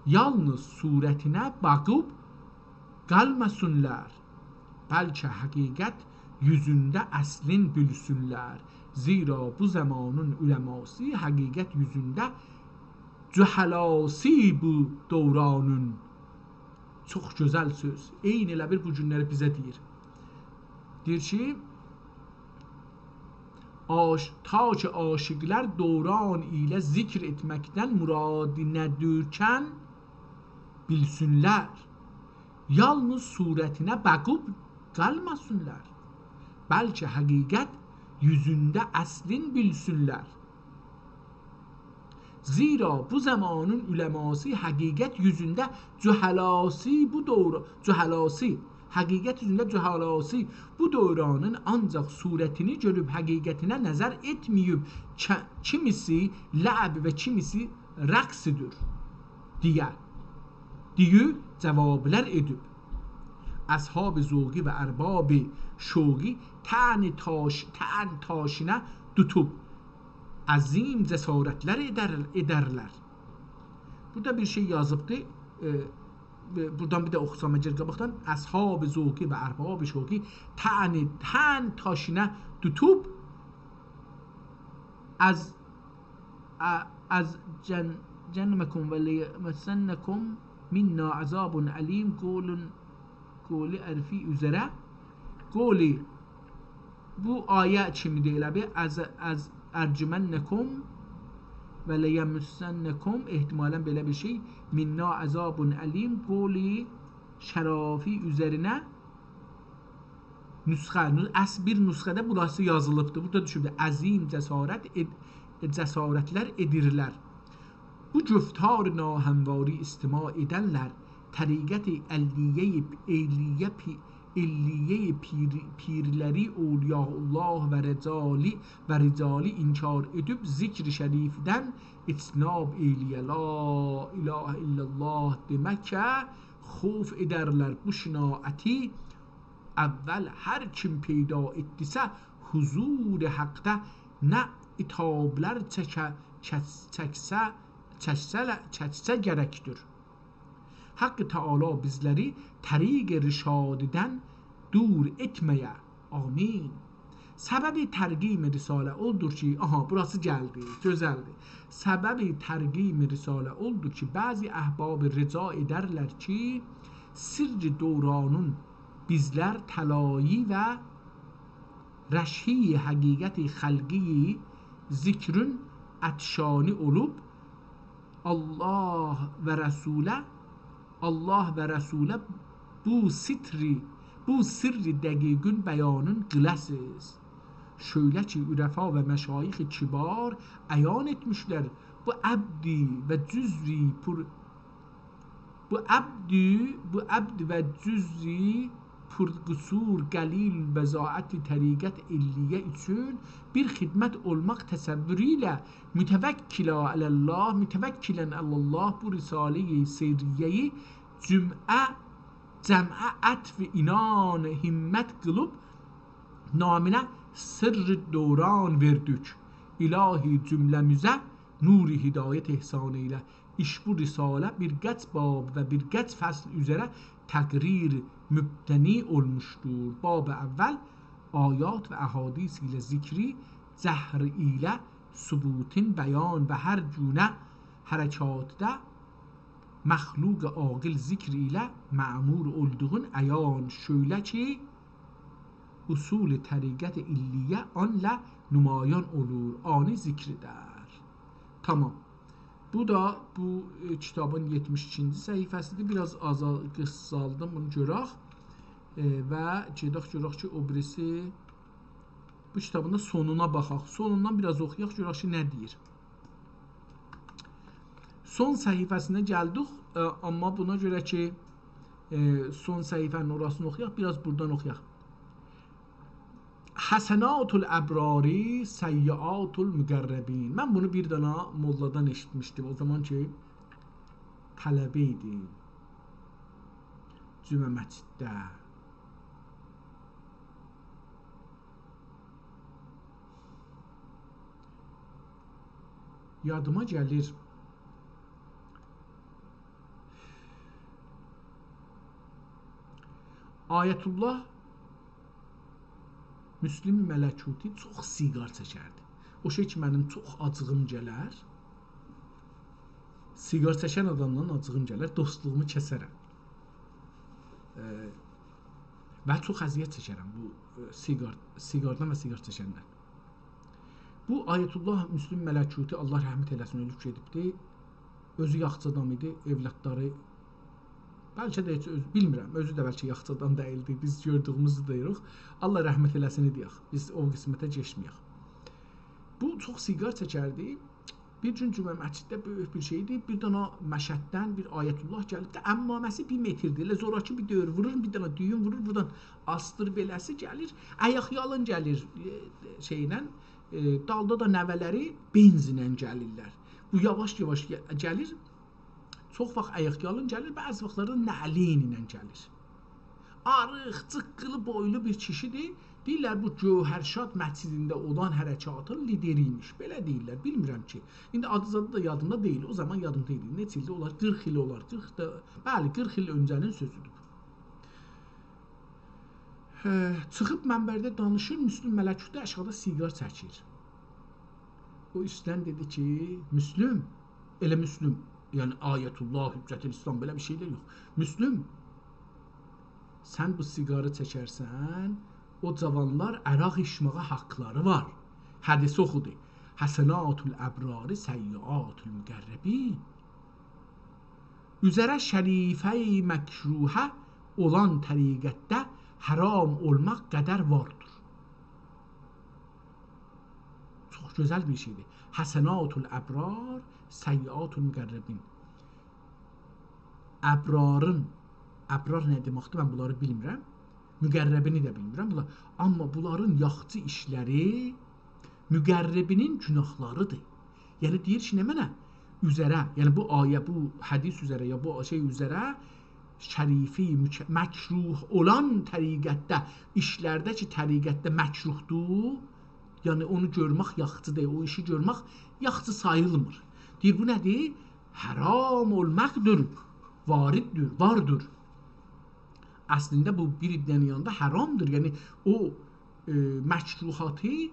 یالنیز صورتینه باخیب قالماسینلار، بلکه حقیقت یوزونده اصلین بیلسونلر. زیرا بو زمانین علماسی حقیقت یوزونده جهلاسی بو دورانین. چوخ گؤزل سؤز. عینی ائله بیل بو گونلری بیزه دئییر. دئییر کی، عاش-، تا کی عاشقلر دوران ایله ذکر ائتمکدن مرادی نه‌دوکن بیلسونلر. یالنیز صورتینه باخیب قالماسینلار، بلکه حقیقت یوزونده اصلین بیلسونلر. زیرا بو زمانین علماسی حقیقت یوزونده جهلاسی بو دور-، جهلاسی، حقیقت یوزونده جهلاسی بو دورانین آنجاق صورتینی گؤروب حقیقتینه نظر ائتمه‌ییب، ک-، کیمیسی لعب و کیمیسی رقصدیر دئیه، دئییب جوابلار ائدیب. اصحاب ذوقی و ارباب شوقی طعن تاش-، طعن تاشینه توتوب عظیم جسارتلر ائدر-، ائدرلر. بورادا بیر شئی یازیبدی. ائ، ائ، بورادان بیر ده اوخوسام اگر قاباقدان: اصحاب ذوقی و ارباب شوقی طعن، طعن تاشینه توتوب از، ا-، از جن-، جنمکم و لیمسنکم منا عذاب الیم، قول، قول عرفی اوزره، قول بو آیه کیمی‌دیر ائله بیل. از، از ارجمنکم و لیمسنکم، احتمالاً بئله بیر شئی. منا عذاب الیم، قول شرافی اوزرینه نسخه، نو-، اصل بیر نسخه‌ده بوراسی یازیلیبدیر. بورادا دوشوبدور: عظیم جسارت ائد-، جسارتلر ائدیرلر. بو گفتار ناهمواری استماع ائدنلر طریقت علیه، علیه پی-، علیه پیر-، پیرلری، اولیاءالله و رجالی، و رجالی انکار ائدیب ذکر شریفدن اجتناب ائیله‌یه. لا اله الا الله دئمکه خوف ائدرلر. بو شناعتی اول هر کیم پیدا ائتدیسه، حضور حقده نه عتابلار چکه-، چک-، چکسه، چکسه، چکسه گرکدیر. حق تعالی بیزلری طریق رشادیدن دور ائتمه‌یه. آمین. سبب ترقیم رساله اولدور کی، آها، بوراسی گلدی، گؤزلدیر. سبب ترقیم رساله اولدور کی، بعضی احباب رجا ائدرلر کی، سرّ دورانین بیزلر طلایی و رشحی حقیقت خلقی ذکرون عطشانی اولوب، الله و رسوله، الله و رسوله بو ستری، بو سرّ دقیقون بیانین قیله‌سیز. شؤیله کی، عرفا و مشایخ کبار عیان ائتمیشلر، بو عبدی و جزوی پر بو عبدی، بو عبد و جزوی پرقصور، قلیل بضاعت طریقت علیه اوچون بیر خدمت اولماق تصورو ایله متوکلا علی الله، متوکلا علی الله بو رساله‌ی سریه‌یی جمعه، جمعه عطف عنان همت قیلیب نامینه سرّ دوران وئردیک. الهی جمله‌میزه نور هدایت احسان ائیله. ایش بو رساله بیر قج باب و بیر قج فصل اوزره تقریر مبتنی اولموشدور. باب اول آیات و احادیث ایله ذکری جهر ایله ثبوتین بیان و هر گونه حرکاتدا مخلوق عاقل ذکر ایله مأمور اولدوغون عیان. شؤیله کی، اصول طریقت علیه آنله نمایان اولور، آنی ذکردر. تامام. بو دا بو، ائ، کیتابین یئتمیش ایکینجی صفحه‌سیدیر. بیر آز آزال-، قیسالدیم، بونو گؤرک. ائ، و گئدک گؤرک کی، او بیریسی، بو کیتابین دا سونونا باخاق. سونوندان بیر آز اوخویاق، گؤرک کی، نه دئییر. سون صفحه‌سینه گلدیک، ائ، آمما بونا گؤره کی، ائ، سون صفحه‌نین اوراسینی اوخویاق، بیر آز بورادان اوخویاق. حسنات الابرار، سیئات المقربین. من بونو بیر دنه موللادان ائشیتمیشدیم. او زامان کی، طلبه ایدیم. جمعه مسجدده. یادیما گلیر. آیت‌الله مسلم ملکوتی چوخ سیگار چکردی. او شئی کی، منیم چوخ آجیغیم گلر. سیگار چکن آدامدان آجیغیم گلر، دوستلوغومو کسرم. ائ، و چوخ اذیت چکرم بو، ائ، سیگار، سیگاردان و سیگار چکندن. بو آیت‌الله مسلم ملکوتی، الله رحمت ائله‌سین، اؤلوب گئدیبدی. اؤزو یاخشی آدام ایدی، اولادلاری، بلکه ده هئچ اؤز-، بیلمیرم، اؤزو ده بلکه یاخشی آدام دئییلدی. بیز گؤردویوموزو دئییریک. الله رحمت ائله‌سین دئیک. بیز او قسمته کئچمه‌یک. بو چوخ سیگار چکردی. بیر گون جمعه مسجدده بؤیوک بیر شئیدی. بیر دنه مشهددن بیر آیت‌الله گلیبدی. عمامه‌سی بیر متردیر. ائله زوراکی بیر دؤور وورور، بیر دنه دویون وورور، بورادان آسدیریب ائله‌سی گلیر. آیاق‌یالین گلیر، ائ، شئیله، ائ، دالدا دا نوه‌لری بنزینن گلیرلر. بو یاواش-یاواش گه-، گلیر. چوخ واخت آیاق‌یالین گلیر، بعضی واختلاردا نعلین ایله گلیر. آریق، جیققیلی بویلو بیر کیشیدیر. دئییرلر، بو گوهرشاد مسجدینده اولان حرکاتین لیدری ایمیش. بئله دئییرلر، بیلمیرم کی. ایندی آدی زادی دا یادیمدا دئییل. او زامان یادیمدا ایدی. نئچه ایلدیر اولار؟ قیرخ ایل اولار، قیرخ دا، بلی، قیرخ ایل اؤنجه‌نین سؤزودور. هه، چیخیب منبرده دانیشیر، مسلم ملکوتی آشاغیدا سیگار چکیر. او اوستدن دئدی کی، مسلم، ائله مسلم، یعنی آیت‌الله، حجت‌الاسلام، بئله بیر شئی ده یوخ. مسلم، سن بو سیگاری چکرسن، او جاوانلار عرق ایچمه‌یه حاقلاری وار. حدیثی اوخودو. حسنات الابرار، سیئات المقربین. اوزره شریفه‌ی مکروهه اولان طریقتده حرام اولماق قدر واردیر. چوخ گؤزل بیر شئیدیر. حسنات الابرار، سیئات المقربین. ابرارین، ابرار نه دئمکدیر، من بونلاری بیلمیرم. مقربینی ده بیلمیرم. بونلار، آمما بونلارین یاخشی ایشلری مقربینین گوناهلاریدیر. یعنی دئییر کی، نمنه؟ اوزره، یعنی بو آیه، بو حدیث اوزره، یا بو شئی اوزره شریفه‌ی مک-، مکروه اولان طریقتده، ایشلرده کی، طریقتده مکروهدور، یعنی اونو گؤرمک یاخشی دئییل، او ایشی گؤرمک یاخشی ساییلمیر. دئییر، بو نه‌دیر؟ حرام اولماقدیر، وارددیر، واردیر. اصلینده بو بیر عده‌نین یانیندا حرامدیر. یعنی او، ائ، مکروهاتی،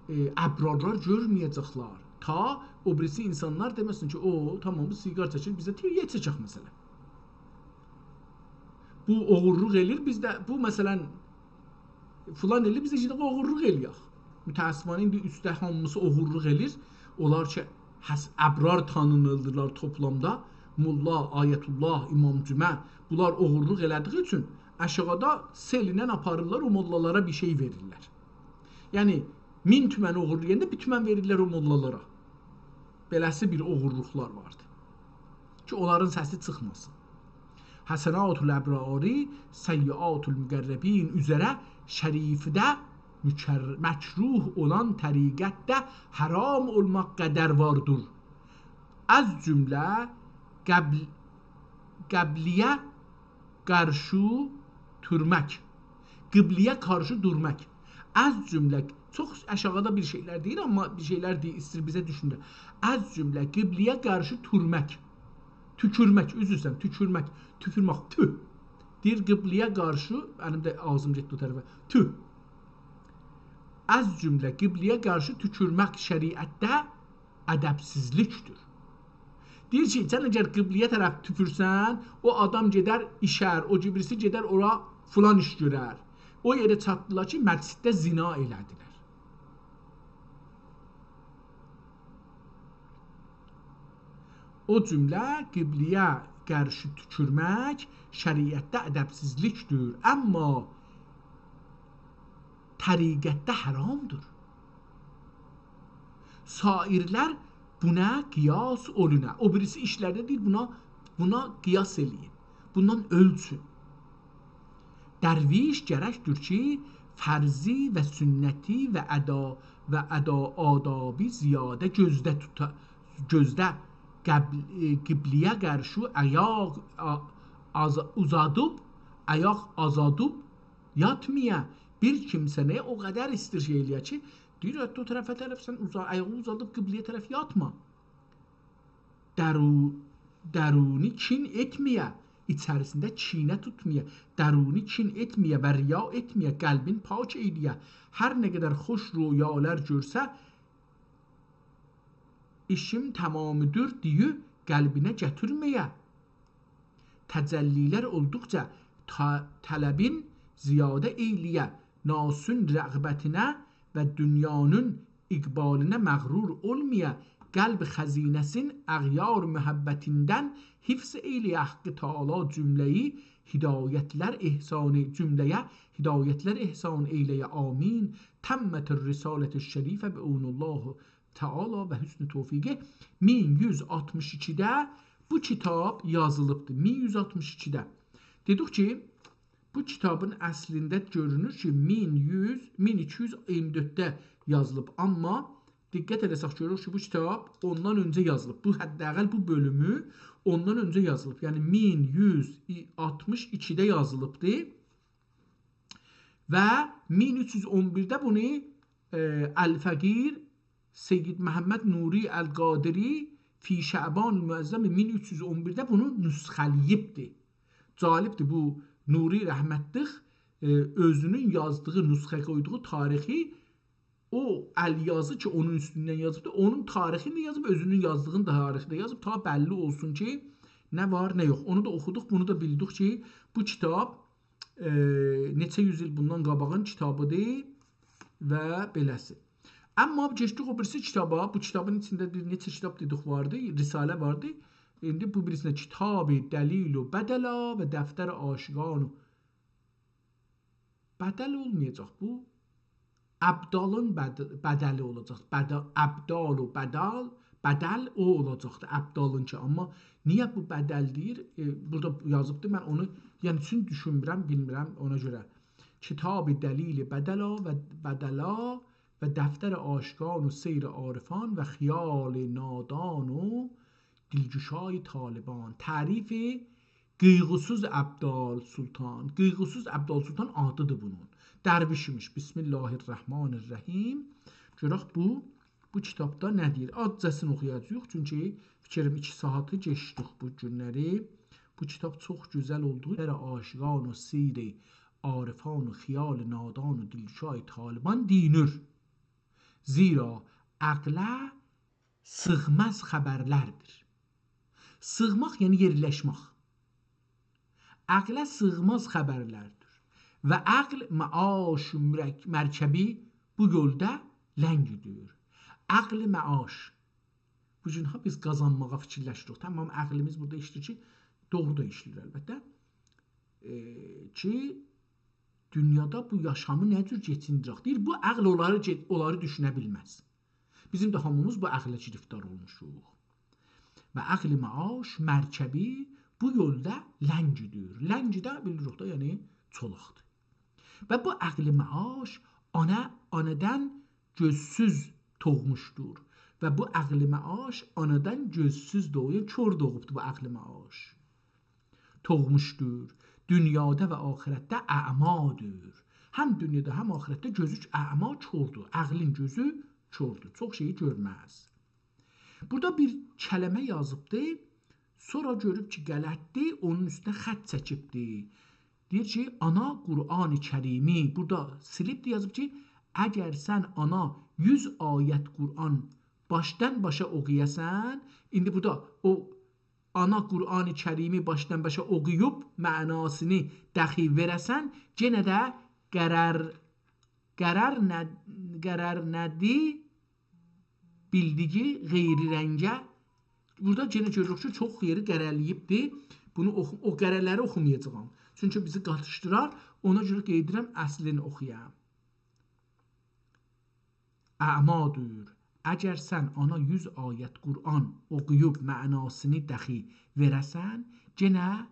ائ، ابرارلار گؤرمه‌یه‌جکلر. تا او بیریسی اینسانلار دئمه‌سین کی، او، تامام، بو سیگار چکیر، بیز ده تیریک چکک، مثلا. بو اوغورلوق ائله‌ییر، بیز ده، بو، مثلا، فلان ائله‌ییب، بیز ده گئدک اوغورلوق ائله‌یک. متأسفانه ایندی اوستده هامیسی اوغورلوق ائله‌ییر. اونلار کی، حس-، ابرار تانینیردیلار توپلومدا. موللا، آیت‌الله، امام جمعه، بونلار اوغورلوق ائله‌دیگی اوچون آشاغیدا سئل ایله آپاریرلار، او موللالارا بیر شئی وئریرلر. یعنی، مین تومن اوغورلایاندا بیر تومن وئریرلر او موللالارا. بئله‌سی بیر اوغورلوقلار واردی کی، اونلارین سسی چیخماسین. حسنات الابرار، سیئات المقربین اوزره شریفده مکر-، مکروه اولان طریقتده حرام اولماق قدر واردیر. از جمله قبل-، قبله‌یه قارشی دورماق. قبله‌یه قارشی دورماق. از جمله، چوخ آشاغیدا بیر شئیلر دئییر، آمما بیر شئیلر دئییر، ایسته‌ییر بیزه دوشونده. از جمله قبله‌یه قارشی تورمک. توکورمک، عذر ایسته‌ییرم، توکورمک، توپورمک، تو. دئییر، قبله‌یه قارشی، منیم ده آغزیم گئتدی او طرفه. تو. از جمله قبله‌یه قارشی توکورمک شریعتده ادبسیزلیکدیر. دئییر کی، سن اگر قبله‌یه طرف توپورسن، او آدام گئدر ایشر، او بیریسی گئدر اورا فلان ایش گؤرر. او یئره چاتدیلار کی، مسجدده زنا ائله‌دیلر. او جمله قبله‌یه قارشی توکورمک شریعتده ادبسیزلیکدیر. آمما طریقتده حرامدیر. سایرلر بونا قیاس اولونا. او بیریسی ایشلرده دئییر، بونا، بونا قیاس ائله‌یین. بوندان اؤلچون. درویش گرکدیر کی، فرضی و سنتی و ادا، و ادا آدابی زیاده گؤزده توتا، گؤزده قبل-، ائ، قبله‌یه قارشی آیاق، آ-، آز-، اوزادیب، آیاق آزادیب یاتمایا. بیر کیمسه نه او قدر ایستیر شئی ائله‌یه کی، دئییر، حتی او طرفه طرف سن اوزا-، آیاغی اوزادیب قبله‌یه طرف یاتما. درو-، درونی کین ائتمه‌یه، ایچریسینده کینه توتمایا، درونی کین ائتمه‌یه و ریا ائتمه‌یه، قلبین پاک ائیله‌یه. هر نه قدر خوش رؤیالار گؤرسه، ایشیم تمامدیر دئییب قلبینه گتیرمه‌یه. تجلی‌لر اولدوقجا تا-، طلبین زیاده ائیله‌یه، نفسین رغبتینه و دونیانین اقبالینا مغرور اولمایا، قلب خزینه‌سین اغیار محبتیندن حفظ ائیله‌یه، حق تعالی جمله‌یی هدایت‌لر احسان، جمله‌یه هدایت‌لر احسان ائیله‌یه. آمین. تمت الرسالة الشریفة بعون الله تعالی و حسن توفیقه. مین یوز آلتمیش ایکیده بو کیتاب یازیلیبدیر. مین یوز آلتمیش ایکیده. دئدیک کی، بو کیتابین اصلینده گؤرونور کی، مین یوز، مین ایکی یوز ایگیرمی دؤردده یازیلیب. آمما دقت ائله‌سک گؤروروک کی، بو کیتاب اوندان اؤنجه یازیلیب. بو، حداقل بو بؤلومو اوندان اؤنجه یازیلیب. یعنی مین یوز آلتمیش ایکیده یازیلیبدی. و مین اوچ یوز اون بیرده بونو، ائ، الفقیر سید محمد نوری القادری فی شعبان المعظم مین اوچ یوز اون بیرده بونو نسخه‌له‌ییبدی. جالبدیر، بو نوری رحمتلیک، ائ، اؤزونون یازدیغی، نسخه قویدوغو تاریخی، او ال‌یازی کی، اونون اوستوندن یازیبدی، اونون تاریخینی ده یازیب، اؤزونون یازدیغینی دا تاریخی ده یازیب، تا بللی اولسون کی، نه وار، نه یوخ. اونو دا اوخودوق، بونو دا بیلدیک کی، بو کیتاب، ائ، نئچه یوز ایل بوندان قاباغین کیتابیدیر و بئله‌سی. آمما کئچدیک او بیریسی کیتابا، بو کیتابین ایچینده بیر نئچه کیتاب دئدیک واردی، رساله واردی. ایندی بو بیریسینه کتاب دلیل و بدلا و دفتر عاشقان و بدل اولمایاجاق بو. ابدالین بد-، بدلی اولاجاق. بد-، ابدال و بدل، بدل او اولاجاقدی، ابدالین کی. آمما نییه بو بدل دئییر؟ ائ، بورادا یازیبدی، من اونو، یعنی، چون دوشونمورم، بیلمیرم، اونا گؤره. کتاب دلیل بدلا و بدلا و دفتر عاشقان و سیر عارفان و خیال نادان و دلگشای طالبان. تعریف قیغی‌سیز ابدال سلطان. قیغی‌سیز ابدال سلطان آدیدیر بونون. درویش ایمیش. بسم الله الرحمن الرحیم. گؤرک بو، بو کیتابدا نه دئییر؟ آزجاسینی اوخویاجاغیق، چونکی فیکریم ایکی ساعاتی کئچدیک بو گونلری. بو کیتاب چوخ گؤزل اولدوغو، دفتر عاشقان و سیر عارفان و خیال نادان و دلگشای طالبان دئییلیر. زیرا عقله سیغماز خبرلردیر. سیغماق، یعنی یئرلشمک. عقله سیغماز خبرلردیر. و عقل معاش مرک-، مرکبی بو یولدا لنگیدیر. عقل معاش. بو گون ها بیز قازانماغا فیکیرلشیریک. تامام، عقلیمیز بورادا ایشله‌ییر کی، دوغرو دا ایشله‌ییر البته. ائ، کی، دونیادا بو یاشامی نه جور کئچیندیرک؟ دئییر، بو عقل اونلاری گئ-، اونلاری دوشونه بیلمز. بیزیم ده هامیمیز بو عقله گرفتار اولموشوق. و عقل معاش مرکبی بو یولدا لنگیدیر. لنگی ده بیلیریک ده، یعنی چولاقدیر. و بو عقل معاش آنا، آنادان گؤزسوز دوغموشدور. و بو عقل معاش آنادان گؤزسوز دوغویور، کور دوغوبدور بو عقل معاش. دوغموشدور. دونیادا و آخرتده اعمادیر. هم دونیادا، هم آخرتده گؤزو اعما، کوردور. عقلین گؤزو کوردور. چوخ شئیی گؤرمز. بورادا بیر کلمه یازیبدی. سونرا گؤروب کی، غلطدیر، اونون اوستونه خط چکیبدی. دئییر کی، آنا قرآن کریمی، بورادا سیلیبدی، یازیب کی، اگر سن آنا یوز آیت قرآن باشدان باشا اوخویاسان، ایندی بورادا او آنا قرآن کریمی باشدان باشا اوخویوب معناسینی دخی وئره‌سن، یئنه ده قرار، قرار نه، قرار نه‌دی؟ بیلدیگی غیری رنگه. بورادا یئنه گؤروروک کی، چوخ یئری قره‌له‌ییبدی. بونو اوخو-، او قره‌لری اوخومایاجاغام. چونکی بیزی قاتیشدیرار، اونا گؤره قید ائدیرم اصلینی اوخویام. اعمادیر. اگر سن آنا یوز آیت قرآن اوخویوب معناسینی دخی وئره‌سن، یئنه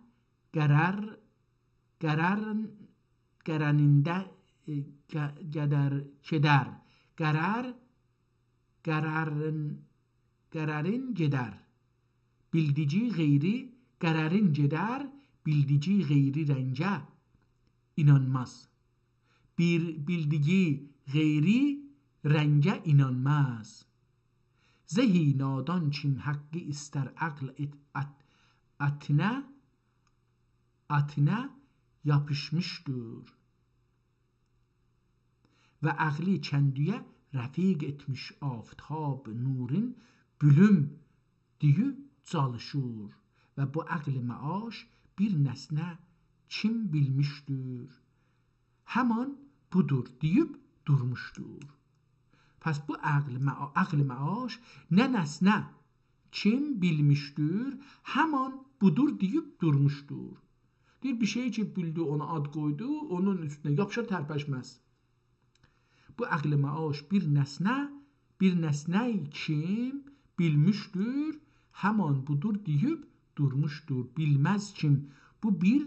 قرار، قرار، قرارینده، ائ، قه-، قدر، کدر، قرار، قرارین، قرارین گئدر. بیلدیگی غیری، قرارین گئدر، بیلدیگی غیری رنگه اینانماز. بیر بیلدیگی غیری رنگه اینانماز. زهی نادان کیم حقی ایستر عقل ات-، ات-، اتینه، اتینه یاپیشمیشدیر. و عقلی کندییه رفیق ائتمیش آفتاب نورون، بیلیم دئییب چالیشیر. و بو عقل معاش بیر نسنه کیم بیلمیشدیر، همان بودور دئییب دورموشدور. پس بو عقل مع-، عقل معاش نه نسنه کیم بیلمیشدیر، همان بودور دئییب دورموشدور. دئییر، بیر شئی کی بیلدی، اونا آد قویدو، اونون اوستونه یاپیشار، ترپشمز. بو عقل معاش بیر نسنه، بیر نسنه کیم بیلمیشدیر، همان بودور دئییب دورموشدور. بیلمز کیم بو بیر،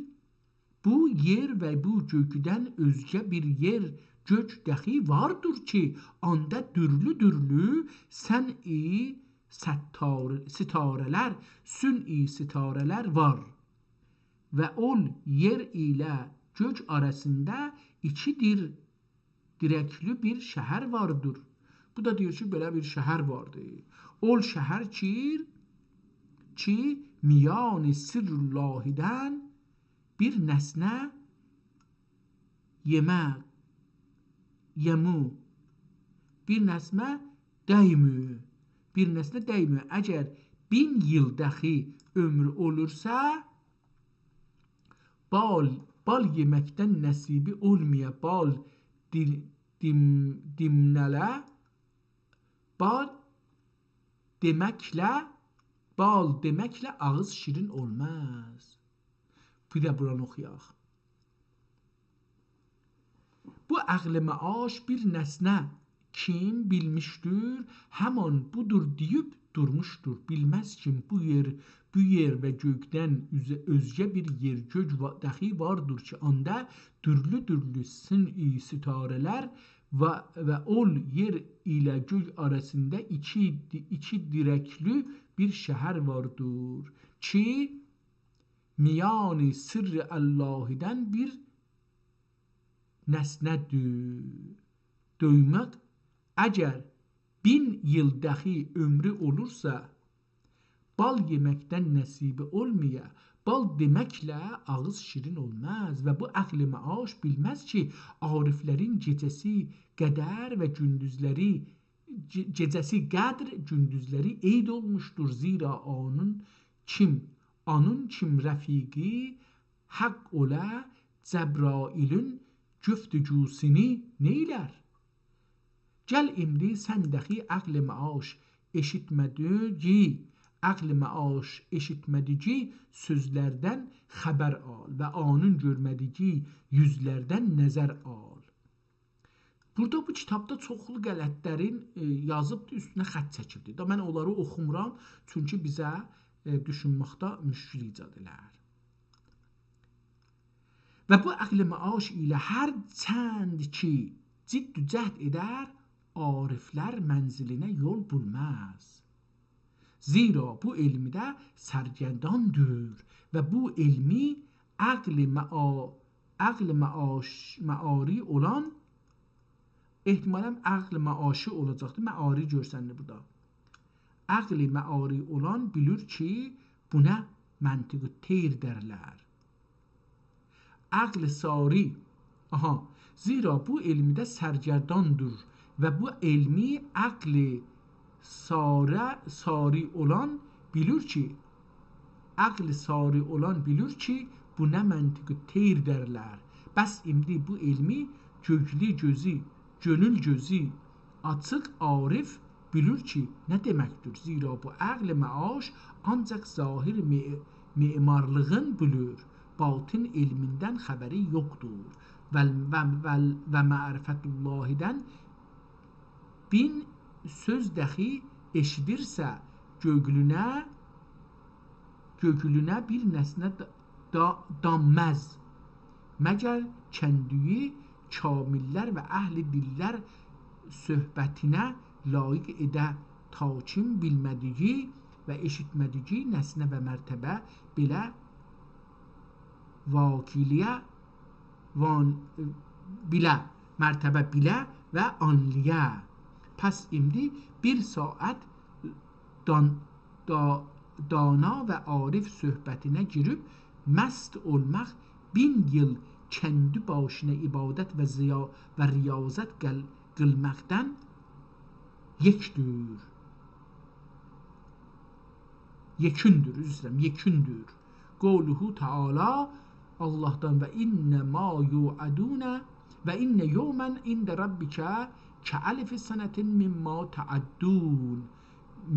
بو یئر و بو گؤکدن اؤزگه بیر یئر، گؤک دخی واردیر کی، آندا دورلو-دورلو صنعی ستار-، ستاره‌لر، صنعی ستاره‌لر وار. و اول یئر ایله گؤک آراسیندا ایکی دیر-، دیرکلی بیر شهر واردیر. بو دا دئییر کی، بئله بیر شهر واردی. اول شهر کی، کی میان سر اللهی‌دن بیر نسنه یئمه، یئمو، بیر نسنه دیمو، بیر نسنه دیمو. اگر بین ایل دخی عؤمرو اولورسا، بال، بال یئمکدن نصیبی اولمایا، بال دیل-، دیم-، دیمنه‌له، بال دئمکله، بال دئمکله آغیز شیرین اولماز. بیر ده بورانی اوخویاق. بو عقل معاش بیر نسنه کیم بیلمیشدیر، همان بودور دئییب دورموشدور. بیلمز کیم بو یئر، بو یئر و گؤکدن اوزه-، اؤزگه بیر یئر، گؤک وا-، دخی واردیر کی، آندا دورلو-دورلو صنعی ستاره‌لر و، و اول یئر ایله گؤک آراسیندا ایکی دی-، ایکی دیرکلی بیر شهر واردیر کی، میان سر اللهی‌دن بیر نسنه دو-، دویمک، اگر بین ایل دخی عؤمرو اولورسا، بال یئمکدن نصیبی اولمایا، بال دئمکله آغیز شیرین اولماز. و بو عقل معاش بیلمز کی، عارفلرین گئجه‌سی قدر و گوندوزلری، گئ-، گئجه‌سی قدر، گوندوزلری عید اولموشدور. زیرا اونون کیم، اونون کیم رفیقی حق اولا، جبرائیلین گفتگوسونو نئیلر؟ گل ایندی سن دخی عقل معاش ائشیتمه‌دیگی، عقل معاش ائشیتمه‌دیگی سؤزلردن خبر آل و آنین گؤرمه‌دیگی یوزلردن نظر آل. بورادا بو کیتابدا چوخلو غلطلرین، ائ، یازیبدی، اوستونه خط چکیبدی. دا من اونلاری اوخومورام، چونکی بیزه، ائ، دوشونمکده مشکل ایجاد ائلر. و بو عقل معاش ایله هر چند کی جد و جهد ائدر، عارفلر منزلینه یول بولماز. زیرا بو علمیده سرگرداندور و بو علمی عقل معا-، عقل معاش-، معاری اولان، احتمالاً عقل معاشی اولاجاقدیر، معاری گؤرسنیر بورادا. عقل معاری اولان بیلیر کی، بونا منطق طیر درلر. عقل صاری، آها، زیرا بو علمیده سرگرداندور و بو علمی عقل صاره-، صاری اولان بیلیر کی، عقل صاری اولان بیلیر کی، بونا منطق طیر درلر. بس ایندی بو علمی گؤیلو گؤزو، گؤنول گؤزو آچیق عارف بیلیر کی، نه دئمکدیر؟ زیرا بو عقل معاش آنجاق ظاهر مع-، معمارلیغین بیلیر، باطن علمیندن خبری یوخدور. و، و، و، و معرفت اللهیدن بین سؤز دخی ائشیدیرسه، گؤیلونه، گؤیلونه بیر نسنه دا-، دا-، دانماز. مگر کندی‌یی کامل‌لر و اهل دل‌لر صحبتینه لایق ائده، تا کیم بیلمه‌دیگی و ائشیتمه‌دیگی نسنه و مرتبه بیله واکیلیه وان-، بیله، مرتبه بیله و آنلییا. پس ایندی بیر ساعت دان-، دا-، دانا و عارف صحبتینه گیریب مست اولماق بین ایل کندی باشینا عبادت و ضیا-، و ریاضت قیل-، قیلماقدان یکدور. یکوندور، عذر ایسته‌ییرم، یکوندور. قوله تعالی، آللاهدان: «و ان ما یوعدون، و ان یوما عند ربک کألف سنة مما تعدون.»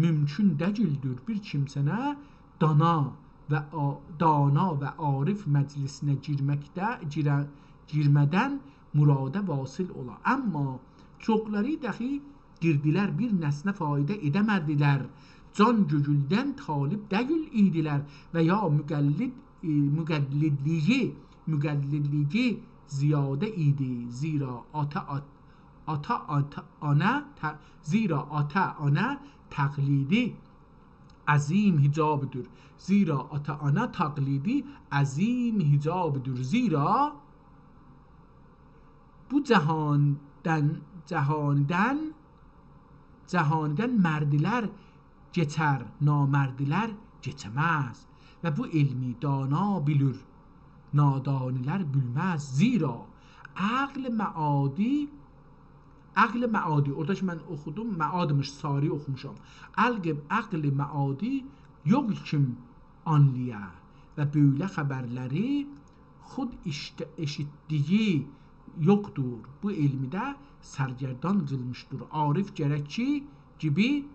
مومکون دئییلدیر بیر کیمسه‌نه دانا و آ-، دانا و عارف مجلسینه گیرمکده، گیره-، گیرمه‌دن مرادا واصل اولا. آمما چوخلاری دخی گیردیلر، بیر نسنه فایده ائده‌مه‌دیلر. جان گؤیولدن طالب دئییل ایدیلر و یا مقلد، ائ، مقلدلیگی، مقلدلیگی زیاده ایدی. زیرا آتا، آت-، آتا، آتا، آنا، ت-، زیرا آتا، آنا تقلیدی عظیم حجابی‌دیر. زیرا آتا، آنا تقلیدی عظیم حجابی‌دیر. زیرا بو جهاندن، جهاندن، جهاندن مردلر کئچر، نامردلر کئچه‌مز. و بو علمی دانا بیلیر، نادانی‌لر بیلمز. زیرا عقل معادی، عقل معادی، اورادا کی من اوخودوم، معادیمیش، صاری اوخوموشام. عقل، عقل معادی یوخ کیم آنلایا و بؤیله خبرلری خود ایشت-، ائشیتدیگی یوخدور. بو علمی ده سرگردان قیلمیشدیر. عارف گرک کی، گیبی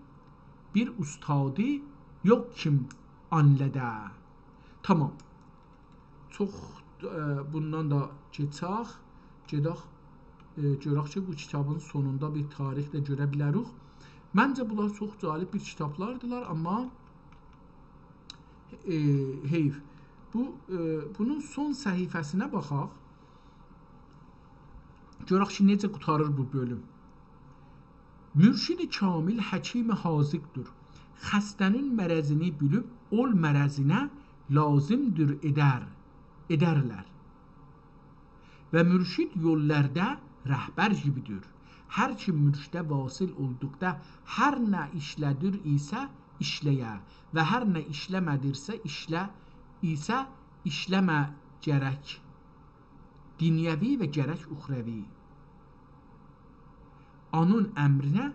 بیر اوستادی یوخ کیم آنلادا. تامام. چوخ، ائ، بوندان دا کئچک. گئدک، ائ، گؤرک کی، بو کیتابین سونوندا بیر تاریخ ده گؤره بیلریک. منجه، بونلار چوخ جالب بیر کیتابلاردیلار، آمما، ائ، حیف. بو، ائ، بونون سون صفحه‌سینه باخاق. گؤرک کی، نئجه قوتاریر بو بؤلوم. مرشد کامل حکیم حاذق‌دور. خسته‌نین مرضینی بیلیب، اول مرضینه لازم‌دور ائدر، ائدرلر. و مرشد یوللاردا رهبر کیمی‌دیر. هر کیم مرشده واصل اولدوقدا، هر نه ایشله‌دیر ایسه ایشله‌یه و هر نه ایشله‌مه‌دیرسه ایشله-، ایسه ایشله‌مه گرک. دونیوی و گرک اخروی. اونون امرینه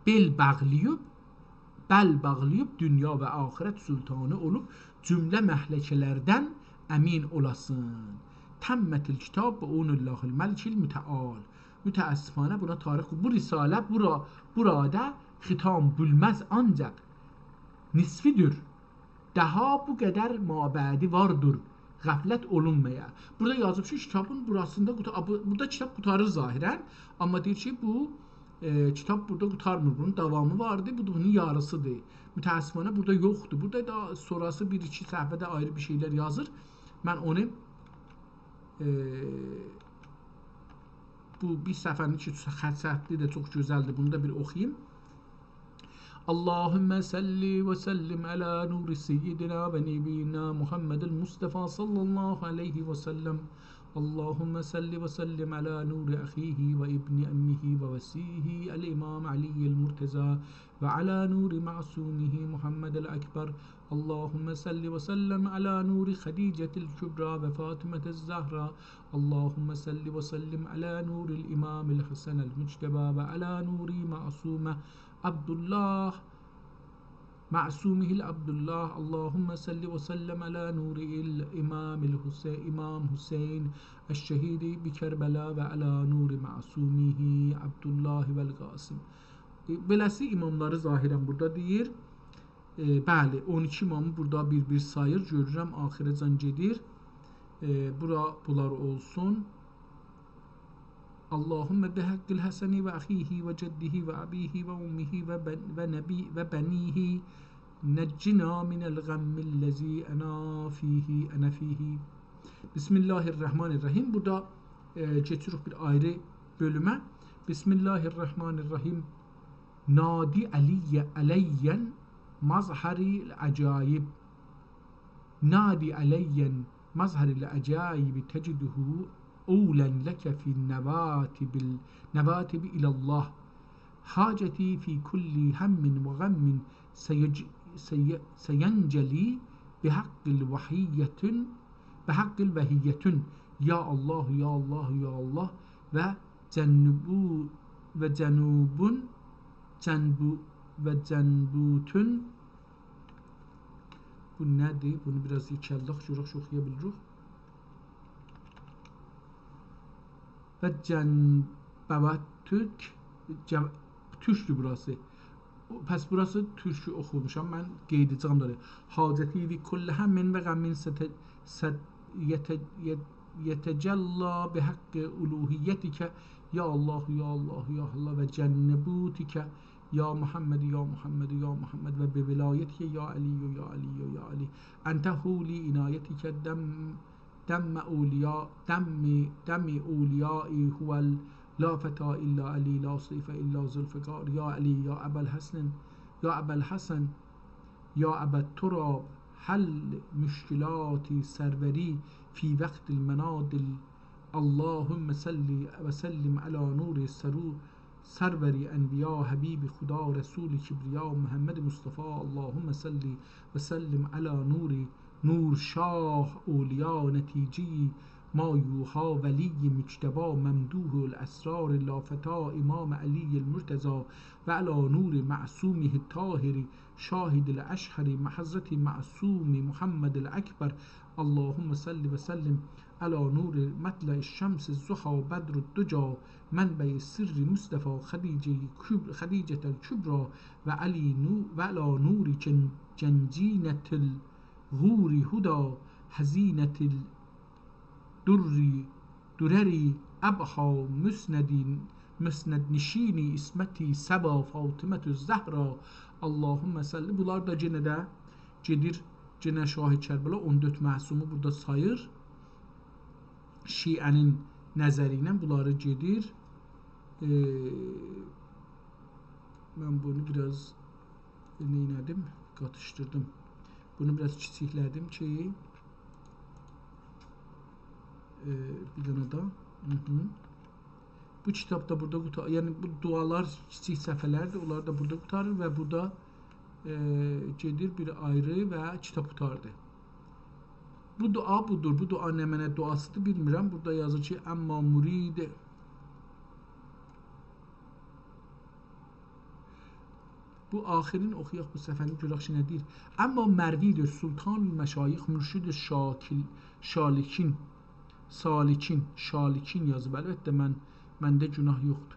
بل باغلاییب، بل باغلاییب دونیا و آخرت سلطانی اولوب جمله مهلکه‌لردن امین اولاسین. تمت الکتاب بعون الله الملک المتعال. متأسفانه بونا تاریخ، بو رساله، بورا، بورادا ختام بولمز، آنجاق نصفی‌دیر. داها بو قدر مابعدی واردیر، غفلت اولونمایا. بورادا یازیب کی، کیتابین بوراسیندا قوتا-، آ، بو-، بورادا کیتاب قوتاریر ظاهراً، آمما دئییر کی، بو، ائ، کیتاب بورادا قوتارمیر، بونون داوامی واردی، بو دا بونون یاریسی‌دیر. متأسفانه بورادا یوخدور. بورادا دا سونراسی بیر-ایکی صفحه‌ده آیری بیر شئیلر یازیر. من اونو، ائ، بو بیر صفحه‌نین کی، خط-، سطری ده چوخ گؤزلدیر. بونو دا بیر اوخویوم. اللهم صل وسلم على نور سيدنا ونبينا محمد المصطفى صلى الله عليه وسلم. اللهم صل وسلم على نور أخيه وابن عمه ووصيه الإمام علي المرتضى وعلى نور معصومه محمد الأكبر. اللهم صل وسلم على نور خديجة الكبرى وفاطمة الزهراء. اللهم صل وسلم على نور الإمام الحسن المجتبى وعلى نور معصومه عبد الله، معصومه العبد الله. اللهم صل وسلم على نور الإمام الحسين، امام حسین الشهید بکربلاء و علی نور معصومه عبدالله و القاسم. ائ، بئله‌سی اماملاری ظاهراً بورادا دئییر. ائ، بلی، اون ایکی امامی بورادا بیر-بیر ساییر، گؤرورم، آخیره‌جان گئدیر. ائ، بورا، بونلار اولسون. اللهم بحق الحسن وأخيه وجده وأبيه وأمه وبن-، ونبي-، وبنيه نجنا من الغم الذي أنا فيه، أنا فيه. بسم الله الرحمن الرحيم. بورادا، ائ، کئچیریک بیر آیری بؤلومه. بسم الله الرحمن الرحيم. نادِ عليا، عليا مظهر العجائب. نادِ عليا مظهر العجائب تجده عونا لك في النواتب ال-، نواتب إلى الله. حاجتي في كل هم وغم سيج-، سي-، سينجلي بحق الوحية، بحق الوحية. يا الله، يا الله، يا الله. و جنبو-، و جنوبون، جنبو-، و جنبوتون. بو نه‌دیر؟ بونو بیر آز یئکلدک، گؤرک اوخویا بیلیریک. و جنبوتک، جن-، تورکدور بوراسی. پس بوراسی تورکو اوخوموشام، من قئییده‌جم دا. حاجتي في كل هم وغم ست-، ست-، يت-، يت-، يتجلى بحق ألوهيتك، يا الله، يا الله، يا الله، وجنبوتك، يا محمد، يا محمد، يا محمد، وبولايتك، يا علي، يا علي، يا علي. أنت حولي عنايتك دم دم أولياء، دم، دم أوليائي هو ال-، لا فتى إلا علي، لا سيف إلا ذوالفقار، يا علي، يا أبا الحسن، يا أبا الحسن، يا أبا التراب، حل مشكلاتي سروري في وقت المنادل. اللهم صل وسلم على نور سرو-، سرور انبیا، حبیب خدا، رسول کبریا، محمد مصطفی. اللهم صل وسلم علی نور، نور شاه اولیا، نتیجهٔ ما یوحی، ولی مجتبی، ممدوح الاسرار، لا فتیٰ، امام علی المرتضی، و علی نور معصومه الطاهر، شاهد الاشهر، حضرت معصوم محمد الاکبر. اللهم صل وسلم علی نور مطلع الشمس الضحی، بدر الدجی، منبع سر مصطفی، خدیجه کب-، خدیجة الکبری، و علی نو-، و علی نور جن-، جنجینة الغور هدی، حصینة الدر، درر ابهی، مسند، مسندنشین عصمت صبا، فاطمة الزهرا. اللهم صل. بونلار دا یئنه ده گئدیر، یئنه شاه کربلا، اون دؤرد معصومو بورادا ساییر. شیعه‌نین نظری ایله بونلاری گئدیر. ائ، من بونو بیر آز نئینه‌دیم؟ قاتیشدیردیم. بونو بیر آز کیچیکله‌دیم کی، ائ، بیر دنه ده. هی هی. بو کیتاب دا بورادا قوتا-، یعنی بو دعالار کیچیک صفحه‌لردیر، اونلار دا بورادا قوتاریر و بورادا، ائ، گئدیر بیر آیری و کیتاب قوتاردی. بو دعا بودور. بو دعا نمنه دعاسیدیر بیلمیرم. بورادا یازیر کی، اما مرید، بو آخرین اوخویاق بو صفحه‌نی، گؤرک کی، نه دئییر. اما مرید سلطان المشایخ، مرشد شاکل-، شالکین، سالکین، شالکین یازیب. البته، من، منده گوناه یوخدور.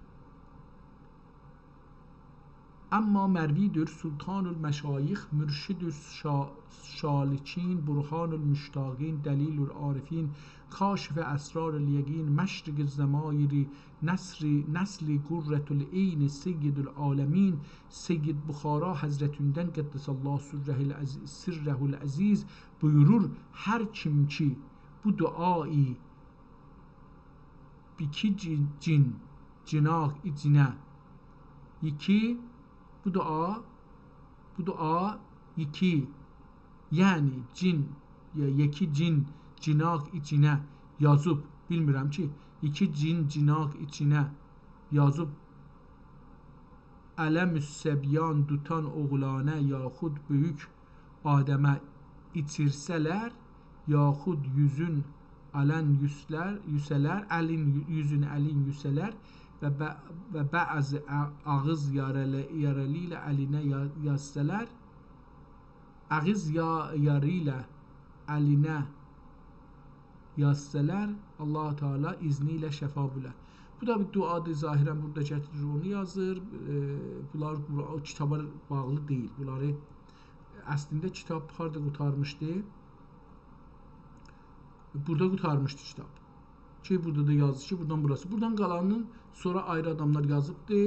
اما مروی‌دیر سلطان المشایخ، مرشد شا-، شالکین، برهان المشتاقین، دلیل العارفین، کاشف اسرار الیقین، مشرق الضمایر، نصر، نسل قرة العین، سید العالمین، سید بخارا حضرتیندن قدس الله سره العز-، سره العزیز بویورور: هر کیم کی بو دعایی ایکی جین، جین، جیناق ایچینه، ایکی، بو دعا، بو دعا ایکی، یعنی جین، یا یکی جین، جیناق ایچینه یازیب، بیلمیرم کی، ایکی جین، جیناق ایچینه یازیب، علم الصبیان توتان اوغلانه یاخود بؤیوک آدمه ایچیرسه‌لر، یاخود یوزون الین یوسلر، یوسه‌لر، الین یو-، یوزون الین یوسه‌لر و ب-، و بعضی آ-، آغیز یارالی، یارالی ایله الینه یا-، یازسالار، آغیز یا-، یاری ایله الینه یازسالار، الله تعالی اذنی ایله شفا بولار. بو دا بیر دعادیر، ظاهراً بورادا گتیریر، اونو یازیر. ائ، بونلار قرآن، او کیتابا باغلی دئییل. بونلاری، اصلینده کیتاب هاردا قوتارمیشدی؟ بورادا قوتارمیشدی کیتاب. کی، بورادا دا یازیر کی، بورادان بوراسی. بورادان قالانین سونرا آیری آداملار یازیبدی.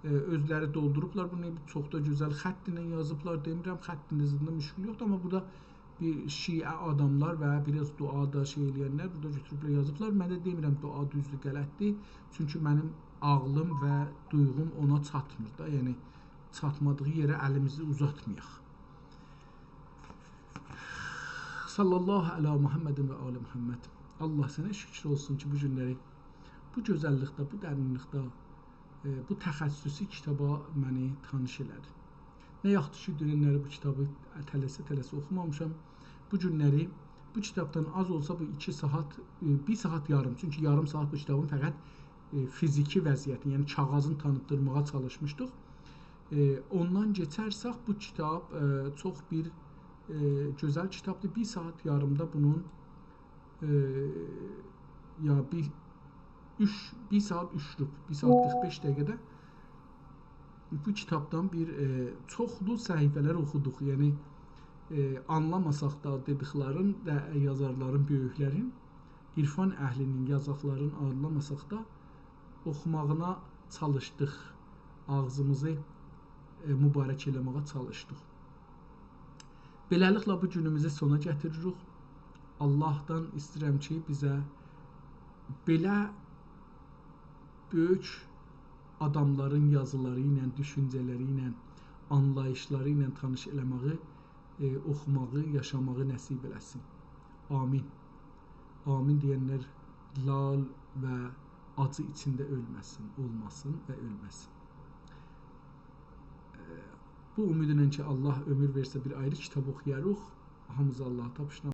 ائ، اؤزلری دولدوروبلار بونو، چوخ دا گؤزل خط ایله یازیبلار. دئمیرم، خط ایله زادیندا مشکل یوخدور، اما بورادا بیر شیعه آداملار و بیر آز دعا دا شئی ائله‌ینلر بورادا گؤتوروبلر، یازیبلار. من ده دئمیرم دعا دوزدور، غلطدیر. چونکی منیم عاغلیم و دویغوم اونا چاتمیر دا. یعنی، چاتمادیغی یئره الیمیزی اوزاتمایاق. صلی الله علی محمد و آل محمد. الله سنه شکر اولسون کی، بو گونلری بو گؤزللیکده، بو درینلیکده، ائ، بو تخصصی کیتابا منی تانیش ائله‌دین. نه یاخشی کی، دوننلری بو کیتابی تلسه-تلسه اوخومامیشام. بو گونلری بو کیتابدان آز اولسا بو ایکی ساعات، ائ، بیر ساعات یاریم، چونکی یاریم ساعات بو کیتابین فقط، ائ، فیزیکی وضعیتینی، یعنی کاغیذین تانیتدیرماغا چالیشمیشدیق. ائ، اوندان کئچرسک، بو کیتاب، ائ، چوخ بیر، ائ، گؤزل کیتابدیر. بیر ساعات یاریمدا بونون، ائ، یا بیر اوچ، بیر ساعات اوچ ربع، بیر ساعات قیرخ بئش دقیقه‌ده بو کیتابدان بیر، ائ، چوخلو صفحه‌لر اوخودوق. یعنی، ائ، آنلاماساق دا دئدیکلرین و یازارلارین، بؤیوکلرین، عرفان اهلی‌نین یازاقلارین آنلاماساق دا، اوخوماغینا چالیشدیق. آغزیمیزی، ائ، مبارک ائله‌مه‌یه چالیشدیق. بئله‌لیکله، بو گونوموزو سونا گتیریریک. اللهدان ایسته‌ییرم کی، بیزه بئله بؤیوک آداملارین یازیلاری ایله، دوشونجه‌لری ایله، آنلاییشلاری ایله تانیش ائله‌مه‌یی، ائ، اوخوماغی، یاشاماغی نصیب ائله‌سین. آمین. آمین دئینلر لال و آجی ایچینده اؤلمه‌سین، اولماسین و اؤلمه‌سین. ائ، بو اومیدله کی، الله عؤمور وئرسه، بیر آیری کیتاب اوخویاریق. هامیمیزی اللها تاپشیرام.